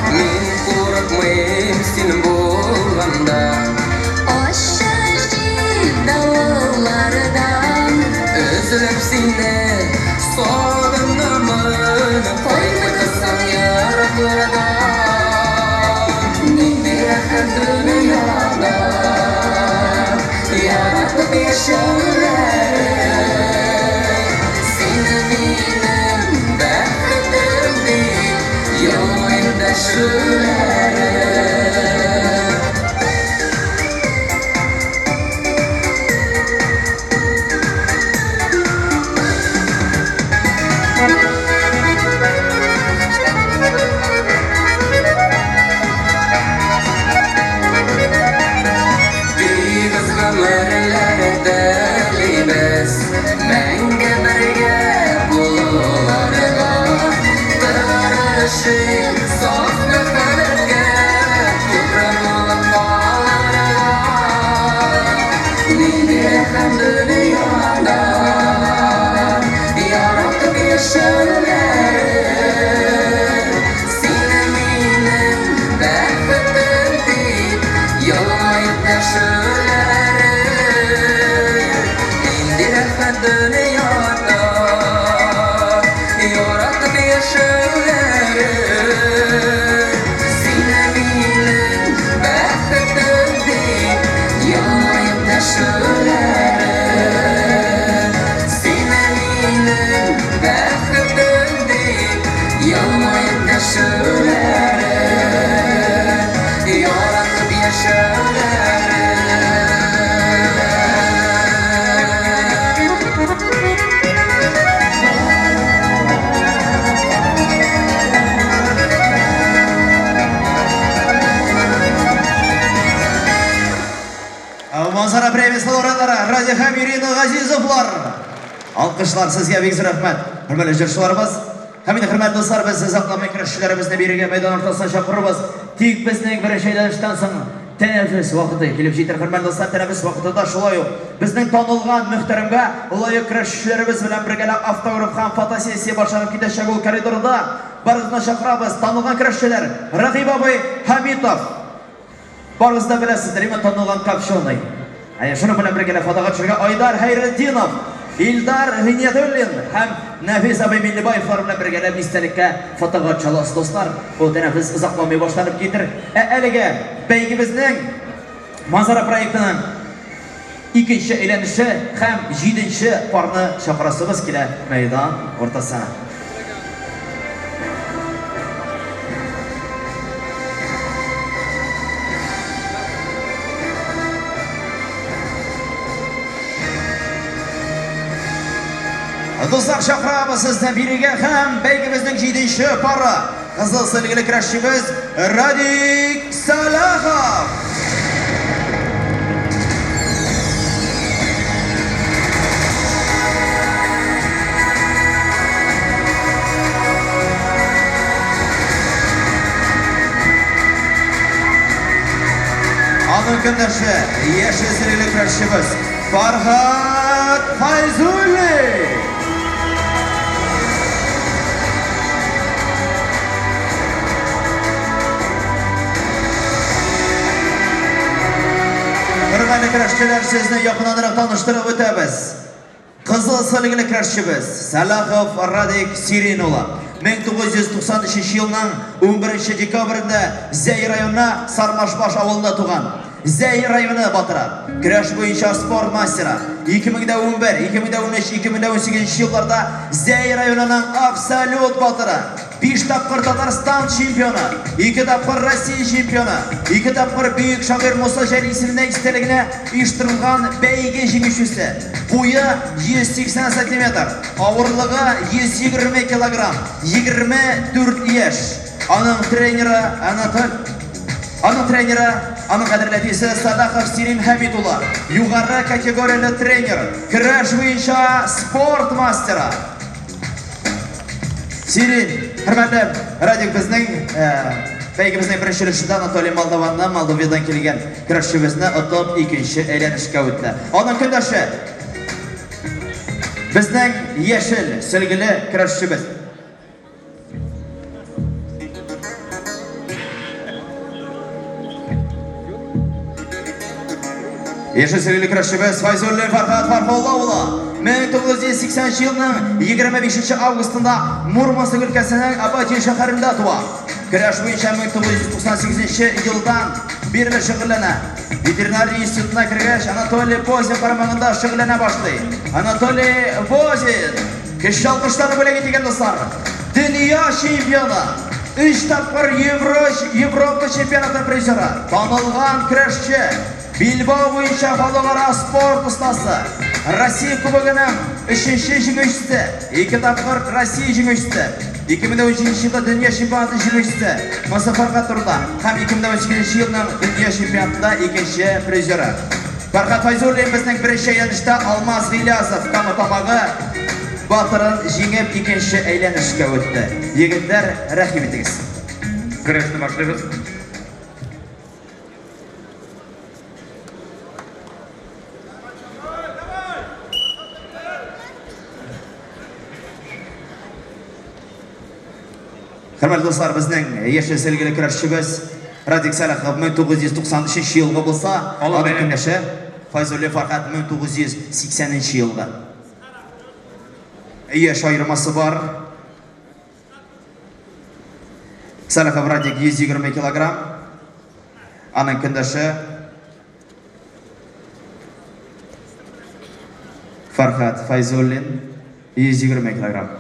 Speaker 11: Мин курыкмыйм син булганда.
Speaker 9: Ачы җил давыллардан
Speaker 11: Өзләп сине сагынамын, кайтмыйсың ераклардан. Нинди рәхәт дөньяда яратып яшәүләре. Син минем бәхетем дип елмаеп дәшүләре. Тигез гомерләр телибез, мәңге бергә булуларга. Тырышыйк саф мәхәббәткә, тугры булып калырга. Нинди рәхәт дөньяда яратып яшәүләре. Син минем бәхетем дип елмаеп дәшүләре. Нинди рәхәт дөньяда яратып яшәүләре. Син минем бәхетем дип елмаеп дәшүләре. Син минем
Speaker 3: Радий һәм Ирина Газизовлар. Алкышлар сезгә бик зур рәхмәт. Хөрмәтле җырчыларыбыз, һәм инде хөрмәтле дуслар, без озакламый көрәшчеләребезне бирегә мәйдан уртасына чакырырбыз. Тик безнең беренче әйләнештән соң тәнәфес вакыты килеп җитәр. Хөрмәтле дуслар, тәнәфес вакытында шулай ук безнең танылган мөхтәрәмгә лаек көрәшчеләребез белән бергәләп автограф һәм фотосессия башланып китәчәк ул коридорда. Барыгызны чакырабыз, танылган көрәшчеләр Рәгыйб абый Хәмитов. Барыгыз да беләсездер, именно танылган копченый. Әйе, шуның белән бергә фотога төшергә Айдар Хәйретдинов, Илдар Гыйниятуллин һәм Нәфис абый Миңнебаевлар белән бергәләп истәлеккә фотога төшә аласыз, дуслар. Ул тәнәфес озакламый башланып китер. Ә әлегә бәйгебезнең Манзара проектының икенче әйләнеше һәм җиденче парны чакырасыбыз килә мәйдан уртасына. Дуслар, чакырабыз сезне бирегә һәм бәйгебезнең җиденче пары. Кызыл сөлгеле көрәшчебез Радик Сәлахов! Аның көндәше, яшел сөлгеле көрәшчебез Фархат Файзуллин! Хөрмәтле көрәшчеләр, сезне якыннанрак таныштырып үтәбез. Кызыл сөлгеле көрәшчебез Сәлахов Радик Сирин улы 1993 елның 11 декабрендә Зәй районы Сармашбаш авылында туган. Зәй районы батыры, көрәш буенча спорт мастеры, 2011, 2013, 2018 елларда Зәй районының абсолют батыры, 5 тапкыр Татарстан чемпионы, 2 тапкыр Россия чемпионы, 2 тапкыр бөек шагыйрь Муса Җәлил исеменә истәлегенә оештырылган бәйге җиңүчесе. Буе 180 сантиметр, авырлыгы 120 килограмм, 24 яшь. Аның тренеры Анатоль Аның тренеры, аның кадерле әтисе Садахов Сирин Хәмит улы, югары категорияле тренер, көрәш буенча спорт мастеры. Сирин, хөрмәтле Радик, безнең бәйгебезнең беренче өлешендә Анатолий Молдованны, Молдовиядан килгән көрәшчебезне отып, икенче әйләнешкә үтте. Аның көндәше безнең яшел сөлгеле көрәшчебез. Яшел сөлгеле көрәшчебез Файзуллин Фархат Фархулла улы 1980 елның 25 августында Мурманск өлкәсенең Абатин шәһәрендә туа. Көрәш буенча 1998 елдан бирле шөгыльләнә. Ветеринария институтына кергәч, Анатолий Бозин карамагында шөгыльләнә башлый. Анатолий Бозин Көчле алкышларны бүләк итегез, дуслар. Дөнья чемпионы, өч тапкыр Евро, Европа чемпионаты призеры, танылган көрәшче, билбау буенча халыкара спорт остасы, Россия кубогының өченче җиңүчесе, ике тапкыр Россия җиңүчесе, 2013 елда дөнья чемпионаты җиңүчесе, Мосафарга турда һәм 2018 елның дөнья чемпионатында икенче призеры. Фәрхат Файзуллин безнең беренче әйләнештә Алмаз Гыйлязов Кама Тамагы батырын җиңеп икенче әйләнешкә үтте. Егетләр, рәхим итегез.
Speaker 10: Көрәшне башлыйбыз.
Speaker 3: Хөрмәтле дуслар, безнең яшел сөлгеле көрәшчебез Радик Сәлахов 1993 елгы булса, аның көндәше Файзуллин Фархат 1980 елгы. Яшь аермасы бар. Сәлахов Радик 120 килограмм. Аның көндәше Фархат Файзуллин 120 килограмм.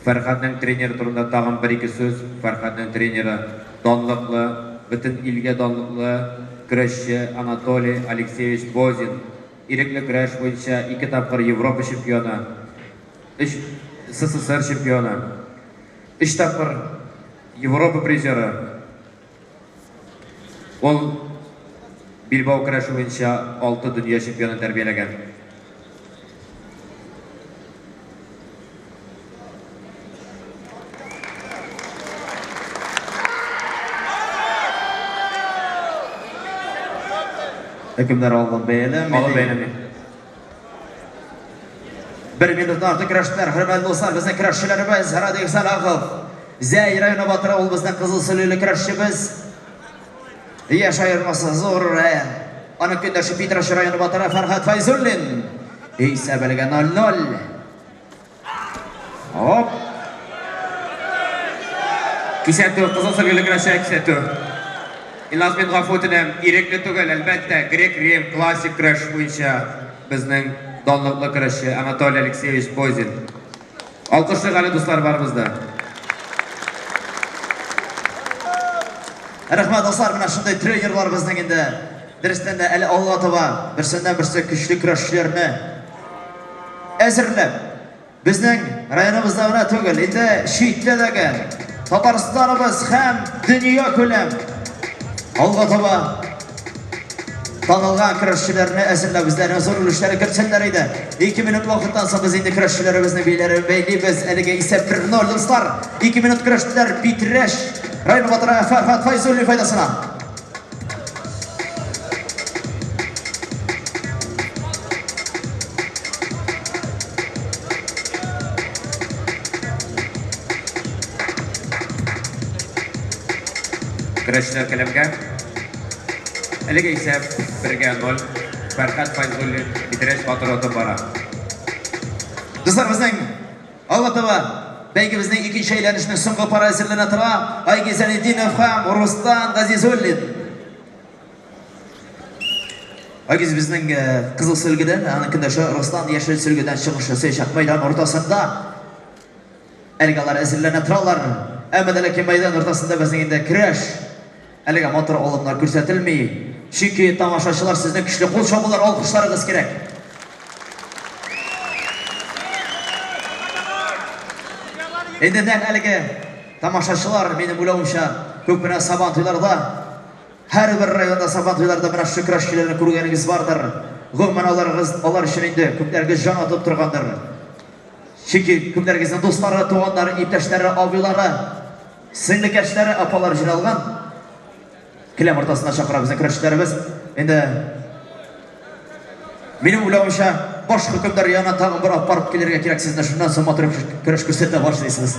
Speaker 10: Фәрхадның тренеры турында тагын бер-ике сүз. Фәрхадның тренеры данлыклы, бөтен илгә данлыклы көрәшче Анатолий Алексеевич Бозин. Ирекле көрәш буенча ике тапкыр Европа чемпионы, өч СССР чемпионы, өч тапкыр Европа призеры. Ул Билбау көрәше буенча 6 дөнья чемпионы тәрбияләгән.
Speaker 3: Хөкемдар алган бәяләми.
Speaker 10: Алым бәяләми.
Speaker 3: Бер минуттан артык көрәштеләр. Хөрмәтле дуслар, безнең көрәшчеләребез Радик Салахов, Зәй районы батыры, ул безнең кызыл сөлгеле көрәшчебез. Яшь аермасы зур. Аның көндәше Питрәч районы батыры Фәрхәт Файзуллин. Исәп әлегә 0-0. Оп!
Speaker 10: Кисәтү, кызыл сөлгеле көрәшчегә кисәтү. Илназ, мин гафу үтенәм, ирекле түгел, әлбәттә, грек-рим классик көрәш буенча безнең данлыклы көрәшче Анатолий Алексеевич Бозин. Алкышлыйк әле, дуслар, барыбыз да.
Speaker 3: Рәхмәт, дуслар, менә шундый тренерлар безнең инде. Дөрестән дә әле алга таба берсеннән-берсе көчле көрәшчеләрне әзерләп, безнең районыбызда гына түгел, инде читтә Татарстаныбыз һәм дөнья күләм алга таба танылган көрәшчеләрне әзерләп үзләренең зур өлешләре кертсеннәр иде. 2 минут вакыттан соң без инде көрәшчеләребезнең биләрен бәйлибез. Әлеге исәп 1-0, дуслар. 2 минут көрәштеләр Питрәч районы батыры Фәрхат Файзуллин файдасына.
Speaker 10: Көрәшчеләр келәмгә. Әлеге исәп 1-0. Фәрхәт Файзуллин Питрәч батыры отып бара.
Speaker 3: Дуслар, безнең алга таба бәйгебезнең икенче әйләнешенең соңгы пары әзерләнә тора. Айгиз Зәйнетдинов һәм Рустам Газизуллин. Айгиз безнең кызыл сөлгедән, аның көндәше Руслан яшел сөлгедән чыгыш ясаячак мәйдан уртасында. Әлегә алар әзерләнә торалар. Әмма дә ләкин мәйдан уртасында безнең инде көрәш. Әлегә матур алымнар күрсәтелми. Чөнки тамашачылар сезнең көчле кул чабулар, алкышларыгыз кирәк. Инде нәкъ әлеге тамашачылар, минем уйлавымча, күп кенә сабан туйларда, һәрбер районда сабан туйларда менә шушы көрәшчеләрне күргәнегез бардыр. Гомумән аларыгыз, алар өчен инде күпләрегез җан атып торгандыр. Чөнки күпләрегезнең дуслары, туганнары, иптәшләре, абыйлары, сеңлекәшләре, апалары җыйналган. Келәм уртасына чакыра безнең көрәшчеләребез. Инде минем уйлавымча, баш хөкемдар янына тагын бер алып барып килергә кирәк сезне. Шуннан соң матур көрәш күрсәтә башлыйсыз.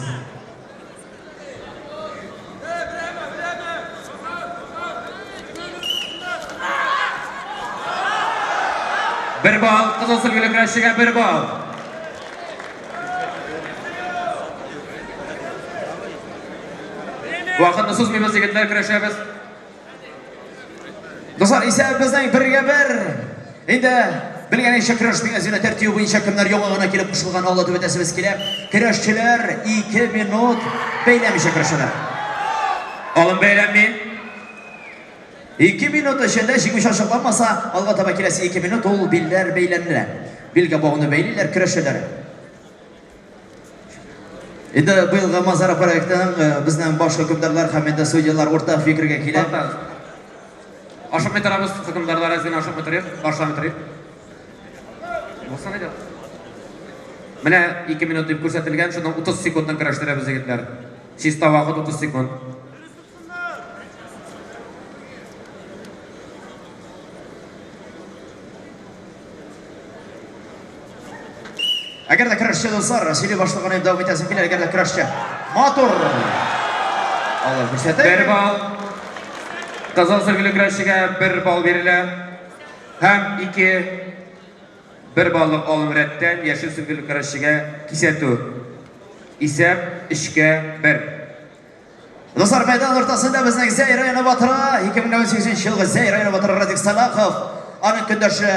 Speaker 10: Бер балл, кызыл сөлгеле көрәшчегә бер балл. Вакытны сузмыйбыз, егетләр, көрәшәбез.
Speaker 3: Дуслар, исәп безнең бергә бер. Инде белгәнегезчә көрәшнең әзерләнү тәртибе буенча кемнәр яңа гына килеп кушылган аңлатып үтәсебез килә. Көрәшчеләр 2 минут бәйләмичә көрәшәләр.
Speaker 10: Алым бәйләнми.
Speaker 3: 2 минут эчендә җиңүче ачыкланмаса, алга таба киләсе 2 минут ул билләр бәйләнелә. Билгә бауны бәйлиләр, көрәшәләр. Инде быелгы Манзара проектының безнең баш хөкемдарлар һәм инде судьялар уртак фикергә килә.
Speaker 10: Ашыкмый торабыз, хөкемдарлар әз генә ашыкмый торыйк, башламый торыйк. Булсын иде. Менә 2 минут дип күрсәтелгән, шуның 30 секундын көрәштерәбез, егетләр. Чиста вакыт 30 секунд.
Speaker 3: Әгәр дә көрәшче дуслар, сөйли башлаган инде дәвам итәсем килә, әгәр дә көрәшче матур алып күрсәтә.
Speaker 10: Бер балл. Кызыл сөлгеле көрәшчегә бер балл бирелә. Һәм 2 бер баллык алым рәттән яшел сөлгеле көрәшчегә кисәтү. Исәп 3-кә 1.
Speaker 3: Дуслар, мәйдан уртасында безнең Зәй районы батыры, 2018 елгы Зәй районы батыры Радик Салахов, аның көндәше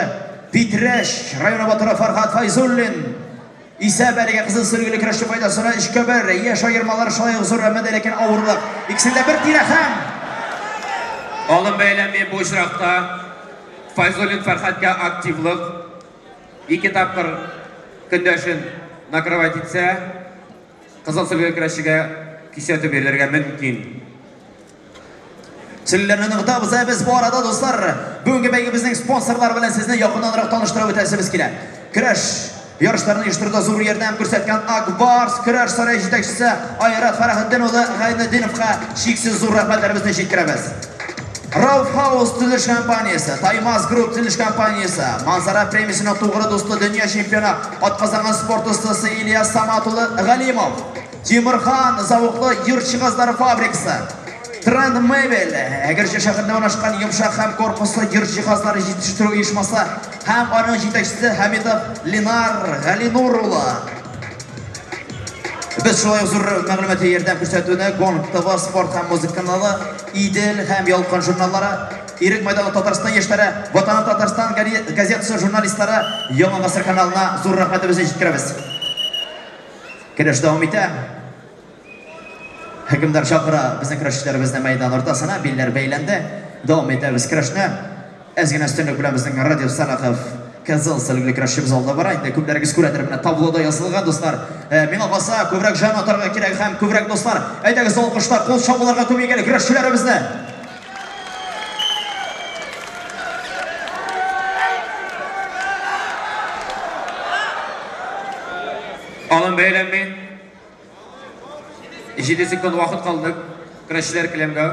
Speaker 3: Питрәч районы батыры Фархат Файзуллин. Исәп әлегә кызыл сөлгеле көрәшче файдасына 3-кә 1. Яшь аермалар шулай ук зур, әмма дә ләкин авырлык. Икесендә бер тирә һәм
Speaker 10: Алым бәйләнми бу очракта Файзуллин Фәрхәткә активлык. 2 тапкыр көндәшен накрывать итсә, кызыл сөлгеле көрәшчегә кисәтү бирелергә мөмкин.
Speaker 3: Сөлгеләрне ныгытабыз, ә без бу арада, дуслар, бүгенге бәйгебезнең спонсорлары белән сезне якыннанрак таныштырып үтәсебез килә. Көрәш ярышларын оештыруда зур ярдәм күрсәткән Ак Барс көрәш сарае җитәкчесе Айрат Фәрәхетдин улы Гайнетдиновка чиксез зур рәхмәтләребезне җиткерәбез. Рауф Хаус төзелеш компаниясе, Таймаз Групп төзелеш компаниясе, Манзара премиясенең тугры дусты, дөнья чемпионы, атказанган спорт остасы Ильяс Самат улы Галимов, Тимерхан завоклы йорт җиһазлары фабрикасы, Тренд Мебель, Әгерҗе шәһәрендә урнашкан йомшак һәм корпуслы йорт җиһазлары җитештерү оешмасы һәм аның җитәкчесе Хәмитов Ленар Галинур улы. Без шулай ук зур мәгълүмати ярдәм күрсәтүне Гонг ТВ спорт һәм музыка каналы, Идел һәм Ялкын журналлары, Ирек майданы Татарстан яшьләре, Ватаным Татарстан газетасы журналистлары, Яңа гасыр каналына зур рәхмәтебезне җиткерәбез. Көрәш дәвам итә. Хөкемдар чакыра безнең көрәшчеләребезне мәйдан уртасына, билләр бәйләнде. Дәвам итәбез көрәшне. Әз генә өстенлек белән безнең Радик Сәлахов кызыл сөлгеле көрәшчебез алда бара. Инде күпләрегез күрәдер, менә таблода язылган, дуслар. Миңа калса, күбрәк җан атарга кирәк һәм күбрәк, дуслар, әйдәгез алкышлар, кул чабуларга күмик әле көрәшчеләребезне.
Speaker 10: Алым бәйләнми. 7 секунд вакыт калды. Көрәшчеләр келәмгә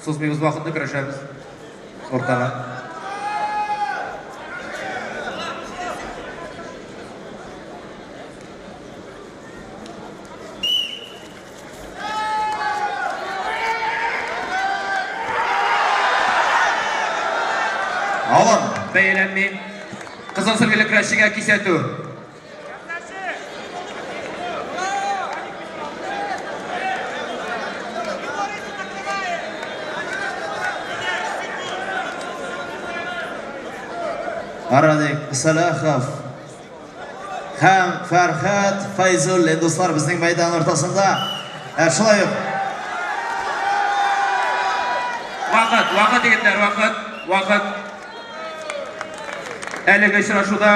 Speaker 10: сузмыйбыз вакытны, көрәшәбез. Уртага.
Speaker 3: Алым.
Speaker 10: Бәяләнми. Кызыл сөлгеле көрәшчегә кисәтү.
Speaker 3: Радик Сәлахов һәм Фәрхәт Фәйзуллин, дуслар, безнең мәйдан уртасында. Шулай ук
Speaker 10: Вакыт, вакыт, егетләр, вакыт, вакыт. Әлеге очрашуда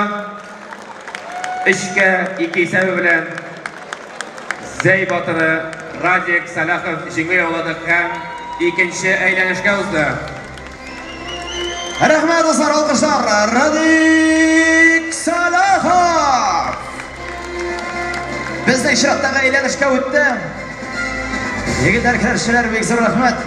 Speaker 10: 3-кә 2 исәбе белән Зәй батыры Радик Сәлахов җиңү яулады һәм икенче әйләнешкә узды.
Speaker 3: Рәхмәт, дуслар, алкышлар! Радик Сәлахов! Безнең чираттагы әйләнешкә үтте. Егетләр, көрәшчеләр, бик зур рәхмәт.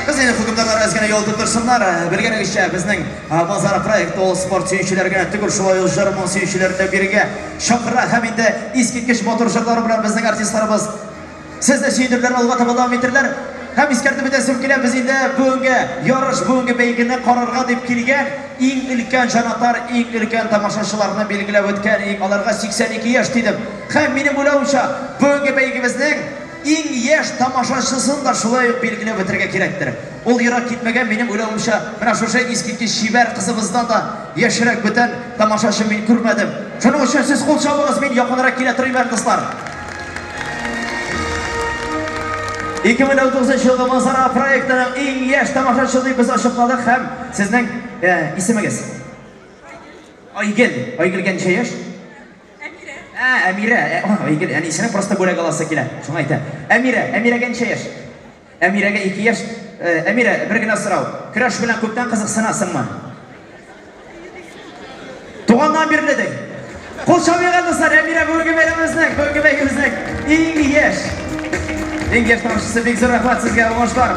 Speaker 3: Без инде хөкемдарлар әз генә ял итеп торсыннар. Белгәнегезчә, безнең Базар проекты ул спорт сөючеләр генә түгел, шулай ук җыр-моң сөючеләрне дә бирегә чакыра һәм инде искиткеч матур җырлары белән безнең артистларыбыз сезне сөендерерләр, алга таба дәвам итерләр. Һәм искәртеп үтәсем килә, без инде бүгенге ярыш, бүгенге бәйгене карарга дип килгән иң өлкән җанатар, иң өлкән тамашачыларны билгеләп үткән идек, аларга 82 яшь дидем. Һәм минем уйлавымча, бүгенге бәйгебезнең иң яшь тамашачысын да шулай ук билгеләп үтәргә кирәктер. Ул ерак китмәгән, минем уйлавымча, менә шушы искиткеч чибәр кызыбыздан да яшьрәк бүтән тамашачы мин күрмәдем. Шуның өчен сез кул чабыгыз, мин якынрак килә торыйм әле, дуслар. 2019 елгы Манзара проектының иң яшь тамашачысы дип без ачыкладык һәм сезнең исемегез? Айгөл. Айгөлгә ничә яшь?
Speaker 12: Әмирә.
Speaker 3: Ә, Әмирә. Айгөл, әнисенең просто бүләк аласы килә. Шуңа әйтә. Әмирә, Әмирәгә ничә яшь? Әмирәгә 2 яшь. Әмирә, бер генә сорау. Көрәш белән күптән кызыксынасыңмы? Туганнан бирле ди. Кул чабыйк әле, дуслар, Әмирә бүгенге бәйрәмебезнең, бүгенге бәйгебезнең иң яшь. Иң яшь тамашачысы, бик зур рәхмәт сезгә, уңышлар.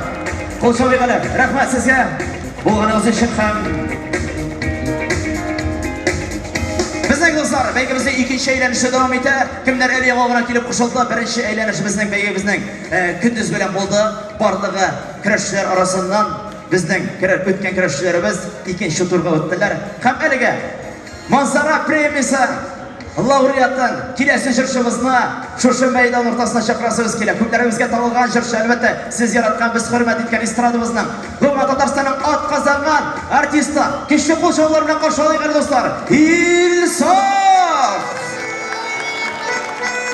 Speaker 3: Кул чабыйк әле. Рәхмәт сезгә булганыгыз өчен һәм Безнең дуслар, бәйгебезнең икенче әйләнеше дәвам итә. Кемнәр әле яңа гына килеп кушылды, беренче әйләнеш безнең бәйгебезнең көндез белән булды. Барлыгы көрәшчеләр арасыннан безнең үткән көрәшчеләребез икенче турга үттеләр. Һәм әлегә Манзара премиясе лауреатын, киләсе җырчыбызны шушы мәйдан уртасына чакырасыбыз килә. Күпләребезгә танылган җырчы, әлбәттә, сез яраткан, без хөрмәт иткән эстрадабызның, гомумән Татарстанның атказанган артисты. Көчле кул чабулар белән каршы алыйк әле, дуслар. Илсаф!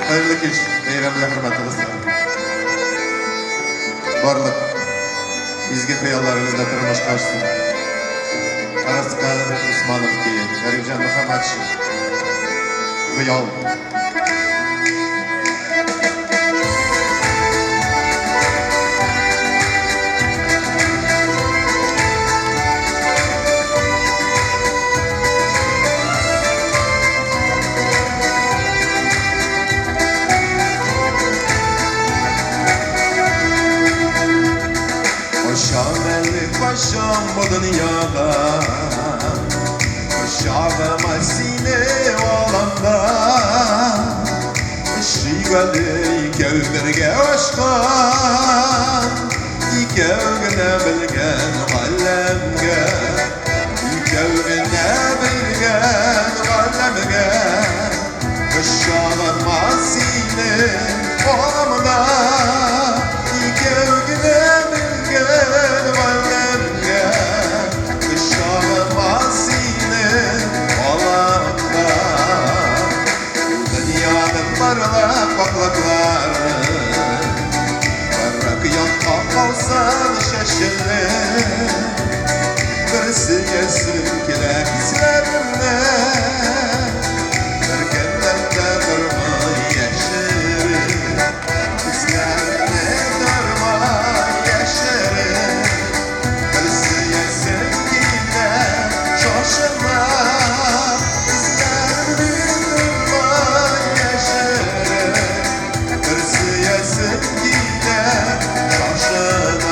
Speaker 13: Хәерле кич, бәйрәм белән, хөрмәтле дуслар. Барлык изге хыялларыгыз да тормышка ашсын. Араскар Усманов көе, Гарифҗан Мөхәммәтшин. Хыял. белгән галәмгә, икәү генә белгән галәмгә. Кочагыма сине аламда, икәү генә белгән галәмгә. Кочагыма сине аламда. Дөньяның барлык ваклыклары Кырык якка калсын чәчелеп, Бер сөясем килә хисләремне, Беркемнән дә тормый яшереп. Хисләремне тормый яшереп, Бер сөясем килә шашынып, Хисләремне тормый яшереп, Бер сөясем килә шашынып.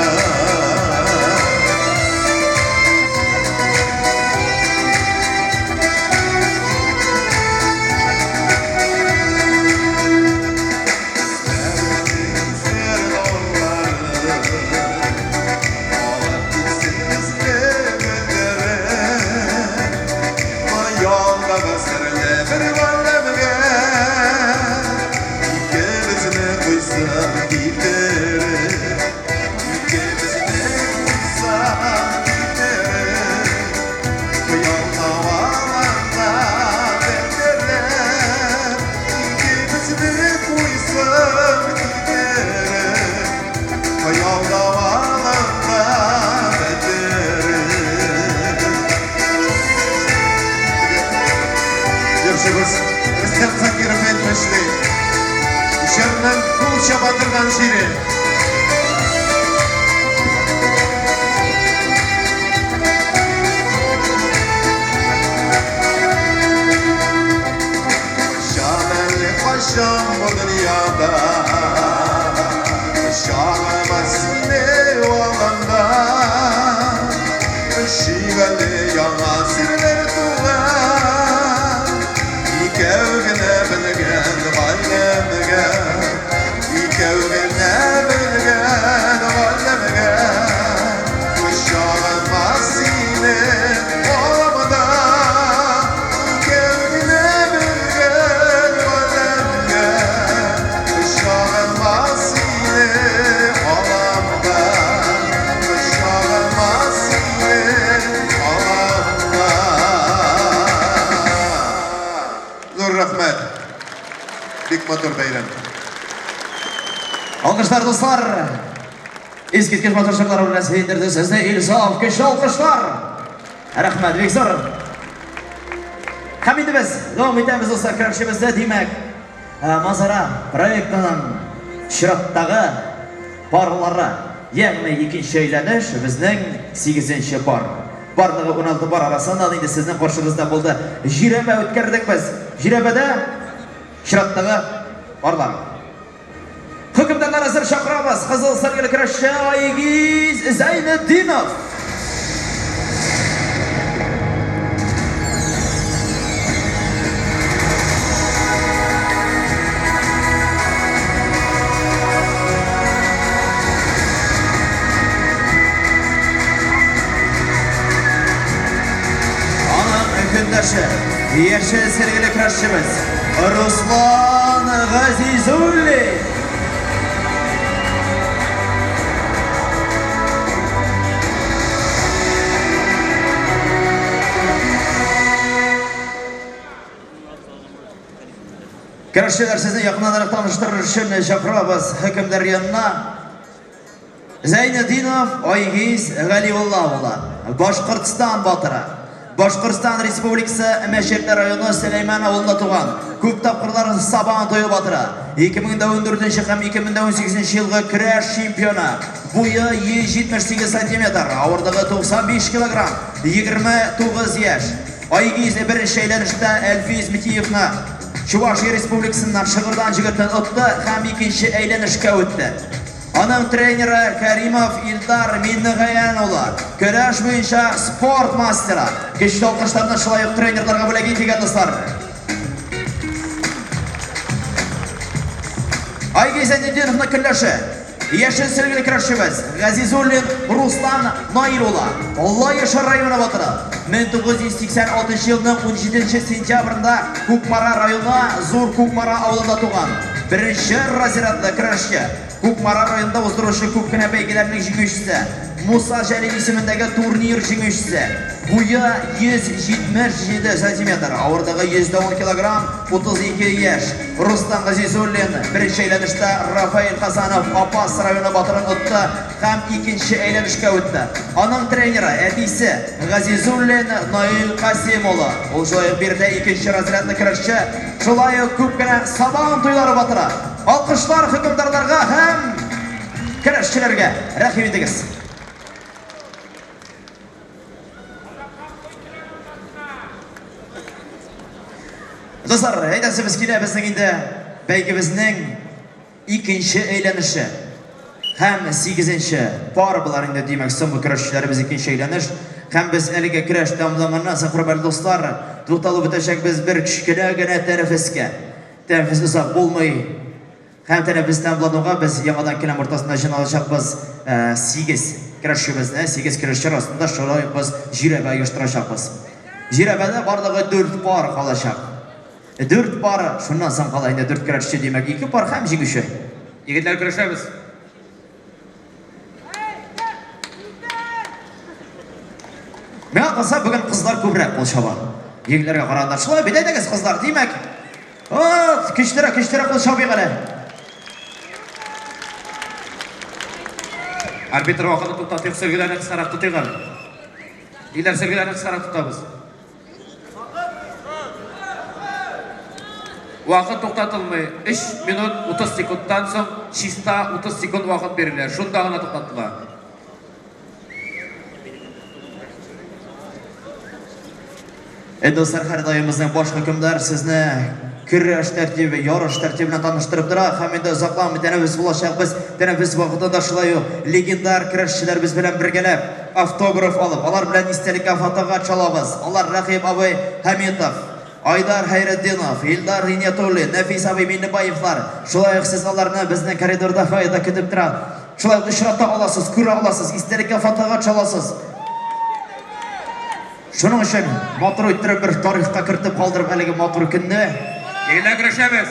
Speaker 13: Сер нурлары Алып китсен безне гөлдереп, Хыялдагы серле бер галәмгә, Икебезне куйсын китереп, Икебезне куйсын китереп, Хыял һаваларда бетереп, Икебезне куйсын китереп, Хыял давалында бетереп. Җырчыбыз Рөстәм Закиров әйтмешли, җырның кул чаба торган җире. Кочам әле кочам бу дөньяда, Кочагыма сине алганда, Өшик әле яңа серләр тулы, Икәү генә белгән галәмгә, Икәү генә белгән галәмгә. Кочагыма сине аламда, Икәү генә белгән галәмгә. Кочагыма сине аламда, Кочагыма сине аламда. Зур рәхмәт. Бик матур бәйрәм.
Speaker 3: Алкышлар, дуслар! Искиткеч матур чыгышлар белән сөендерде сезне Илсаф. Көчле алкышлар! Рәхмәт, бик зур. Һәм инде без дәвам итәбез, дуслар, көрәшебездә. Димәк, Манзара проектының чираттагы парлары, ягъни икенче әйләнеш, безнең 8нче пар. Барлыгы 16 пар арасыннан инде сезнең каршыгызда булды. Жирәбә үткәрдек без. Жирәбәдә чираттагы парлар. Хөкемдарлар әзер, чакырабыз. Кызыл сәргеле көрәшче Айгиз Зәйнетдинов. Аның көндәше, яшел сәргеле көрәшчебез Руслан Газизуллин. Көрәшчеләр, сезне якыннанрак таныштырыр өчен чакырабыз хөкемдар янына. Зәйнетдинов Айгиз Галиулла улы, Башкортстан батыры. Башкортстан Республикасы Мәчетле районы Сөләймән авылында туган. Күп тапкырлар Сабан туе батыры. 2014 һәм 2018 елгы көрәш чемпионы. Буе 178 сантиметр, авырлыгы 95 килограмм, 29 яшь. Айгиз беренче әйләнештә Әлфиз Митиевны Чувашия Республикасыннан Шыгырдан җегетен отты һәм икенче әйләнешкә үтте. Аның тренеры Каримов Илдар Миннегаян улы, көрәш буенча спорт мастеры. Көчле алкышларны шулай ук тренерларга бүләк итик, дуслар. Айгиз Зәйнетдиновның көндәше. Яшел сөлгеле көрәшчебез Газизуллин Руслан Наил улы, Лаеш районы батыры. 1986 елның 17 сентябрендә Кукмара районы Зур Кукмара авылында туган. Беренче разрядлы көрәшче. Кукмара районында уздыручы күп кенә бәйгеләрнең җиңүчесе. Муса Җәлил исемендәге турнир җиңүчесе. Буе 177 сантиметр, авырлыгы 110 килограмм, 32 яшь. Рустам Газизуллин беренче әйләнештә Рафаэль Хасанов Апас районы батырын отты һәм икенче әйләнешкә үтте. Аның тренеры әтисе Газизуллин Наил Касим улы. Ул шулай ук биредә икенче разрядлы көрәшче, шулай ук күп кенә Сабан туйлары батыры. Алкышлар хөкемдарларга һәм көрәшчеләргә. Рәхим итегез. Дуслар, әйтәсебез килә, безнең инде бәйгебезнең икенче әйләнеше һәм сигезенче пар болар инде, димәк, соңгы көрәшчеләребез икенче әйләнеш. Һәм без әлеге көрәш тәмамланганнан соң, хөрмәтле дуслар, тукталып үтәчәкбез бер кечкенә генә тәнәфескә. Тәнәфес озак булмый. Һәм тәнәфес тәмамлануга без яңадан келәм уртасында җыйналачакбыз. 8 көрәшчебезне, 8 көрәшче арасында шулай ук без жирәбә оештырачакбыз. Жирәбәдә барлыгы 4 пар калачак. 4 пар, шуннан соң кала инде 4 көрәшче, димәк, 2 пар һәм җиңүче.
Speaker 10: Егетләр, көрәшәбез.
Speaker 3: Миңа калса, бүген кызлар күбрәк кул чаба. Егетләргә караганда. Шулай бит, әйдәгез, кызлар, димәк. О, көчлерәк, көчлерәк кул чабыйк әле.
Speaker 10: Арбитр вакытын туктатыйк, сөлгеләрне кыскарак тотыйк әле. Егетләр, сөлгеләрне кыскарак тотабыз. Вакыт туктатылмый. 3 минут 30 секундтан соң чиста 30 секунд вакыт бирелә. Шунда гына туктатыла.
Speaker 3: Әй, дуслар, һәрдаим безнең баш хөкемдар сезне көрәш тәртибе, ярыш тәртибе белән таныштырып тора. Һәм инде озакламый тәнәфес булачак. Без тәнәфес вакытында шулай ук легендар көрәшчеләребез белән бергәләп автограф алып, алар белән истәлеккә фотога чалабыз. Алар Рәхим абый Хәмитов, Айдар Хәйретдинов, Илдар Гыйниятуллин, Нәфис абый Миннебаевлар. Шулай ук сез аларны безнең коридорда, фойеда көтеп тора. Шулай ук очрата аласыз, күрә аласыз, истәлеккә фотога чаласыз. Шуның өчен матур иттереп бер тарихка кертеп калдырып әлеге матур көнне.
Speaker 10: Егетләр, көрәшәбез!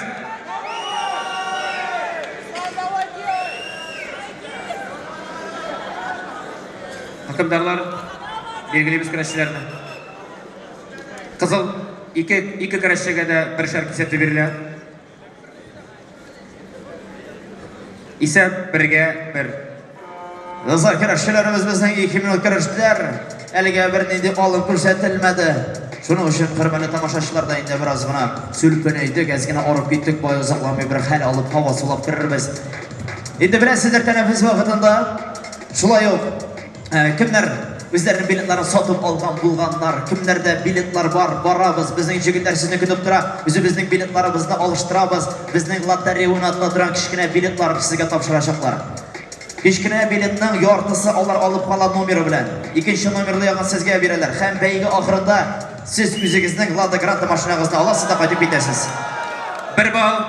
Speaker 10: Хөкемдарлар, билгелибез көрәшчеләрне. Кызыл ике, ике көрәшчегә дә бершәр кисәтү бирелә. Исәп бергә бер.
Speaker 3: Дуслар, көрәшчеләребез безнең 2 минут көрәштеләр. Әлегә бернинди алым күрсәтелмәде. Шуның өчен хөрмәтле тамашачылар да инде бераз гына сүлпәнәйдек, әз генә арып киттек, бай озакламый бер хәл алып һава сулап керербез. Инде беләсездер, тәнәфес вакытында шулай ук кемнәр үзләренең билетларын сатып алган булганнар, кемнәрдә билетлар бар, барабыз, безнең җегетләр сезне көтеп тора, үзебезнең билетларыбызны алыштырабыз, безнең лотерея уйнатыла торган кечкенә билетлар сезгә тапшырачаклар. Кечкенә билетның яртысы алар алып кала номеры белән. Икенче номерлы ягын сезгә бирәләр. Һәм бәйге ахырында сез үзегезнең Лада Гранта машинагызны аласыз да кайтып китәсез.
Speaker 10: Бер балл.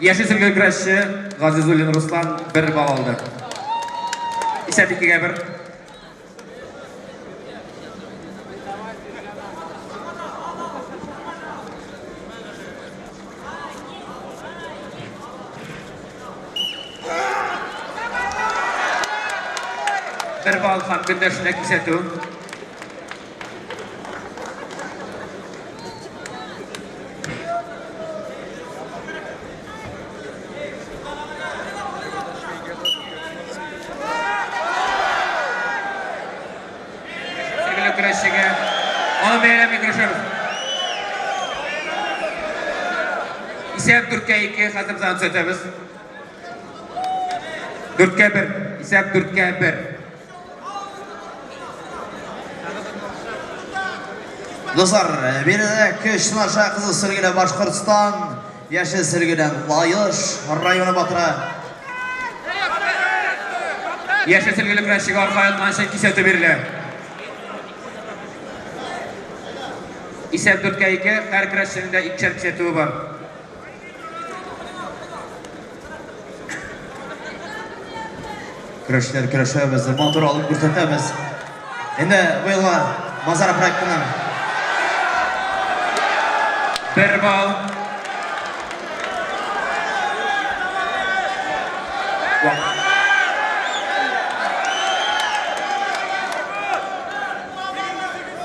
Speaker 10: Яшел сөлге көрәшче Газизуллин Руслан бер балл алды. Исәп икегә бер. Бер балл һәм көндәшенә кисәтү. Сөлгеле көрәшчегә аны бәяләми көрәшәбез. Исәп 4-кә 2, хәзер без аны төзәтәбез. 4-кә 1, исәп 4-кә 1.
Speaker 3: Дуслар, биредә көч сынаша Кызыл сөлгеле Башкортстан, Яшел сөлгедән Лаеш районы батыры.
Speaker 10: Яшел сөлгеле көрәшчегә арка яткан өчен кисәтү бирелә. Исәп 4-кә 2, һәр көрәшченең дә икешәр кисәтүе бар.
Speaker 3: Көрәшләр көрәшәбез, матур алып күрсәтәбез. Инде быелгы Манзара проектының
Speaker 10: 1 балл.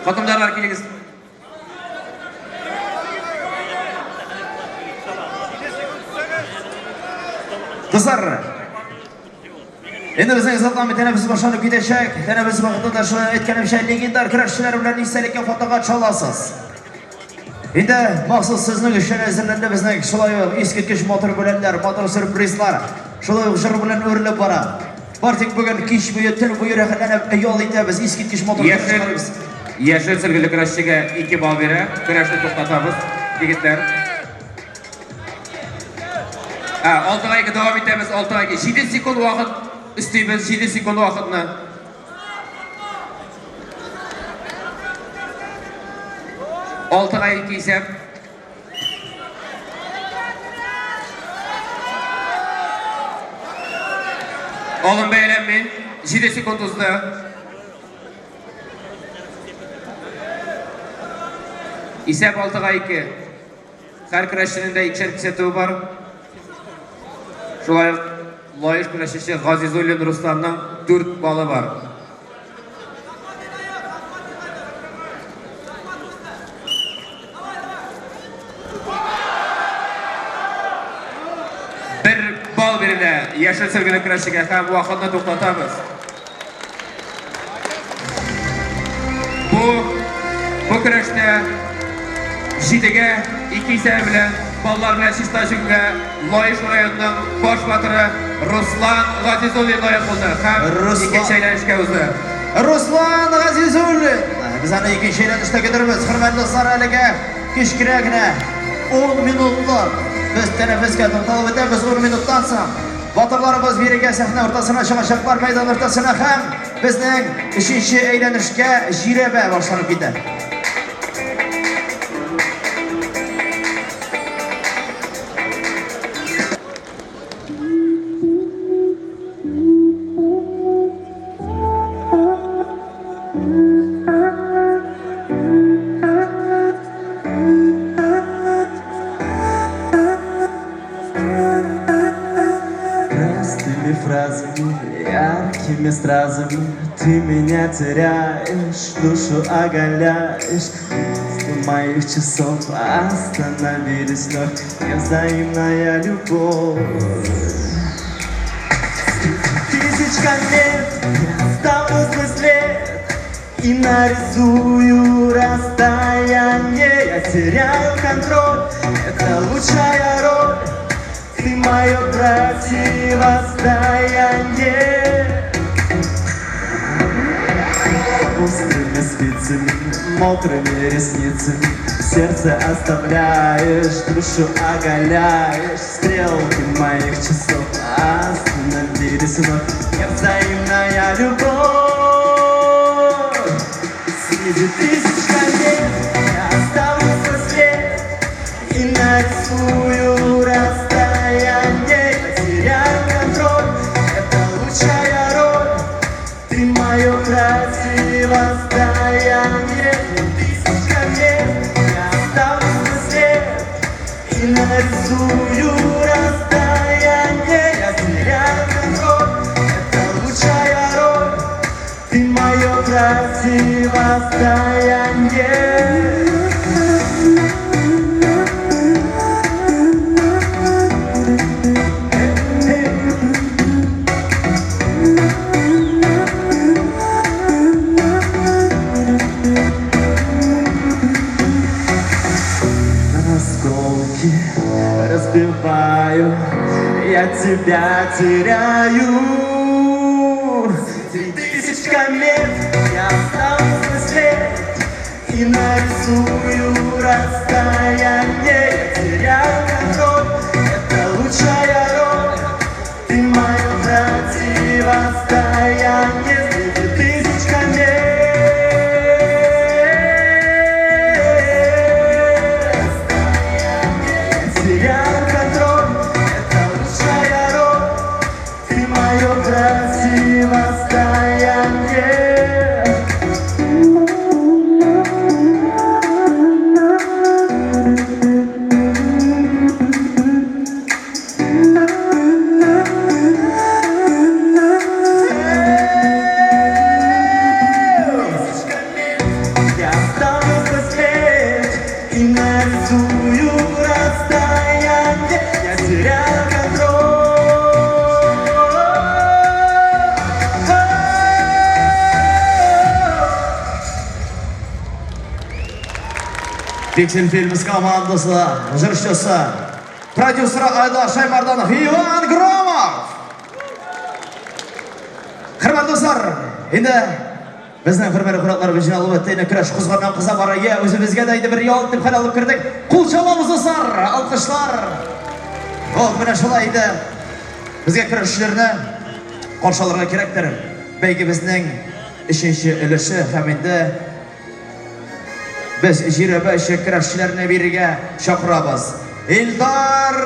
Speaker 10: Хөкемдарлар, килегез.
Speaker 3: Дуслар, инде безнең озакламый тәнәфес башланып китәчәк. Тәнәфес вакытында шулай әйткәнемчә, легендар көрәшчеләр белән истәлеккә фотога төшә аласыз. Инде махсус сезнең өчен әзерләнде безнең шулай ук искиткеч матур бүләкләр, матур сюрпризлар. Шулай ук җыр белән үрелеп бара. Бар тик бүген кич буе, төн буе рәхәтләнеп ял итәбез, искиткеч матур
Speaker 10: Яшел, яшел сөлгеле көрәшчегә 2 балл бирә. Көрәшне туктатабыз, егетләр. Ә, 6-га 2 дәвам итәбез, 6-га 2. 7 секунд вакыт өстибез, 7 секунд вакытны. Алтыга 2 исәп. Алым бәяләнми. 7 секунд узды. Исәп 6-га 2. Һәр көрәшченең дә икешәр кисәтүе бар. Шулай ук Лаеш көрәшчесе Газизуллин Русланның 4 баллы бар. Бер балл бирелә яшел сөлгеле көрәшчегә һәм вакытны туктатабыз. Бу бу көрәштә 7-гә 2 исәбе белән баллар белән чиста җиңүгә Лаеш районының баш батыры Руслан Газизуллин лаек булды һәм икенче әйләнешкә узды.
Speaker 3: Руслан Газизуллин! Без аны икенче әйләнештә көтәрбез. Хөрмәтле дуслар, әлегә кечкенә генә 10 минутлык без тәнәфескә тукталып үтәбез. 10 минуттан соң батырларыбыз бирегә сәхнә уртасына чыгачаклар, мәйдан уртасына һәм безнең өченче әйләнешкә жирәбә башланып китә.
Speaker 12: Простыми фразами, яркими стразами ты меня теряешь, душу оголяешь. Сто моих часов остановились вновь невзаимная любовь. Тысяч комет я оставлю свой след и нарисую расстояние. Я теряю контроль, это лучшая роль. Ты мое противостояние. Острыми спицами, мокрыми ресницами сердце оставляешь, душу оголяешь. Стрелки моих часов остановились вновь. Невзаимная любовь. Среди тысяч комет я оставлю свой след и нарисую расстояние. Я теряю контроль, это лучшая роль. Ты мое противостояние. Тысяч комет я оставлю свой след и нарисую расстояние. Я теряю контроль, это лучшая роль. Ты мое противостояние. Осколки разбиваю, я тебя теряю. 3000 комет я оставлю свой след и нарисую расстояние. Я теряю контроль, это лучшая роль. Ты мое противостояние. Среди тысяч комет теряю контроль, это лучшая роль. Ты мое противостояние. нарисую расстояние. Я теряю контроль.
Speaker 3: Пиксель Фильмс командасы, җырчысы, продюсеры Айдар Шаймарданов, Иван Громов. Хөрмәтле дуслар, инде безнең хөрмәтле кунакларыбыз җыйналып бетте. Инде көрәш кызганнан кыза бара. Я, үзебезгә дә инде бер ял итеп хәл алып кердек. Кул чабабыз, дуслар, алкышлар. Вот менә шулай инде безгә көрәшчеләрне каршы алырга кирәктер. Бәйгебезнең өченче өлеше һәм инде без жирәбә өчен көрәшчеләрне бирергә чакырабыз. Илдар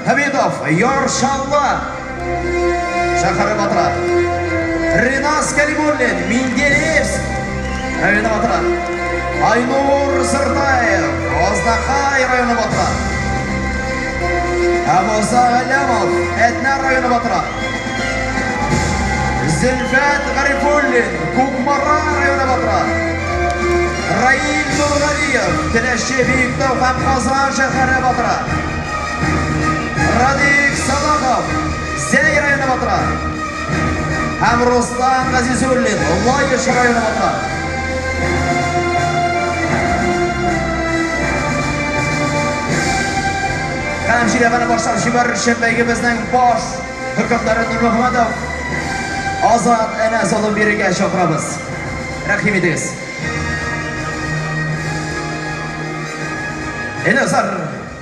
Speaker 3: Хәмидов, Яр Чаллы шәһәре батыры. Ринас Кәлимуллин, Менделеевск районы батыры. Айнур Сыртаев, Азнакай районы батыры. Әмуса Галләмов, Әтнә районы батыры. Зөлфәт Гарифуллин, Кукмара районы батыры. Раил Нургалиев, Теләче, Биектау һәм Казан шәһәре батыры. Радик Салахов, Зәй районы батыры. Һәм Руслан Газизуллин, Лаеш районы батыры. Һәм жирәбәне башлап җибәрер өчен бәйгебезнең баш хөкемдары Нурмөхәммәтов Азат Әнәс улын бирергә чакырабыз. Рәхим итегез. Инде дуслар,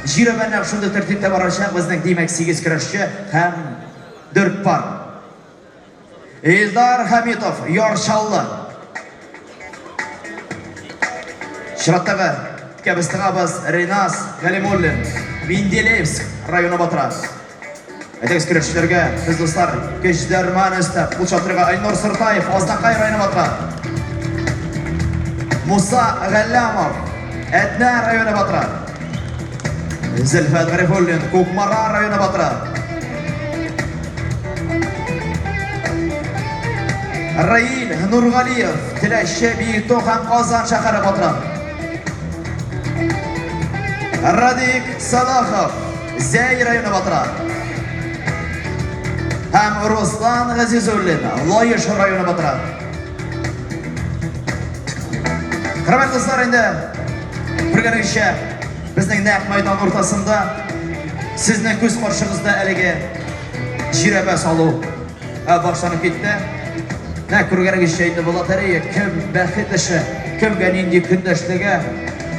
Speaker 3: жирәбә нәкъ шундый тәртиптә барачак. Безнең, димәк, 8 көрәшче һәм 4 пар. Илдар Хәмитов, Яр Чаллы. Чираттагы без тыгабыз Ринас Галимуллин, Менделеевск районы батыры. Әйдәгез көрәшчеләргә, без дуслар, көч дәрман өстәп, кул чатырга Айнур Сыртаев, Азнакай районы батыры. Муса Галләмов, Әтнә районы батыры. Зөлфәт Гарифуллин, Кукмара районы батыры. Раил Нургалиев, Теләче, Биектау һәм Казан шәһәре батыры. Радик Салахов, Зәй районы батыры. Һәм Руслан Газизуллин, Лаеш районы батыры. Хөрмәтле дуслар, инде күргәнегезчә, безнең нәкъ мәйдан уртасында сезнең күз каршыгызда әлеге жирәбә салу башланып китте. Нәкъ күргәнегезчә инде бу лотерея кем бәхет эше, кемгә нинди көндәшлеге.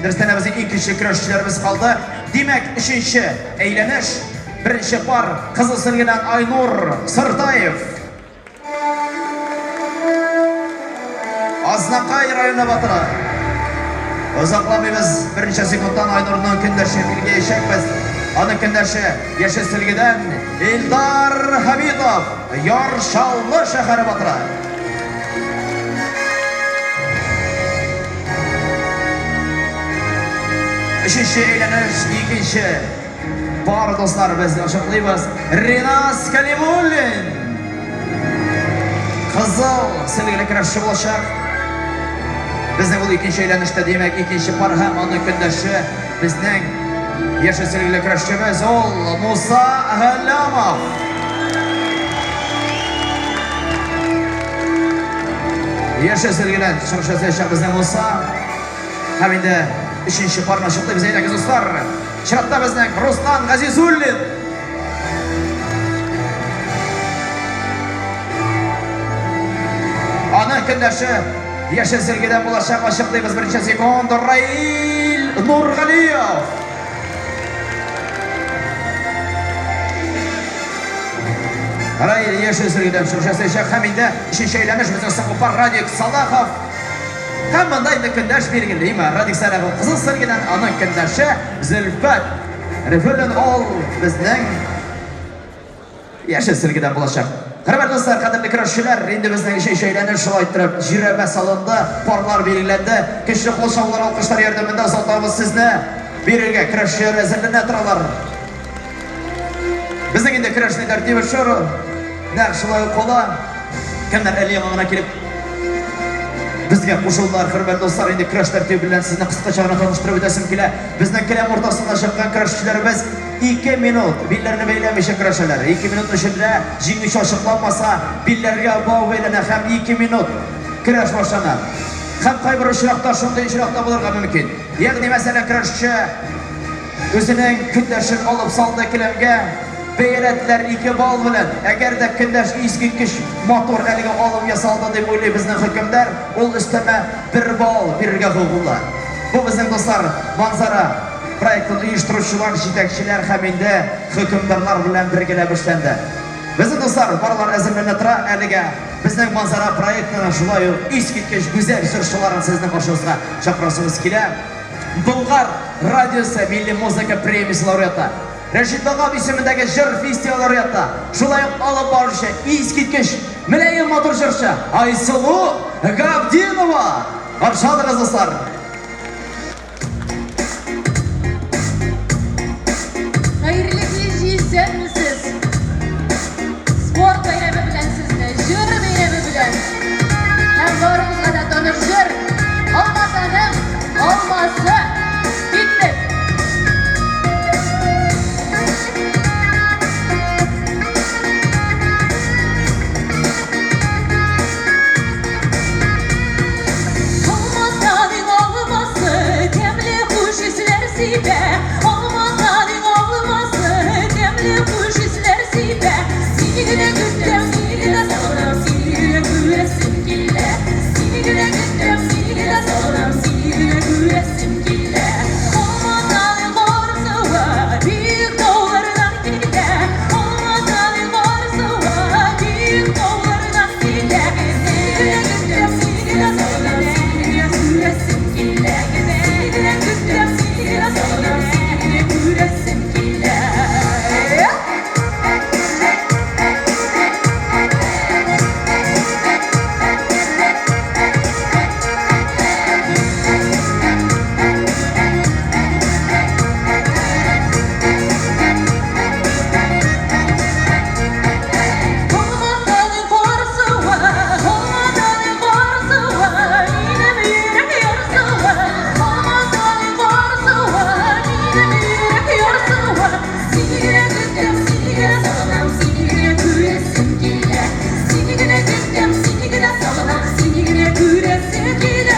Speaker 3: Дөрестән дә безнең иң көчле көрәшчеләребез калды. Димәк, өченче әйләнеш, беренче пар Кызыл Сөлгедән Айнур Сыртаев. Азнакай районы батыры. Озакламыйбыз, берничә секундтан Айнурның көндәшен билгеләячәкбез. Аның көндәше Яшел Сөлгедән Илдар Хәмитов, Яр Чаллы шәһәре батыры. Өченче әйләнеш, икенче пар, дуслар, без ачыклыйбыз. Ринас Калимуллин Кызыл сөлгеле көрәшче булачак. Безнең ул икенче әйләнештә, димәк, икенче пар һәм аның көндәше безнең яшел сөлгеле көрәшчебез ул Муса Галләмов. Яшел сөлгедән чыгыш ясаячак безнең Муса. Һәм инде өченче парны ачыклыйбыз, әйдәгез, дуслар. Чиратта безнең Руслан Газизуллин. Аның көндәше яшел сөлгедән булачак, ачыклыйбыз берничә секунд. Раил Нургалиев. Раил яшел сөлгедән чыгыш ясаячак һәм инде өченче әйләнеш безнең соңгы пар Радик Салахов. Һәм монда инде көндәш билгеле, әйме? Радик Салахов кызыл сөлгедән, аның көндәше Зөлфәт Рифуллин ул безнең яшел сөлгедән булачак. Хөрмәтле дуслар, кадерле көрәшчеләр, инде безнең өченче әйләнеш шулай иттереп жирәбә салынды, парлар билгеләнде. Көчле кул чабулар, алкышлар ярдәмендә озатабыз сезне. Бирергә көрәшчеләр әзерләнә торалар. Безнең инде көрәшнең тәртибе шул. Нәкъ шулай ук кала. Кемнәр әле яңа гына килеп безгә кушылдылар. Хөрмәтле дуслар, инде көрәш тәртибе белән сезне кыскача гына таныштырып үтәсем килә. Безнең келәм уртасында чыккан көрәшчеләребез 2 минут билләрне бәйләмичә көрәшәләр. 2 минут эчендә җиңүче ачыкланмаса, билләргә бау бәйләнә һәм 2 минут көрәш башлана. Һәм кайбер очракта шундый очрак та булырга мөмкин. Ягъни, мәсәлән, көрәшче үзенең көндәшен алып салды келәмгә, бәяләделәр 2 балл белән. Әгәр дә көндәш искиткеч матур әлеге алым ясалды дип уйлый безнең хөкемдар, ул өстәмә 1 балл бирергә хокуклы. Бу безнең дуслар Манзара проектын оештыручылар, җитәкчеләр һәм инде хөкемдарлар белән бергәләп эшләнде. Безнең дуслар, парлар әзерләнә тора, әлегә безнең Манзара проектының шулай ук искиткеч гүзәл җырчыларын сезнең каршыгызга чакырасыбыз килә. Болгар радиосы милли музыка премиясе лауреаты, Рәшит Ваһап исемендәге җыр фестивале лауреаты, шулай ук алып баручы, искиткеч мөлаем матур җырчы Айсылу Габдинова! Каршы алыгыз, дуслар!
Speaker 14: Хәерле кич, исәнмесез! Спорт бәйрәме белән сезне, җыр бәйрәме белән! Һәм барыбызга да таныш җыр, Алмазаның алмасы! Киттек! Алмазаның алмасы, тәмле хуш исләр сибә. Алмазаның алмасы, тәмле хуш исләр сибә. Сине генә көтәм, сине генә сагынам, сине генә күрәсем килә. Сине генә көтәм, сине генә сагынам, сине генә күрәсем килә. Алмазаның барсуы биек таулардан килә. Алмазаның барсуы биек таулардан килә. Сине генә көтәм, сине генә сагынам, сине генә күрәсем килә. Сине генә көтәм, сине генә сагынам, сине генә күрәсем килә. Алмазаның карсуы, алмазаның карсуы, минем йөрәк ярсуы. Алмазаның карсуы, минем йөрәк ярсуы. Сине генә көтәм, сине генә сагынам, сине генә күрәсем килә. Сине генә көтәм, сине генә сагынам, сине генә күрәсем килә.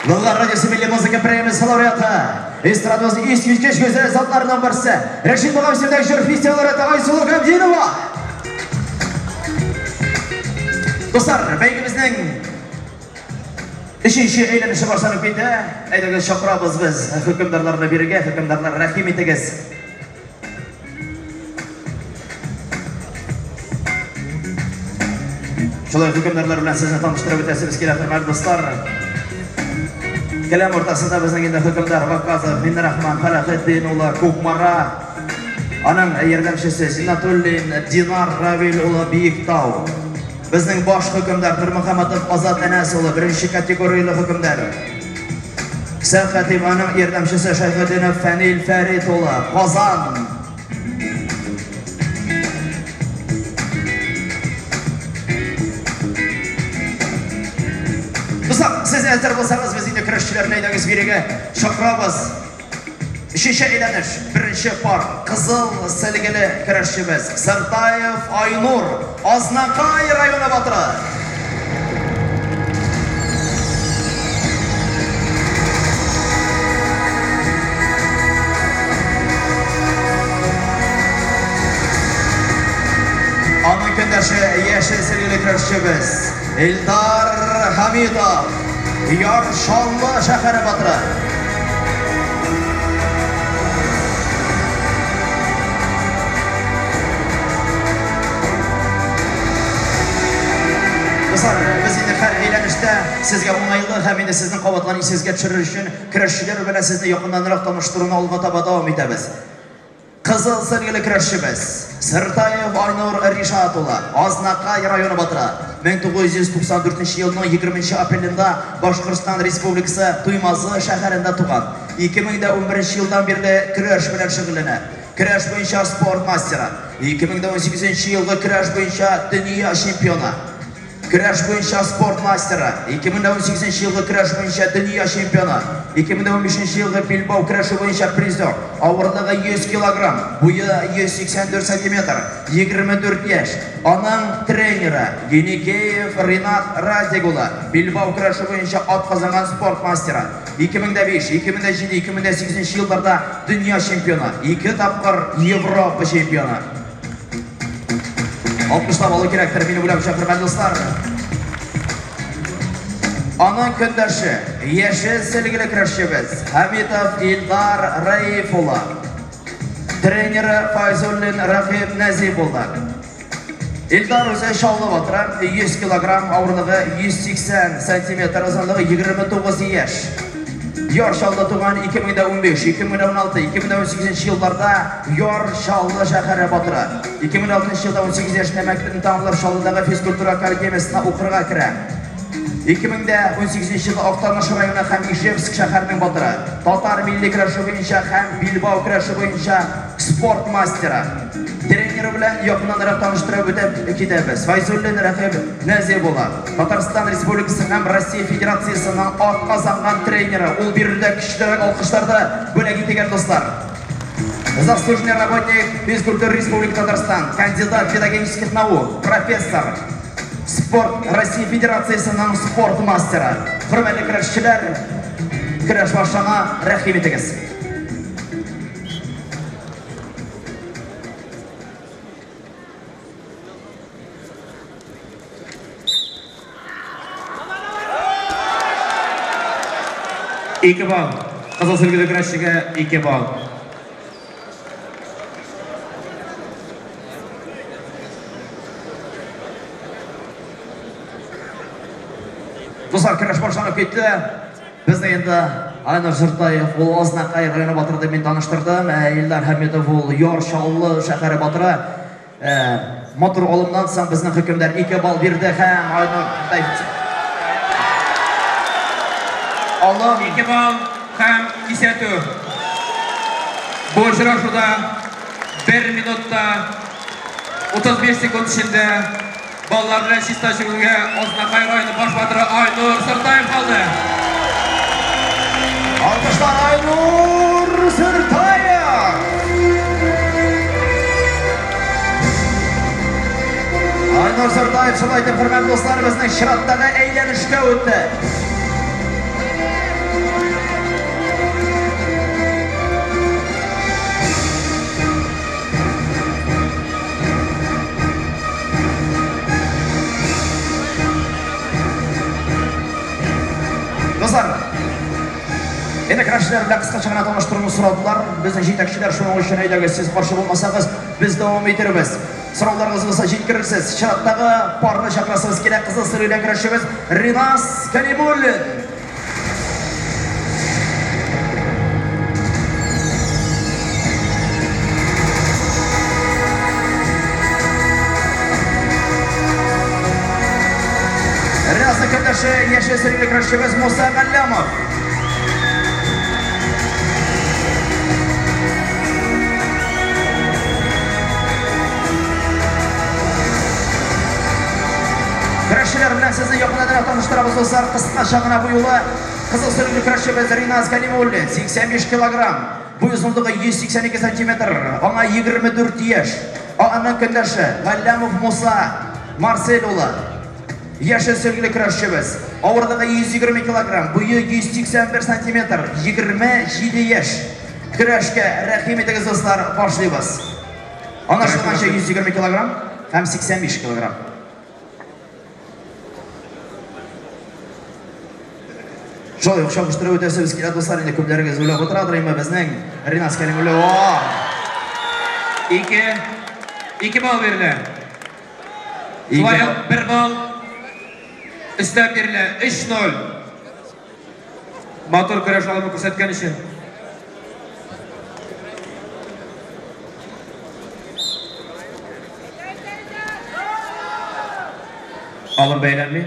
Speaker 3: Болгар радиосы милли музыка премиясе лауреаты, эстрадабызның искиткеч гүзәл затларыннан берсе, Рәшит Ваһап исемендәге җыр фестивале лауреаты Айсылу Габдинова. Дуслар, бәйгебезнең өченче әйләнеше башланып китә. Әйдәгез, чакырабыз без хөкемдарларны бирегә. Хөкемдарлар, рәхим итегез. Шулай хөкемдарлар белән сезне таныштырып үтәсебез килә, хөрмәтле дуслар. Келәм уртасында безнең инде хөкемдар Ваказов Миннерахман Фәләхетдин улы Кукмара. Аның ярдәмчесе Зиннатуллин Динар Равил улы Биектау. Безнең баш хөкемдар Нурмөхәммәтов Азат Әнәс улы, беренче категорияле хөкемдар. Сәркатип аның ярдәмчесе Шәйхетдинов Фәнил Фәрит улы, Казан. Дуслар, сез әзер булсагыз, без инде көрәшчеләрне әйдәгез бирегә чакырабыз. Өченче әйләнеш, беренче пар, кызыл сәлгеле көрәшчебез Сыртаев Айнур, Азнакай районы батыры. Аның көндәше яшел сөлгеле көрәшчебез Илдар Хамитов, Яр Чаллы шәһәре батыры. Дуслар, без инде һәр әйләнештә сезгә уңайлы һәм инде сезнең кабатлан исегезгә төшерер өчен көрәшчеләр белән сезне якыннанрак таныштыруны алга таба дәвам итәбез. Кызыл сөлгеле көрәшчебез Сыртаев Айнур Ришат улы, Азнакай районы батыры. 1994 елның 20 апрелендә Башкортстан Республикасы Туймазы шәһәрендә туган. 2011 елдан бирле көрәш белән шөгыльләнә. Көрәш буенча спорт мастеры. 2018 елгы көрәш буенча дөнья чемпионы. Көрәш буенча спорт мастеры, 2018 елгы көрәш буенча дөнья чемпионы, 2015 елгы билбау көрәше буенча призер, авырлыгы 100 килограмм, буе 184 сантиметр, 24 яшь. Аның тренеры Еникеев Ринат Радик улы, билбау көрәше буенча атказанган спорт мастеры, 2005, 2007, 2008 елларда дөнья чемпионы, ике тапкыр Европа чемпионы. Алкышлап алу кирәктер, минем уйлавымча, хөрмәтле дуслар. Аның көндәше, яшел сөлгеле көрәшчебез Хамитов Илдар Раиф улы. Тренеры Файзуллин Рахим Нәзип улы. Илдар үзе Чаллы батыры, 100 килограмм авырлыгы, 180 сантиметр озынлыгы, 29 яшь. Яр Чаллы туган 2015, 2016, 2018 елларда Яр Чаллы шәһәре батыры. 2006 елда 18 яшендә мәктәпне тәмамлап Чаллыдагы физкультура академиясенә укырга керә. 2018 елда Актаныш районы һәм Ижевск шәһәренең батыры. Татар милли көрәше буенча һәм билбау көрәше буенча спорт мастеры. Тренеры белән якыннанрак таныштырып үтеп китәбез. Файзуллин Рәхим Нәзип улы. Татарстан Республикасы һәм Россия Федерациясенең атказанган тренеры. Ул биредә көчлерәк алкышларда бүләк ителгән дуслар. Заслуженный работник физкультуры Республики Татарстан, кандидат педагогических наук, профессор, спорт Россия Федерациясенең спорт мастеры. Хөрмәтле көрәшчеләр, көрәш башлана, рәхим итегез.
Speaker 10: Ике балл. Кызыл сөлгеле көрәшчегә ике балл.
Speaker 3: Дуслар, көрәш башланып китте. Безне инде Айнур Сыртаев ул Азнакай районы батыры дип мин таныштырдым. Ә Илдар Хәмитов ул Яр Чаллы шәһәре батыры. Матур алымнан соң безнең хөкемдар 2 балл бирде һәм Айнур
Speaker 10: Алым 2 балл һәм кисәтү. Бу очрашуда 1 минутта 35 секунд эчендә баллар белән чиста чигүгә Азнакай районы баш батыры Айнур Сыртаев калды.
Speaker 3: Алкышлар Айнур Сыртаев! Айнур Сыртаев шулай итеп, хөрмәтле дуслар, безнең чираттагы әйләнешкә үтте. Дуслар, инде көрәшчеләр белән кыскача гына таныштыруны сорадылар. Безнең җитәкчеләр шуның өчен әйдәгез, сез каршы булмасагыз, без дәвам итербез. Сорауларыгыз булса җиткерерсез. Чираттагы парны чакырасыбыз килә. Кызыл сөрүдән көрәшчебез Ринас Калимуллин. Ринасның көндәше яшел сөрүле көрәшчебез Муса Галләмов. Көрәшчеләр белән сезне якыннанрак таныштырабыз, дуслар. Кыскача гына бу юлы кызыл сөрүле көрәшчебез Ринас Галимуллин, 85 килограмм, буй озынлыгы 182 сантиметр, аңа 24 яшь. Аның көндәше Галләмов Муса Марсель улы. Яшел сөлгеле көрәшчебез. Авырлыгы 120 килограмм, буе 181 сантиметр, 27 яшь. Көрәшкә рәхим итегез, дуслар, башлыйбыз. Аңлашылганча, 120 килограмм һәм 85 килограмм. Шулай ук чагыштырып үтәсебез килә, дуслар, инде күпләрегез уйлап утырадыр, инде безнең Ринас Кәлимуллин. О!
Speaker 10: Ике, ике балл бирелә. Шулай ук бер балл өстәп бирелә. 3-0. Матур көрәш алымы күрсәткән өчен. Алым бәяләнми.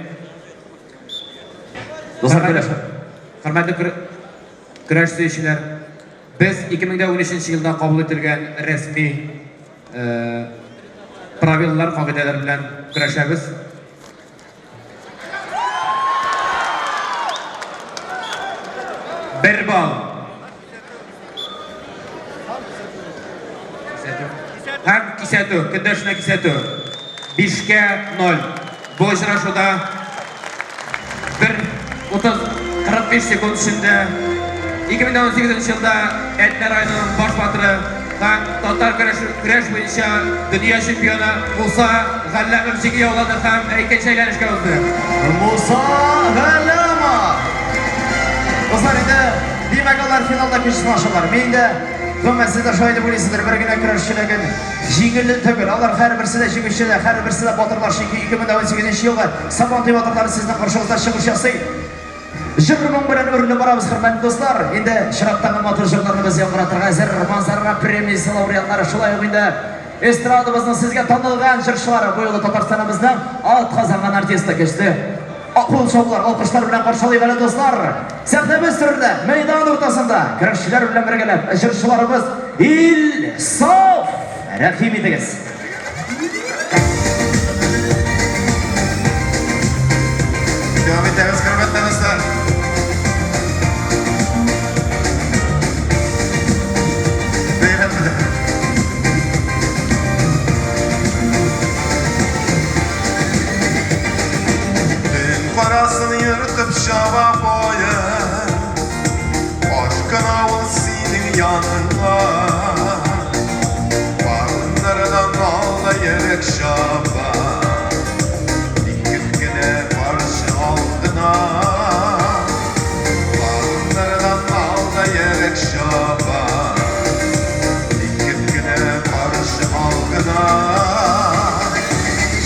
Speaker 3: Дуслар, көрәш.
Speaker 10: Хөрмәтле көрәш сөючеләр, без 2013 елда кабул ителгән рәсми правилалар, кагыйдәләр белән көрәшәбез. Бер балл. Һәм кисәтү, көндәшенә кисәтү. 5-кә 0. Бу очрашуда 1 30 45 секунд эчендә 2018 елда Әтнә районының баш батыры һәм татар көрәш, көрәш буенча дөнья чемпионы Муса Галләмов җиңү яулады һәм икенче әйләнешкә узды.
Speaker 3: Муса Галләмов! Дуслар, инде димәк, алар финалда көч сынашалар. Мин инде гомумән сез дә шулай дип уйлыйсыздыр, бер генә көрәшче ләкин җиңел түгел. Алар һәрберсе дә җиңүче дә, һәрберсе дә батырлар, чөнки 2018 елгы Сабантуй батырлары сезнең каршыгызда чыгыш ясый. Җыр-моң белән үрелеп барабыз, хөрмәтле дуслар. Инде чираттагы матур җырларны без яңгыратырга әзер. Манзара премиясе лауреатлары, шулай ук инде эстрадабызның сезгә танылган җырчылары, бу юлы Татарстаныбызның атказанган артисты көчле кул чабулар, алкышлар белән каршы алыйк әле, дуслар. Сәхнәбез түрендә, мәйдан уртасында көрәшчеләр белән бергәләп җырчыларыбыз Илсаф! Рәхим итегез!
Speaker 13: Дәвам итәбез, хөрмәтле дуслар. Бәйрәм белән. Төн карасын йөртеп чаба поезд. Ашкына ул синең яныңа. Вагоннардан алда йөрәк чаба. Тик көт кенә каршы алдына. Вагоннардан алда йөрәк чаба. Тик көт кенә каршы алдына.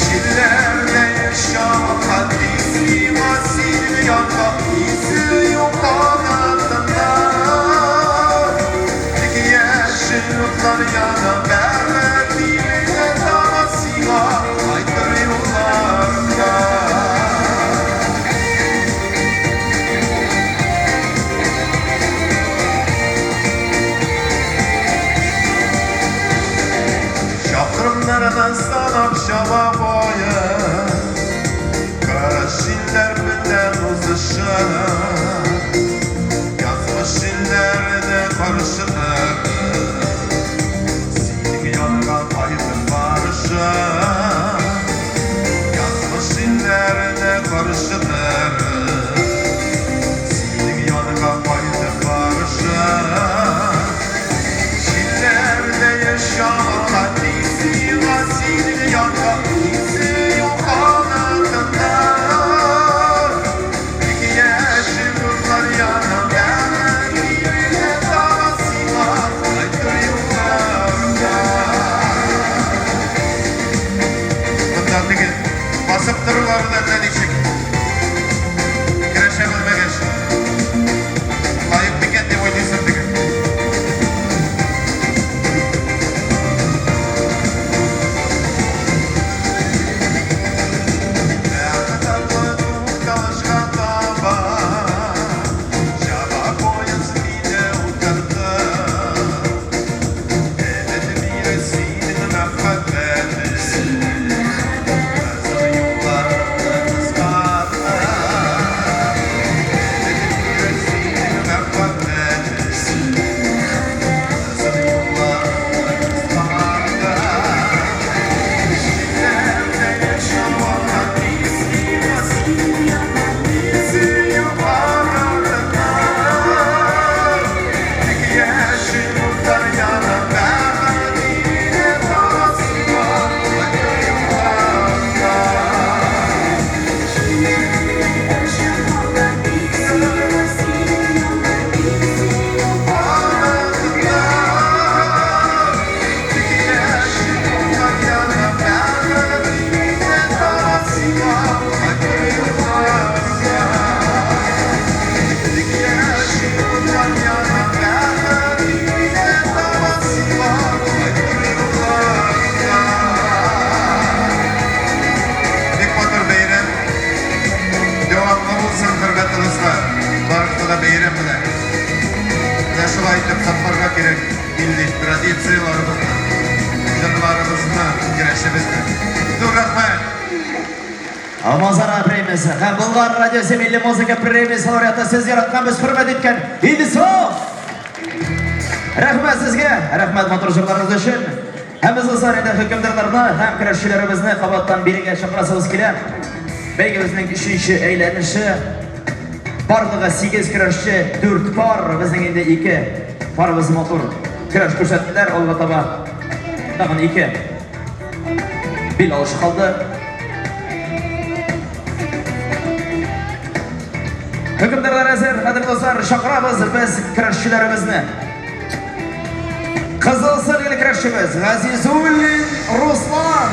Speaker 13: Җилләрдәй чаба тиз миңа синең янга. Исе юк канатында. Тик яшел утлар яна, бәхет иленә таба сиңа кайтыр юлларымда. Чакрымнарны санап чаба поезд, Кара җилләр белән узышып, Язмыш җилләренә каршы торып, Синең янга кайтып барышым. Язмыш җилләренә каршы торып, Синең янга кайтып барышым. Җилләрдәй чаба тиз миңа синең янга, Исе юк канатында. Тик яшел утлар яна, бәхет иленә таба сиңа кайтыр юлларымда. Монда теге басып торулары да әллә ничек. Көрәшә белмәгәч. Лаек микән дип уйлыйсың теге. Бәхет атлы тукталышка таба Чаба поезд мине утыртып. Өмет бирә синең мәхәббәтең. Кызыл юлларымны безне. Зур рәхмәт.
Speaker 3: Манзара премиясе һәм Болгар радиосы милли музыка премиясе лауреаты сез яраткан, без хөрмәт иткән Илсуф! Рәхмәт сезгә, рәхмәт матур җырларыгыз өчен. Һәм без дуслар инде хөкемдарларны һәм көрәшчеләребезне кабаттан бирегә чакырасыбыз килә. Бәйгебезнең өченче әйләнеше. Барлыгы 8 көрәшче, 4 пар, безнең инде 2 парыбыз матур көрәш күрсәттеләр, алга таба тагын 2 бил алышы калды. Хөкемдарлар әзер, кадерле дуслар, чакырабыз без көрәшчеләребезне. Кызыл сөлгеле көрәшчебез Газизуллин Руслан.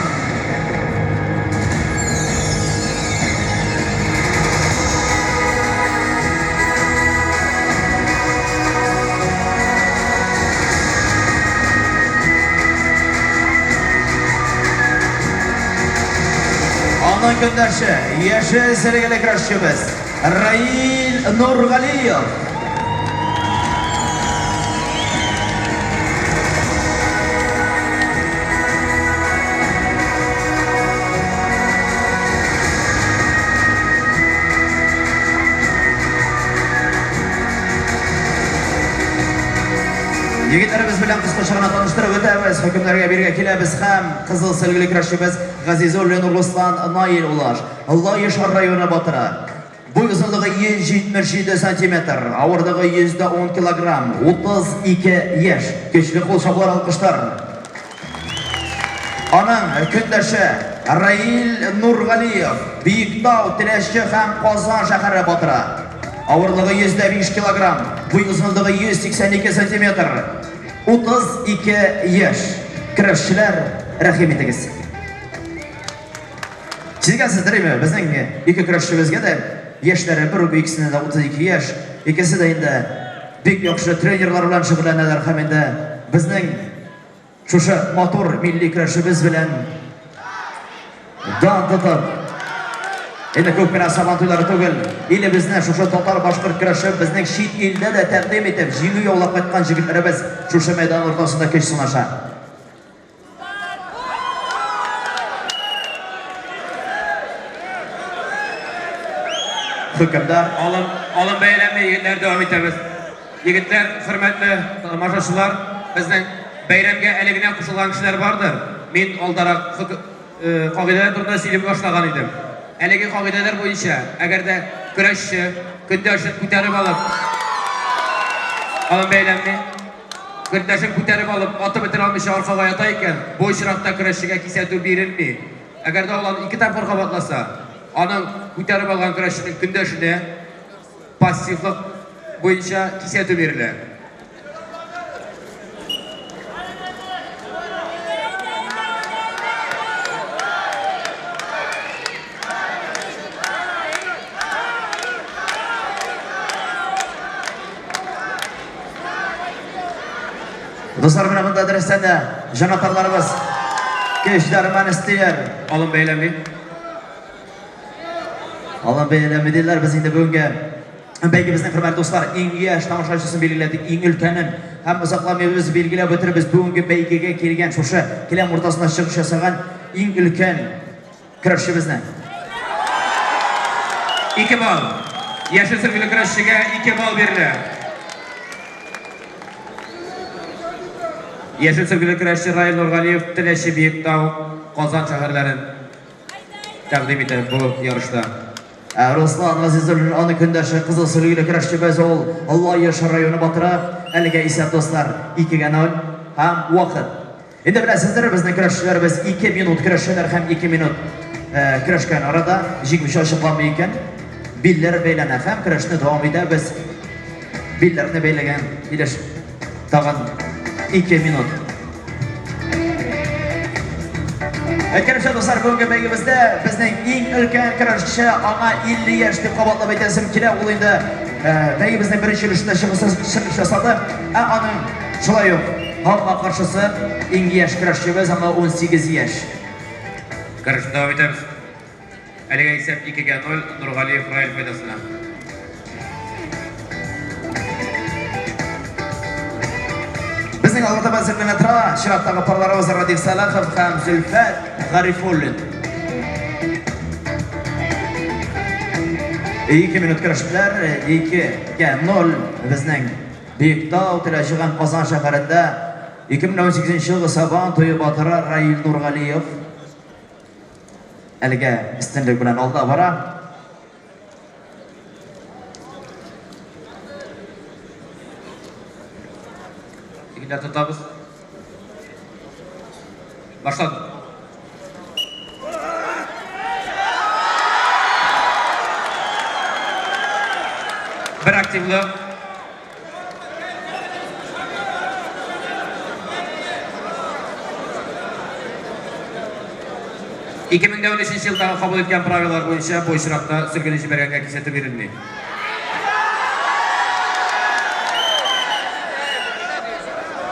Speaker 3: Аның көндәше, яшел сөлгеле көрәшчебез Раил Нургалиев. Егетләребез белән кыскача гына таныштырып үтәбез. Хөкемнәргә биргә киләбез һәм кызыл сөлгеле көрәшчебез Газизуллин Руслан Наил улы. Лаеш районы батыры. Буй озынлыгы 177 сантиметр, авырлыгы 110 килограмм, 32 яшь. Көчле кул чабулар, алкышлар. Аның көндәше Раил Нургалиев, Биектау, Теләче һәм Казан шәһәре батыры. Авырлыгы 105 килограмм, буй озынлыгы 182 сантиметр, 32 яшь. Көрәшчеләр, рәхим итегез. Сизгәнсездер инде, безнең ике көрәшчебезгә дә яшьләре бер үк, икесенә дә 32 яшь. Икесе дә инде бик яхшы тренерлар белән шөгыльләнәләр һәм инде безнең шушы матур милли көрәшебез белән дан тотып, инде күп кенә сабан туйлары түгел, илебезне шушы татар-башкорт көрәше безнең чит илдә дә тәкъдим итеп, җиңү яулап кайткан җегетләребез шушы мәйдан уртасында көч сынаша. Хөкемдар.
Speaker 10: Алым, алым бәйрәме, егетләр, дәвам итәбез. Егетләр, хөрмәтле тамашачылар, безнең бәйрәмгә әле генә кушылган кешеләр бардыр. Мин алдарак кагыйдәләр турында сөйли башлаган идем. Әлеге кагыйдәләр буенча, әгәр дә көрәшче көндәшен күтәреп алып, алым бәйләнми, Көндәшен күтәреп алып, атып бетерә алмыйча аркага ята икән, бу очракта көрәшчегә кисәтү бирелми. Әгәр дә ул аны ике тапкыр кабатласа, аның күтәреп алган көрәшченең көндәшенә пассивлык буенча кисәтү бирелә.
Speaker 3: Дуслар, менә монда дөрестән дә җанатарларыбыз көч дәрман эстиләр.
Speaker 10: Алым бәйләми.
Speaker 3: Алым бәйләми диләр. Без инде бүгенге бәйгебезнең, хөрмәтле дуслар, иң яшь тамашачысын билгеләдек, иң өлкәнен. Һәм озакламый без билгеләп үтербез бүгенге бәйгегә килгән шушы келәм уртасында чыгыш ясаган иң өлкән көрәшчебезне.
Speaker 10: 2 балл. Яшел сөлгеле көрәшчегә 2 балл бирелә. Яшел сөлгеле көрәшче Раил Нургалиев Теләче, Биектау, Казан шәһәрләрен тәкъдим итә бу ярышта.
Speaker 3: Ә Руслан Газизуллин аны көндәше кызыл сөлгеле көрәшчебез ул Лаеш районы батыры. Әлегә исәп, дуслар, 2-гә 0 һәм вакыт. Инде беләсездер, безнең көрәшчеләребез 2 минут көрәшәләр һәм 2 минут көрәшкән арада җиңүче ачыкланмый икән, билләр бәйләнә һәм көрәшне дәвам итәбез. Билләрне бәйләгән килеш тагын 2 минут. Әйткәнемчә, дуслар, бүгенге бәйгебездә безнең иң өлкән көрәшче, аңа 50 яшь дип кабатлап әйтәсем килә, ул инде бәйгебезнең беренче өлешендә чыгыш ясады, ә аның шулай ук капма каршысы иң яшь көрәшчебез, аңа 18 яшь.
Speaker 10: Көрәшне дәвам итәбез. Әлегә исәп 2-гә 0 Нургалиев Раил файдасына.
Speaker 3: Безнең Безнең алга таба әзерләнә тора чираттагы парларыбыз Радиф Сәлахов һәм Зөлфәт Гарифуллин. 2 минут көрәштеләр, 2-гә 0 безнең Биектау, Теләче һәм Казан шәһәрендә 2018 елгы Сабан туе батыры Раил Нургалиев әлегә өстенлек белән алда бара.
Speaker 10: Егетләр тотабыз. Башладык. Бер активлык. 2013 елдагы кабул иткән правилалар буенча бу очракта сөлгене җибәргәнгә кисәтү бирелми.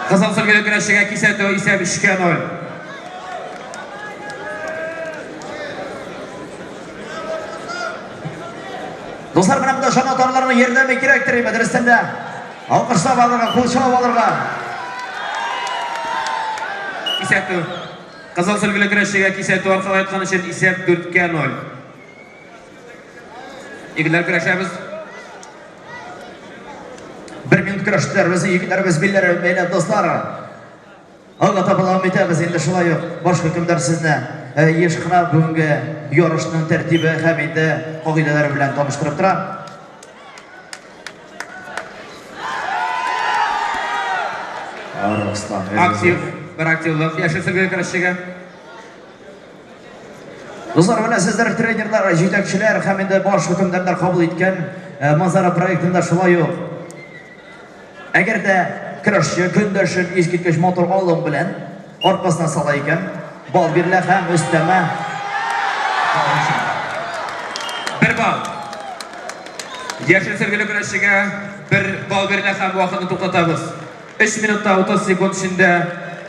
Speaker 10: Кызыл сөлгеле көрәшчегә кисәтү исәп 3-кә 0.
Speaker 3: Дуслар, менә монда җанатарларның ярдәме кирәктер, дөрестән дә. Алкышлап алырга, кул чабып алырга.
Speaker 10: Кисәтү. Кызыл сөлгеле көрәшчегә кисәтү аркылы айткан өчен исәп 4-кә 0. Егетләр көрәшәбез.
Speaker 3: Бер минут көрәштеләр, безнең егетләребез билләре бәйләп, дуслар. Алга таба дәвам итәбез инде шулай ук баш хөкемдар сезне еш кына бүгенге ярышның тәртибе һәм инде кагыйдәләре белән таныштырып тора. Арыслан.
Speaker 10: Актив, бер активлык яшел сөлгеле көрәшчегә.
Speaker 3: Дуслар, менә сезләр тренерлар, җитәкчеләр һәм инде баш хөкемдарлар кабул иткән Манзара проектында шулай ук әгәр дә көрәшче көндәшен искиткеч матур алым белән аркасына сала икән, балл бирелә һәм өстәмә
Speaker 10: Бер балл. Яшел сөлгеле көрәшчегә бер балл бирелә һәм вакытны туктатабыз. 3 минутта 30 секунд эчендә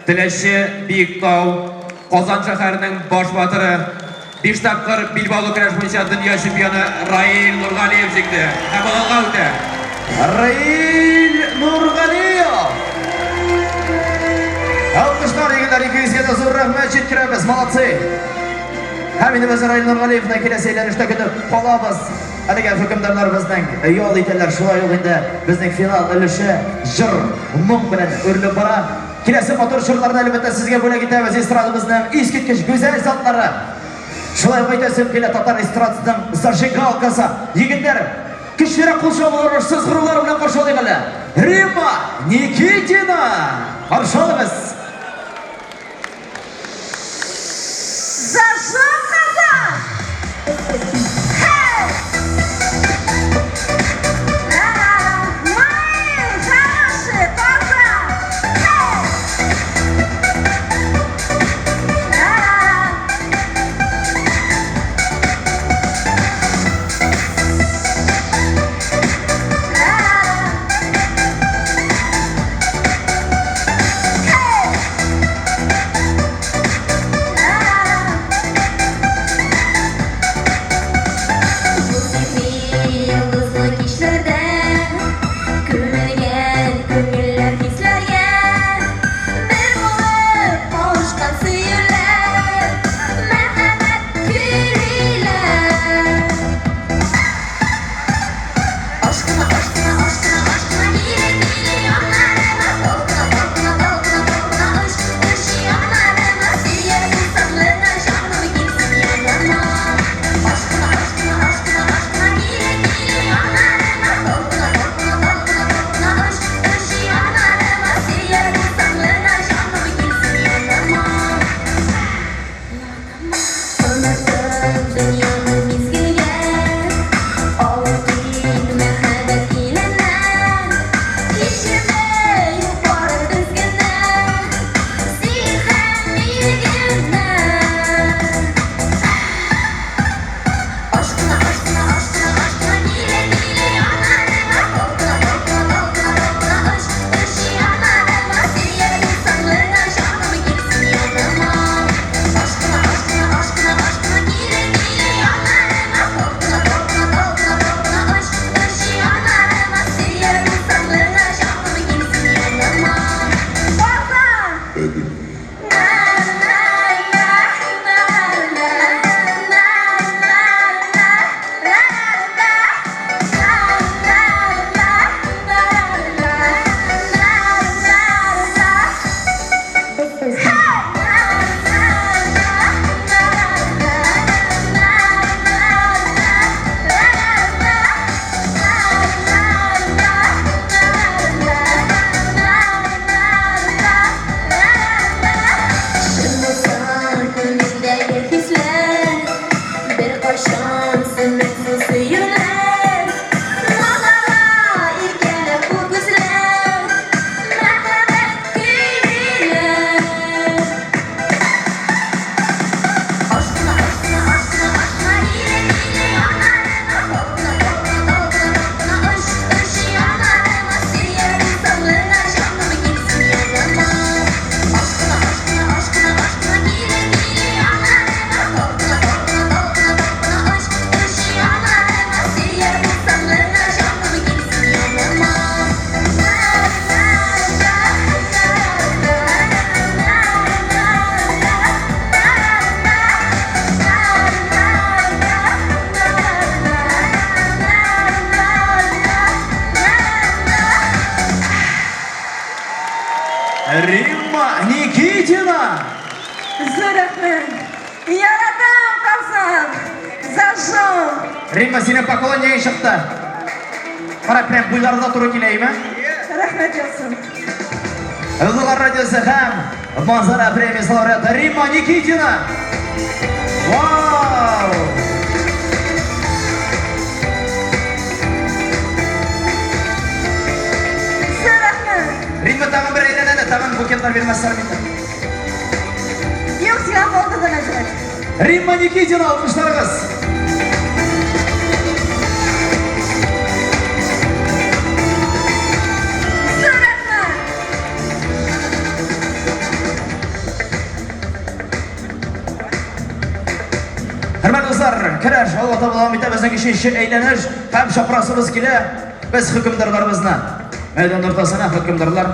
Speaker 10: Теләче, Биектау, Казан шәһәренең баш батыры, 5 тапкыр билбаулы көрәш буенча дөнья чемпионы Раил Нургалиев җиңде һәм ул алга үтә.
Speaker 3: Раил Нургалиев! Алкышлар, егетләр, икегезгә дә зур рәхмәт җиткерәбез. Молодцы! Һәм инде без Раил Нургалиевны киләсе әйләнештә көтеп калабыз. Әлегә хөкемдарлар безнең ял итәләр. Шулай ук инде безнең финал өлеше җыр, моң белән үрелеп бара. Киләсе матур чорларны әлбәттә сезгә бүләк итәбез эстрадабызның искиткеч гүзәл затлары. Шулай ук әйтәсем килә, татар эстрадасының зажигалкасы. Егетләр, көчлерәк кул чабулар, сызгырулар белән каршы алыйк әле. Римма Никитина! Каршы алыгыз!
Speaker 14: Зажжем Казан! Хей! Мои хорошие, Казан! Хей! Хей!
Speaker 3: Римма, синең поклоннигың чыкты. Кара, прям буйлары да туры килә, име?
Speaker 15: Рәхмәт яусын.
Speaker 3: Болгар радиосы һәм Манзара премиясе лауреаты Римма Никитина. Вау!
Speaker 15: Зур рәхмәт.
Speaker 3: Римма тагын бер әйләнә дә, тагын букетлар бирмәсләр микән?
Speaker 15: Юк, сиңа калдырдым әзрәк.
Speaker 3: Римма Никитина, алкышларыгыз.
Speaker 15: Зур рәхмәт.
Speaker 3: Хөрмәтле дуслар, көрәш алга таба дәвам итә. Безнең өченче әйләнеш һәм чакырасыбыз килә. Без хөкемдарларыбызны мәйдан уртасына хөкемдарлар.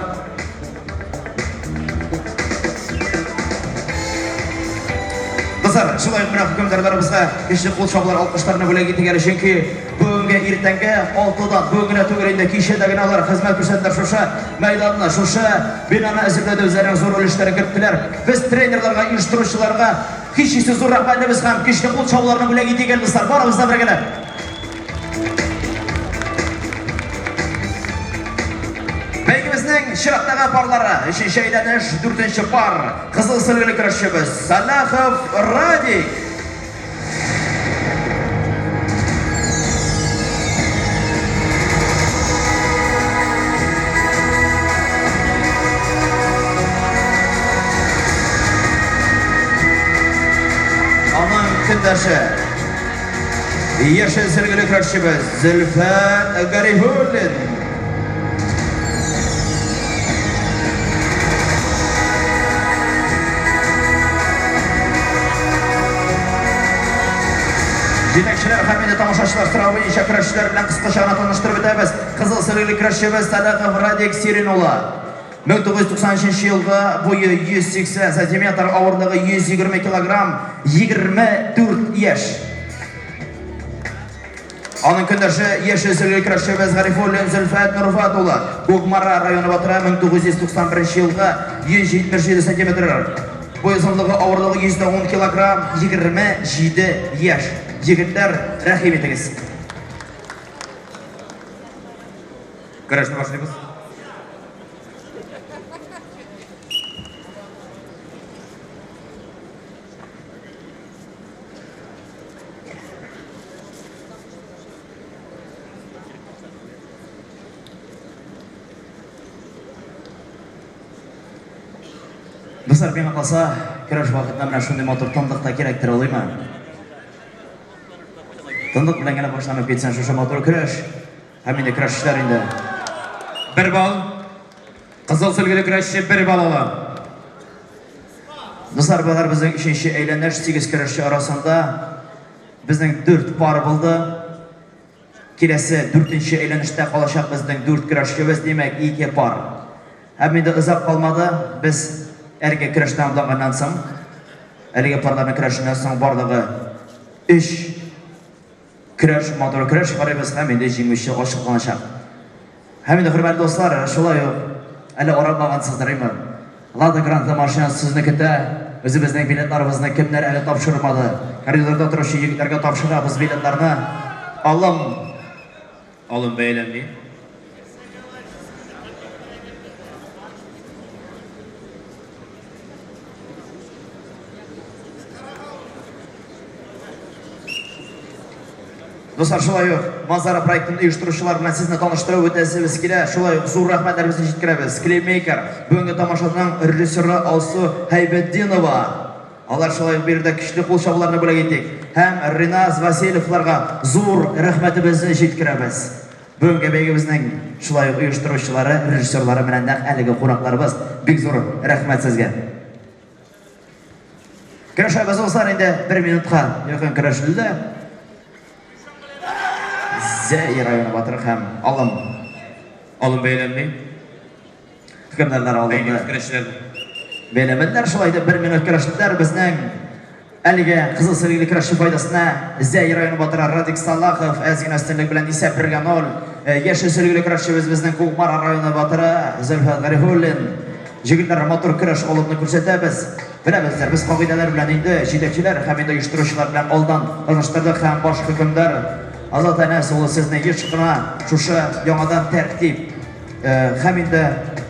Speaker 3: Дуслар, шулай ук менә хөкемдарларыбызга көчле кул чабулар, алкышларны бүләк итик әле, чөнки бүгенге иртәнге 6-дан, бүген генә түгел инде, кичә дә генә алар хезмәт күрсәттеләр шушы мәйданны, шушы бинаны әзерләүдә үзләренең зур өлешләрен керттеләр. Без тренерларга, оештыручыларга һичшиксез зур рәхмәтлебез һәм көчле кул чабуларны бүләк итик әле, дуслар, барыбыз да бергәләп. Бәйгебезнең чираттагы парлары, өченче әйләнеш, дүртенче пар, кызыл сөлгеле көрәшчебез Салахов Радик. Аның көндәше яшел сөлгеле көрәшчебез Зөлфәт Гарифуллин. Җитәкчеләр һәм инде тамашачылар сорау буенча көрәшчеләр белән кыскача гына таныштырып үтәбез. Кызыл сөлгеле көрәшчебез Салахов Радик Сирин улы. 1993 елгы буе 180 сантиметр, авырлыгы 120 килограмм, 24 яшь. Аның көндәше яшел сөлгеле көрәшчебез Гарифуллин Зөлфәт Нурфат улы. Кукмара районы батыры 1991 елгы 177 сантиметр. Буй озынлыгы, авырлыгы 110 килограмм, 27 яшь. Егетләр, рәхим итегез.
Speaker 5: Көрәшне башлыйбыз.
Speaker 3: Дуслар, миңа калса, көрәш вакытында менә шундый матур тынлык та кирәктер, алыймы? Тынлык белән генә башланып китсен шушы матур көрәш. Һәм инде көрәшчеләр инде.
Speaker 10: Бер балл. Кызыл сөлгеле көрәшче бер балл ала.
Speaker 3: Дуслар, болар безнең өченче әйләнеш, 8 көрәшче арасында безнең 4 пар булды. Киләсе дүртенче әйләнештә калачак безнең 4 көрәшчебез, димәк, 2 пар. Һәм инде озак калмады, без әлеге көрәш тәмамланганнан соң, әлеге парларның көрәшеннән соң барлыгы 3 көрәш, матур көрәш карыйбыз һәм инде җиңүче ачыкланачак. Һәм инде, хөрмәтле дуслар, шулай ук әле арынмагансыздыр, әйме? Лада Гранта машинасы сезне көтә. Үзебезнең билетларыбызны кемнәр әле тапшырмады? Коридорда торучы егетләргә тапшырабыз билетларны. Алым.
Speaker 10: Алым бәяләнми.
Speaker 3: Дуслар, шулай ук Манзара проектын оештыручылар белән сезне таныштырып үтәсебез килә. Шулай ук зур рәхмәтләребезне җиткерәбез. Клипмейкер, бүгенге тамашаның режиссеры Алсу Хәйбетдинова. Алар шулай ук биредә көчле кул чабуларны бүләк итик. Һәм Риназ Васильевларга зур рәхмәтебезне җиткерәбез. Бүгенге бәйгебезнең шулай ук оештыручылары, режиссерлары менә нәкъ әлеге кунакларыбыз. Бик зур рәхмәт сезгә. Көрәшәбез, дуслар, инде бер минутка якын көрәшелде. Зәй районы батыры һәм Алым.
Speaker 10: Алым бәяләнми.
Speaker 3: Хөкемдарлар алымны
Speaker 10: Бәйләмәс көрәшчеләр.
Speaker 3: бәяләмәделәр. Шулай итеп бер минут көрәштеләр. Безнең әлеге кызыл сөлгеле көрәшче файдасына Зәй районы батыры Радик Салахов әз генә өстенлек белән исәп 1-0. Яшел сөлгеле көрәшчебез безнең Кукмара районы батыры Зөлфәт Гарифуллин. Җегетләр, матур көрәш алымны күрсәтәбез. Беләбездер, без кагыйдәләр белән инде җитәкчеләр һәм инде оештыручылар белән алдан таныштырдык һәм баш хөкемдар Азат Әнәс улы сезне еш кына шушы яңадан тәртип һәм инде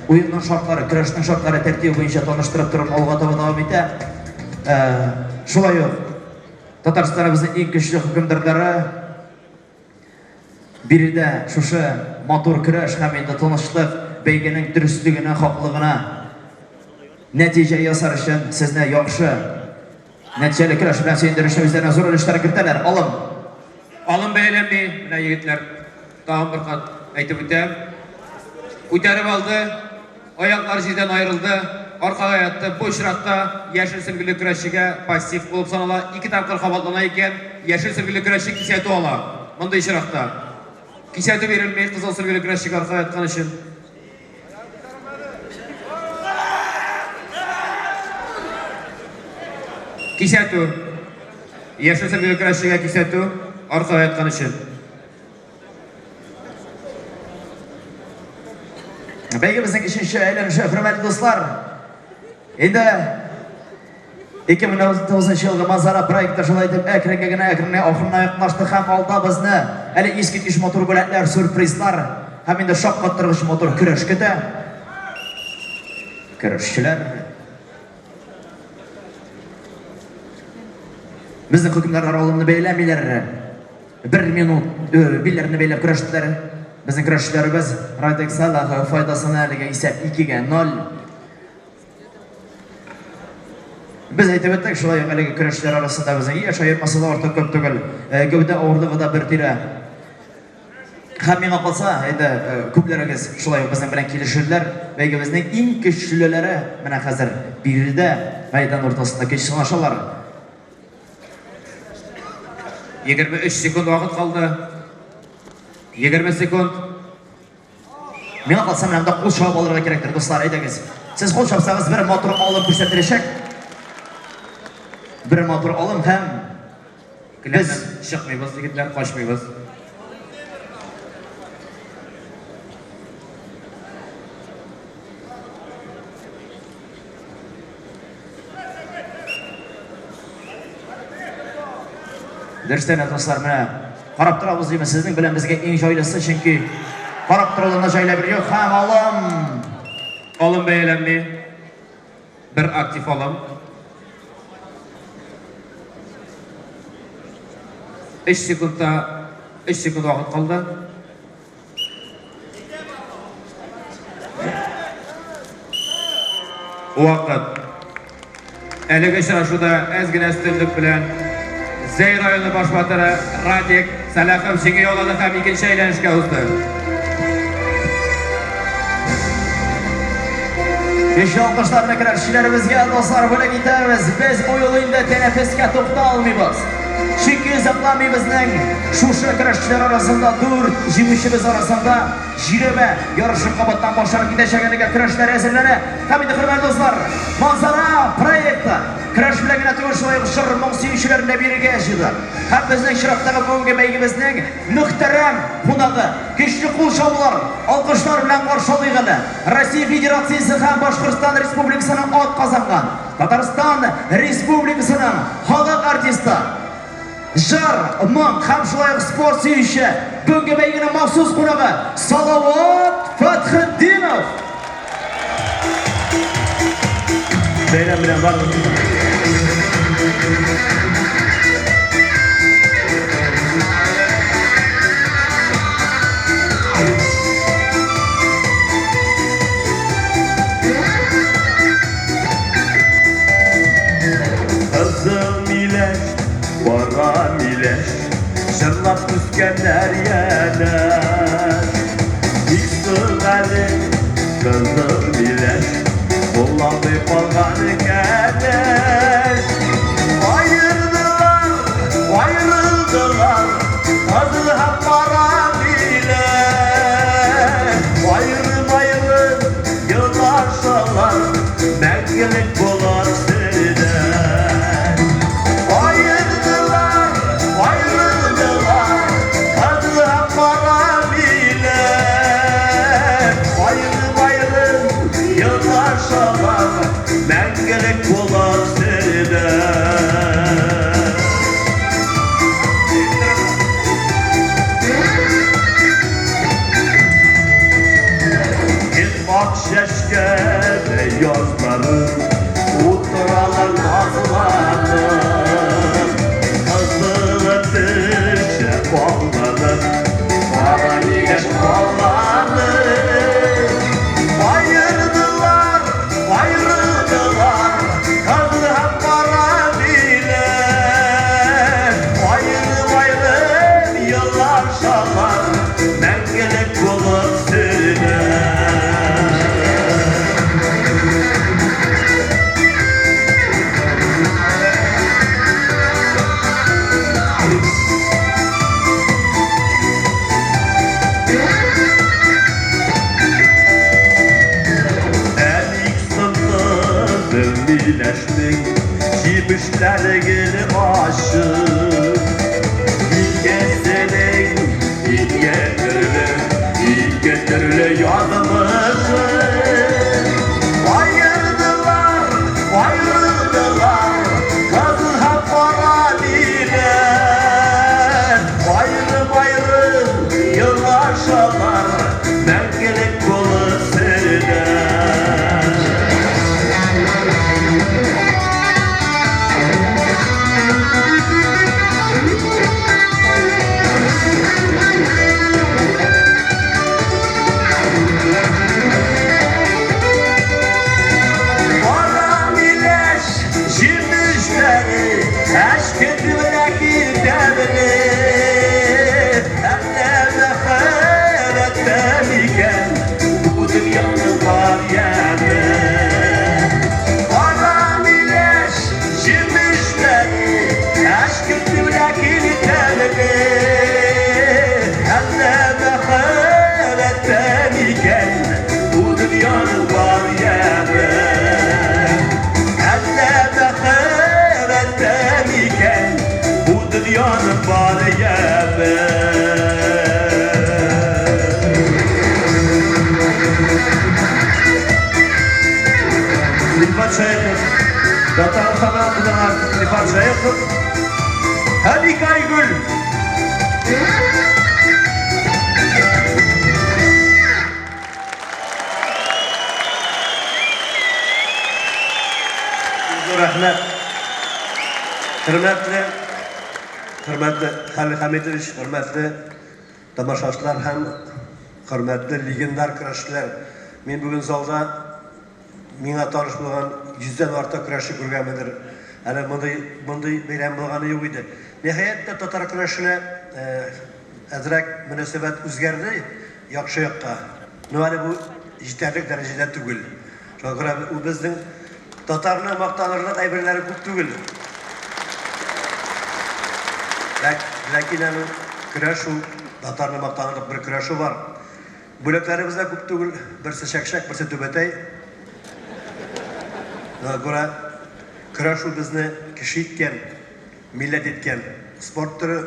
Speaker 3: уенның шартлары, көрәшнең шартлары тәртибе буенча таныштырып торып алга таба дәвам итә. Шулай ук Татарстаныбызның иң көчле хөкемдарлары биредә шушы матур көрәш һәм инде тынычлык бәйгенең дөреслегенә, хаклыгына нәтиҗә ясар өчен сезне яхшы нәтиҗәле көрәш белән сөендерү өчен үзләренә зур өлешләр кертәләр. Алым.
Speaker 10: Алым бәяләнми, менә егетләр, тагын бер кат әйтеп үтәм. Күтәреп алды, аяклар җирдән аерылды, аркага ятты. Бу очракта яшел сөлгеле көрәшчегә пассив булып санала. Ике тапкыр кабатлана икән, яшел сөлгеле көрәшче кисәтү ала. Мондый очракта кисәтү бирелми кызыл сөлгеле көрәшчегә аркага яткан өчен. Кисәтү. Яшел сөлгеле көрәшчегә кисәтү, аркага яткан өчен.
Speaker 3: Бәйгебезнең өченче әйләнеше, хөрмәтле дуслар. Инде 2019 елгы Мазара проекты шулай итеп әкренге генә әкренге ахырына якынлашты һәм алда безне әле искиткеч матур бүләкләр, сюрпризлар һәм инде шаккаттыргыч матур көрәш көтә. Көрәшчеләр Безнең хөкемдарлар алымны бәйләмиләр. Бер минут билләрне бәйләп көрәштеләр. Безнең көрәшчеләребез Радик Салахов файдасына әлегә исәп 2-гә 0. Без әйтеп үттек, шулай ук әлеге көрәшчеләр арасында безнең яшь аермасы да артык күп түгел. Гәүдә авырлыгы да бер тирә. Һәм миңа калса, инде күпләрегез шулай ук безнең белән килешерләр. Бәйгебезнең иң көчлеләре менә хәзер биредә мәйдан уртасында көч сынашалар.
Speaker 10: 23 секунд вакыт калды. 20 секунд.
Speaker 3: Миңа калса, менә монда кул чабып алырга кирәктер, дуслар, әйдәгез. Сез кул чапсагыз, бер матур алым күрсәтеләчәк. Бер матур алым һәм
Speaker 10: без чыкмыйбыз, егетләр, качмыйбыз.
Speaker 3: Дөрестән дә, дуслар, менә карап торабыз димме, сезнең белән безгә иң җайлысы, чөнки карап торудан да җайлы бер юк. Һәм алым.
Speaker 10: Алым бәяләнми. Бер актив алым. 3 секундта 3 секунд вакыт калды. Вакыт. Әлеге очрашуда әз генә өстенлек белән Зәй районы баш батыры Радик Сәлахов җиңү яулады һәм икенче әйләнешкә узды.
Speaker 3: Көчле алкышларны көрәшчеләребезгә, дуслар, бүләк итәбез. Без бу юлы инде тәнәфескә тукталмыйбыз. Чөнки озакламый безнең шушы көрәшчеләр арасында дүрт җиңүчебез арасында җирәбә ярышы кабаттан башланып китәчәк. Әлегә көрәшләр әзерләнә. Һәм инде, хөрмәтле дуслар, Манзара проекты көрәш белән генә түгел, шулай ук җыр-моң сөючеләрне дә бирергә җыйды. Һәм безнең чираттагы бүгенге бәйгебезнең мөхтәрәм кунагы, көчле кул чабулар, алкышлар белән каршы алыйк әле, Россия Федерациясе һәм Башкортстан Республикасының атказанган, Татарстан Республикасының халык артисты, җыр, моң һәм шулай ук спорт сөюче, бүгенге бәйгенең махсус кунагы Салават Фәтхетдинов!
Speaker 12: Бәйрәм белән барлыгын. Кызыл миләш, кара миләш, Җырлап үскәннәр янәш. Бик соң әле, кызыл миләш, Булалмый калган кәләш. Аердылар, аерылдылар, Кызыл һәм кара миләш. Аерым-аерым елашалар, Мәңгелек булыр сердәш. Аердылар, аерылдылар, Кызыл һәм кара миләш. Аерым-аерым елашалар, Мәңгелек. Күзләре ачык. Икесенең ике төрле, ике төрле язмышы. Аердылар, аердылар, кызыл һәм кара миләш. Аерым-аерым елашалар, мәңгелек булып сердәш. Кара миләш җимешләре әчкелтем тәмле. Әллә мәхәббәттә микән бу дөньяның бар яме? Кара миләш җимешләре әчкелтем тәмле. Әллә мәхәббәттә микән бу дөньяның бар яме? Әллә мәхәббәттә микән бу дөньяның бар яме? Рифат Шәехов, Татарстаннан кунаклар Рифат Шәехов һәм ике Айгөл. Зур рәхмәт. Хөрмәтле, хөрмәтле Хәлил Хәмитович, хөрмәтле тамашачылар һәм хөрмәтле легендар көрәшчеләр. Мин бүген залда миңа таныш булган 100дән артык көрәшче күргәнмендер. Әле мондый мондый бәйрәм булганы юк иде. Ниһаять тә татар көрәшенә әзрәк мөнәсәбәт үзгәрде яхшы якка. Но әле бу җитәрлек дәрәҗәдә түгел. Шуңа күрә ул безнең татарның мактанырлык әйберләре күп түгел. Ләкин аның көрәш ул, татарның мактанырлык бер көрәше бар. Бүләкләребез дә күп түгел, берсе чәкчәк, берсе түбәтәй. Шуңа күрә көрәш ул безне кеше иткән, милләт иткән спорт төре.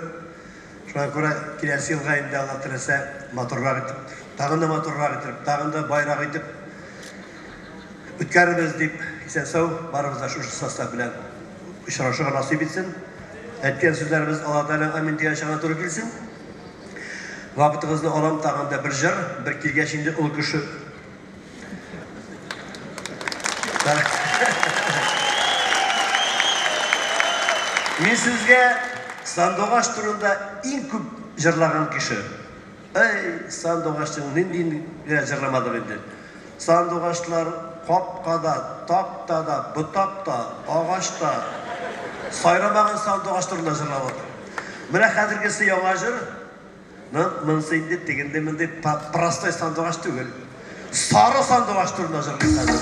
Speaker 12: Шуңа күрә киләсе елга инде Алла теләсә матуррак итеп, тагын да матуррак итеп, тагын да байрак итеп үткәрербез дип, исән-сау барыбыз да шушы состав белән очрашырга насыйп итсен. Әйткән сүзләребез Алла Тәгаләнең амин дигән чагына туры килсен. Вакытыгызны алам, тагын да бер җыр, бер килгәч инде ул кеше. Мин сезгә сандугач турында иң күп җырлаган кеше. Әй, сандугачның ниндиен генә җырламадык инде. Сандугачлар капкада, тактада, ботакта, агачта сайрамаган сандугач турында җырладык. Менә хәзергесе яңа җыр. Монысы инде тегенде мондый простой сандугач түгел. Сары сандугач турында җырлыйм хәзер.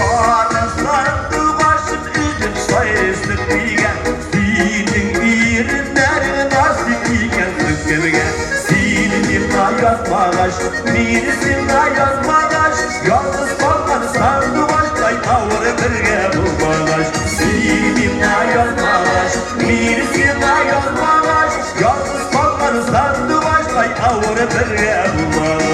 Speaker 12: Сары сандугачым өзеп сайрыйсың нигә? Синең иреннәрең насыйп икән кемгә? Син миңа язмагач, мин сиңа язмагач, ялгыз калган сандугачтай авыр бергә булмагач. Син миңа язмагач, мин сиңа язмагач, ялгыз калган сандугачтай авыр бергә булмагач.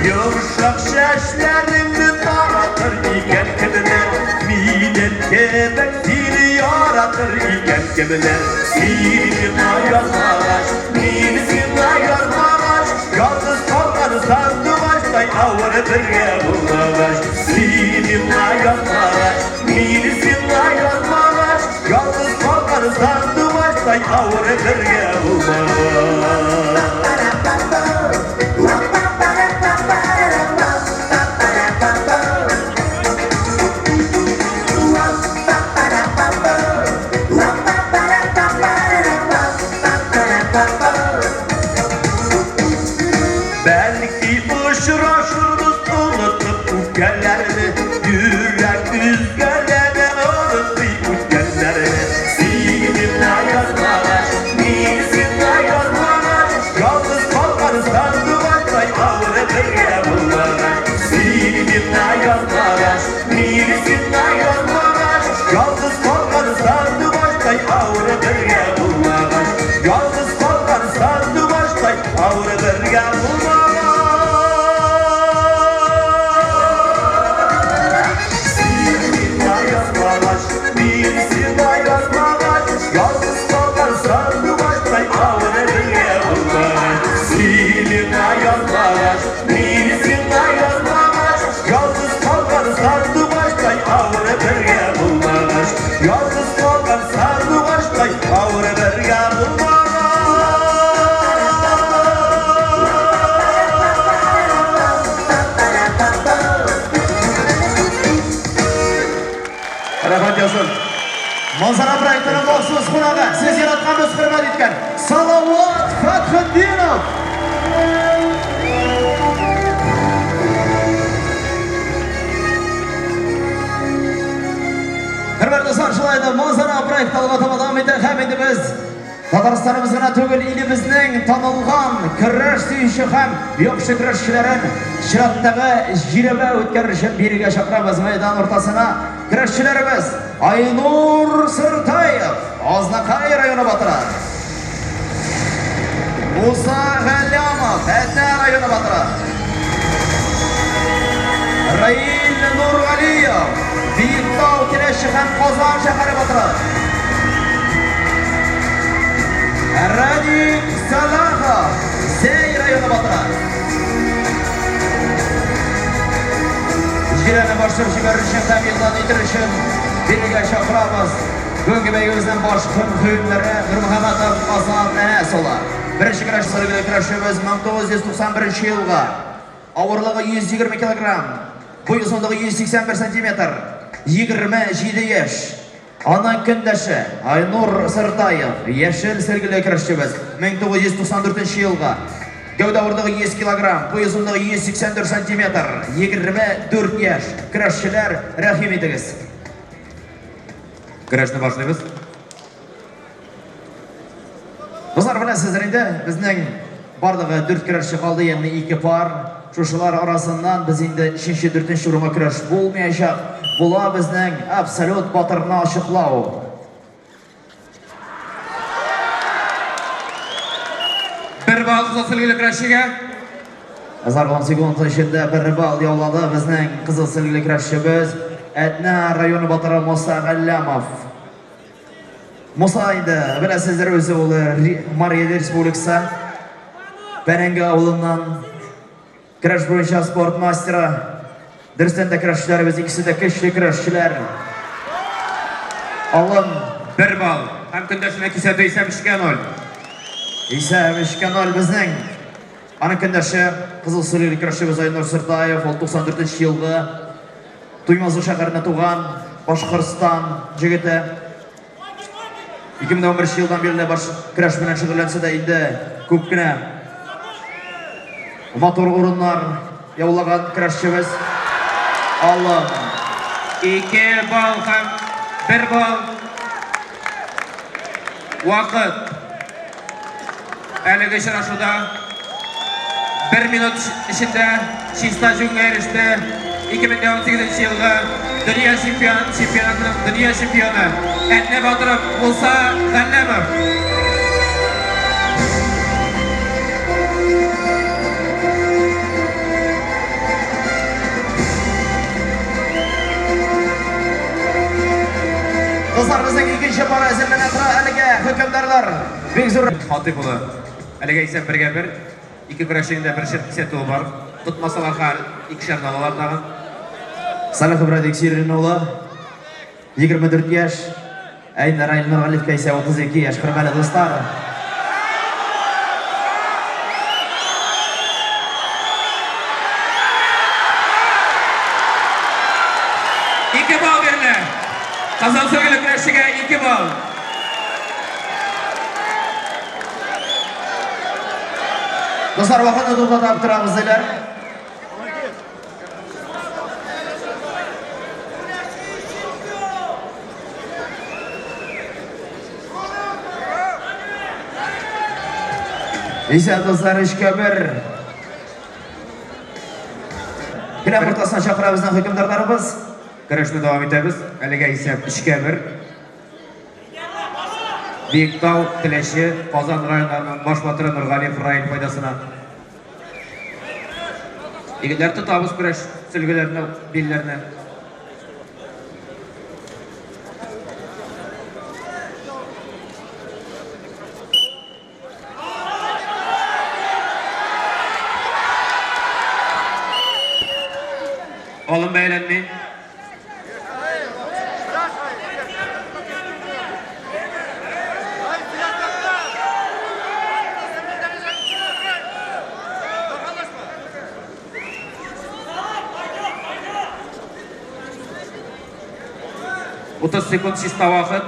Speaker 12: Йомшак чәчләреңне таратыр икән кемнәр? Минем кебек сине яратыр икән кемнәр? Син миңа язмагач, мин сиңа язмагач, ялгыз калган сандугачтай авыр бергә булмагач. Син миңа язмагач, мин сиңа язмагач, ялгыз калган сандугачтай авыр бергә булмагач.
Speaker 8: Бергә булмаган.
Speaker 3: Рәхмәт яусын. Манзара проектының махсус кунагы, сез яраткан, без хөрмәт иткән Салават Фәтхетдинов. Хөрмәтле дуслар, шулай да Манзара проекты алга таба дәвам итә һәм инде без Татарстаныбыз гына түгел, илебезнең танылган көрәш сөюче һәм яхшы көрәшчеләрен чираттагы җирәбә үткәрер өчен бирегә чакырабыз мәйдан уртасына. Көрәшчеләребез Айнур Сыртаев, Азнакай районы батыры. Муса Галлямов, Әтнә районы батыры. Раил Нургалиев, Биектау, Теләче һәм Казан шәһәре батыры. Радик Салахов, Зәй районы батыры. Җирәне башлап җибәрер өчен һәм игълан итер өчен бирегә чакырабыз. Бүгенге бәйгебезнең баш хөкемдары Нурмөхәммәтов Азат Әнәс улы. Беренче көрәш сөргеле көрәшебез 1991 елга. Авырлыгы 120 килограмм, буй озынлыгы 181 сантиметр, 27 яшь. Аның көндәше Айнур Сыртаев, яшел сөлгеле көрәшчебез, 1994 елга. Гәүдә авырлыгы 100 килограмм, буй озынлыгы 184 сантиметр, 24 яшь. Көрәшчеләр, рәхим итегез.
Speaker 10: Көрәшне башлыйбыз.
Speaker 3: Дуслар, беләсездер инде, безнең барлыгы 4 көрәшче калды, ягъни 2 пар. Шушылар арасыннан без инде 3-нче, 4-нче урынга көрәш булмаячак. Була безнең абсолют батырны ачыклау.
Speaker 10: Бер балл кызыл сөлгеле көрәшчегә.
Speaker 3: Азар 10 секунд эчендә бер балл яулады безнең кызыл сөлгеле көрәшчебез Әтнә районы батыры Муса Галлямов. Муса инде беләсездер үзе ул Мария Республикасы Бәрәңге авылыннан көрәш буенча спорт мастеры. Дөрестән дә көрәшчеләребез икесе дә көчле көрәшчеләр. Алым
Speaker 10: 1 балл һәм көндәшенә кисәтү исәп 3-0.
Speaker 3: Исәп 3-0 безнең. Аның көндәше кызыл сөлгеле көрәшчебез Айнур Сыртаев, ул 94 елгы Туймазы шәһәрендә туган Башкортстан җегете. 2011 елдан бирле баш көрәш белән шөгыльләнсә дә инде күп кенә матур урыннар яулаган көрәшчебез. Алым
Speaker 10: 2 балл һәм 1 балл. Вакыт. Әлеге очрашуда 1 минут эчендә чиста җиңүгә иреште 2018 елгы дөнья чемпионатының дөнья чемпионы Әтнә батыры Муса Галләмов.
Speaker 3: Дуслар, безнең икенче пар әзерләнә тора әлегә хөкемдарлар. Бик зур
Speaker 10: Хатип улы. Әлегә исәп 1-1. Ике көрәшченең дә бершер кисәтүе бар. Тотмасалар хәл икешәрне алалар тагын.
Speaker 3: Салихов Радик Сирин улы 24 яшь. Ә инде Раил Нургалиевка исә 32 яшь. Хөрмәтле дуслар.
Speaker 10: Ике балл бирелә. Кызыл сөлгеле көрәшчегә 2 балл.
Speaker 3: Дуслар, вакытны туктатып торабыз диләр. Исә дуслар, 3-1. Келәм уртасына чакыра безнең хөкемдарларыбыз.
Speaker 10: Көрәшне дәвам итәбез. Әлегә исәп 3-1. Биектау, Теләче, Казан районнарының баш батыры Нургалиев Раил файдасына. Егетләр, тотабыз көрәш сөлгеләрне, билләрне. Алым бәяләнми. 30 секунд чиста вакыт.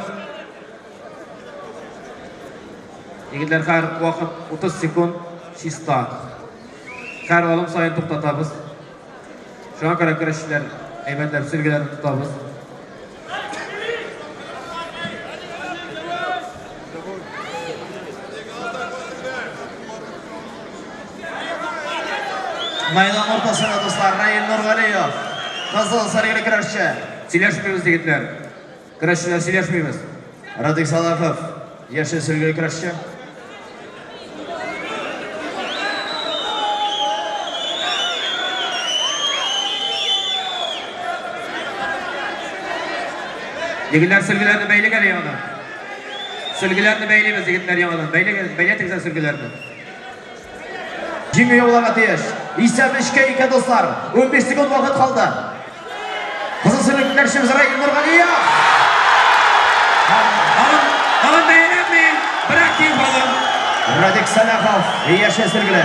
Speaker 10: Егетләр, хәр вакыт 30 секунд чиста. Һәр алым саен туктатабыз. Шуңа күрә көрәшчеләр әйбәтләп сөлгеләрне тотабыз.
Speaker 3: Мәйдан уртасында, дуслар, Раил Нургалиев. Кызыл сәргеле көрәшче.
Speaker 10: Сөйләшмибез, егетләр. Көрәшчеләр сөйләшмибез.
Speaker 3: Радик Салахов, яшел сөлгеле көрәшче.
Speaker 10: Егетләр сөлгеләрне бәйлик әле яңадан. Сөлгеләрне бәйлибез, егетләр, яңадан. Бәйлик, бәйләтегез әле сөлгеләрне.
Speaker 3: Җиңү яуларга тиеш. Исәп 3-кә 2, дуслар. 15 секунд вакыт калды. Кызыл сөлгеле көрәшчебез Раил Нургалиев.
Speaker 10: Алым, алым бәйләнми, бер актив алым.
Speaker 3: Радик Сәлахов, яшел сөлгеле.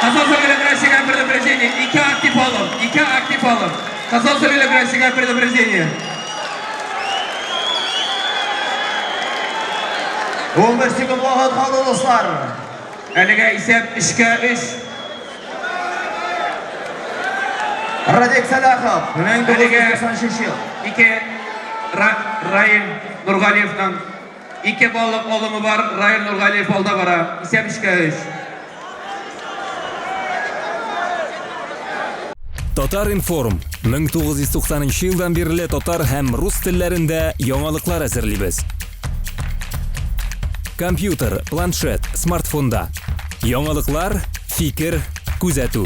Speaker 10: Кызыл сөлгеле көрәшчегә предупреждение. Ике актив алым, ике актив алым. Кызыл сөлгеле көрәшчегә предупреждение.
Speaker 3: 15 секунд вакыт калды, дуслар.
Speaker 10: Әлегә исәп 3-кә 3.
Speaker 3: Радик Сәлахов, 1993 ел.
Speaker 10: Ике Раил Нургалиевның 2 баллык алымы бар. Раил Нургалиев алда бара. Исәп 3-кә 3.
Speaker 1: Татар-информ 1990 елдан бирле татар һәм рус телләрендә яңалыклар әзерлибез. Компьютер, планшет, смартфонда. Яңалыклар, фикер, күзәтү.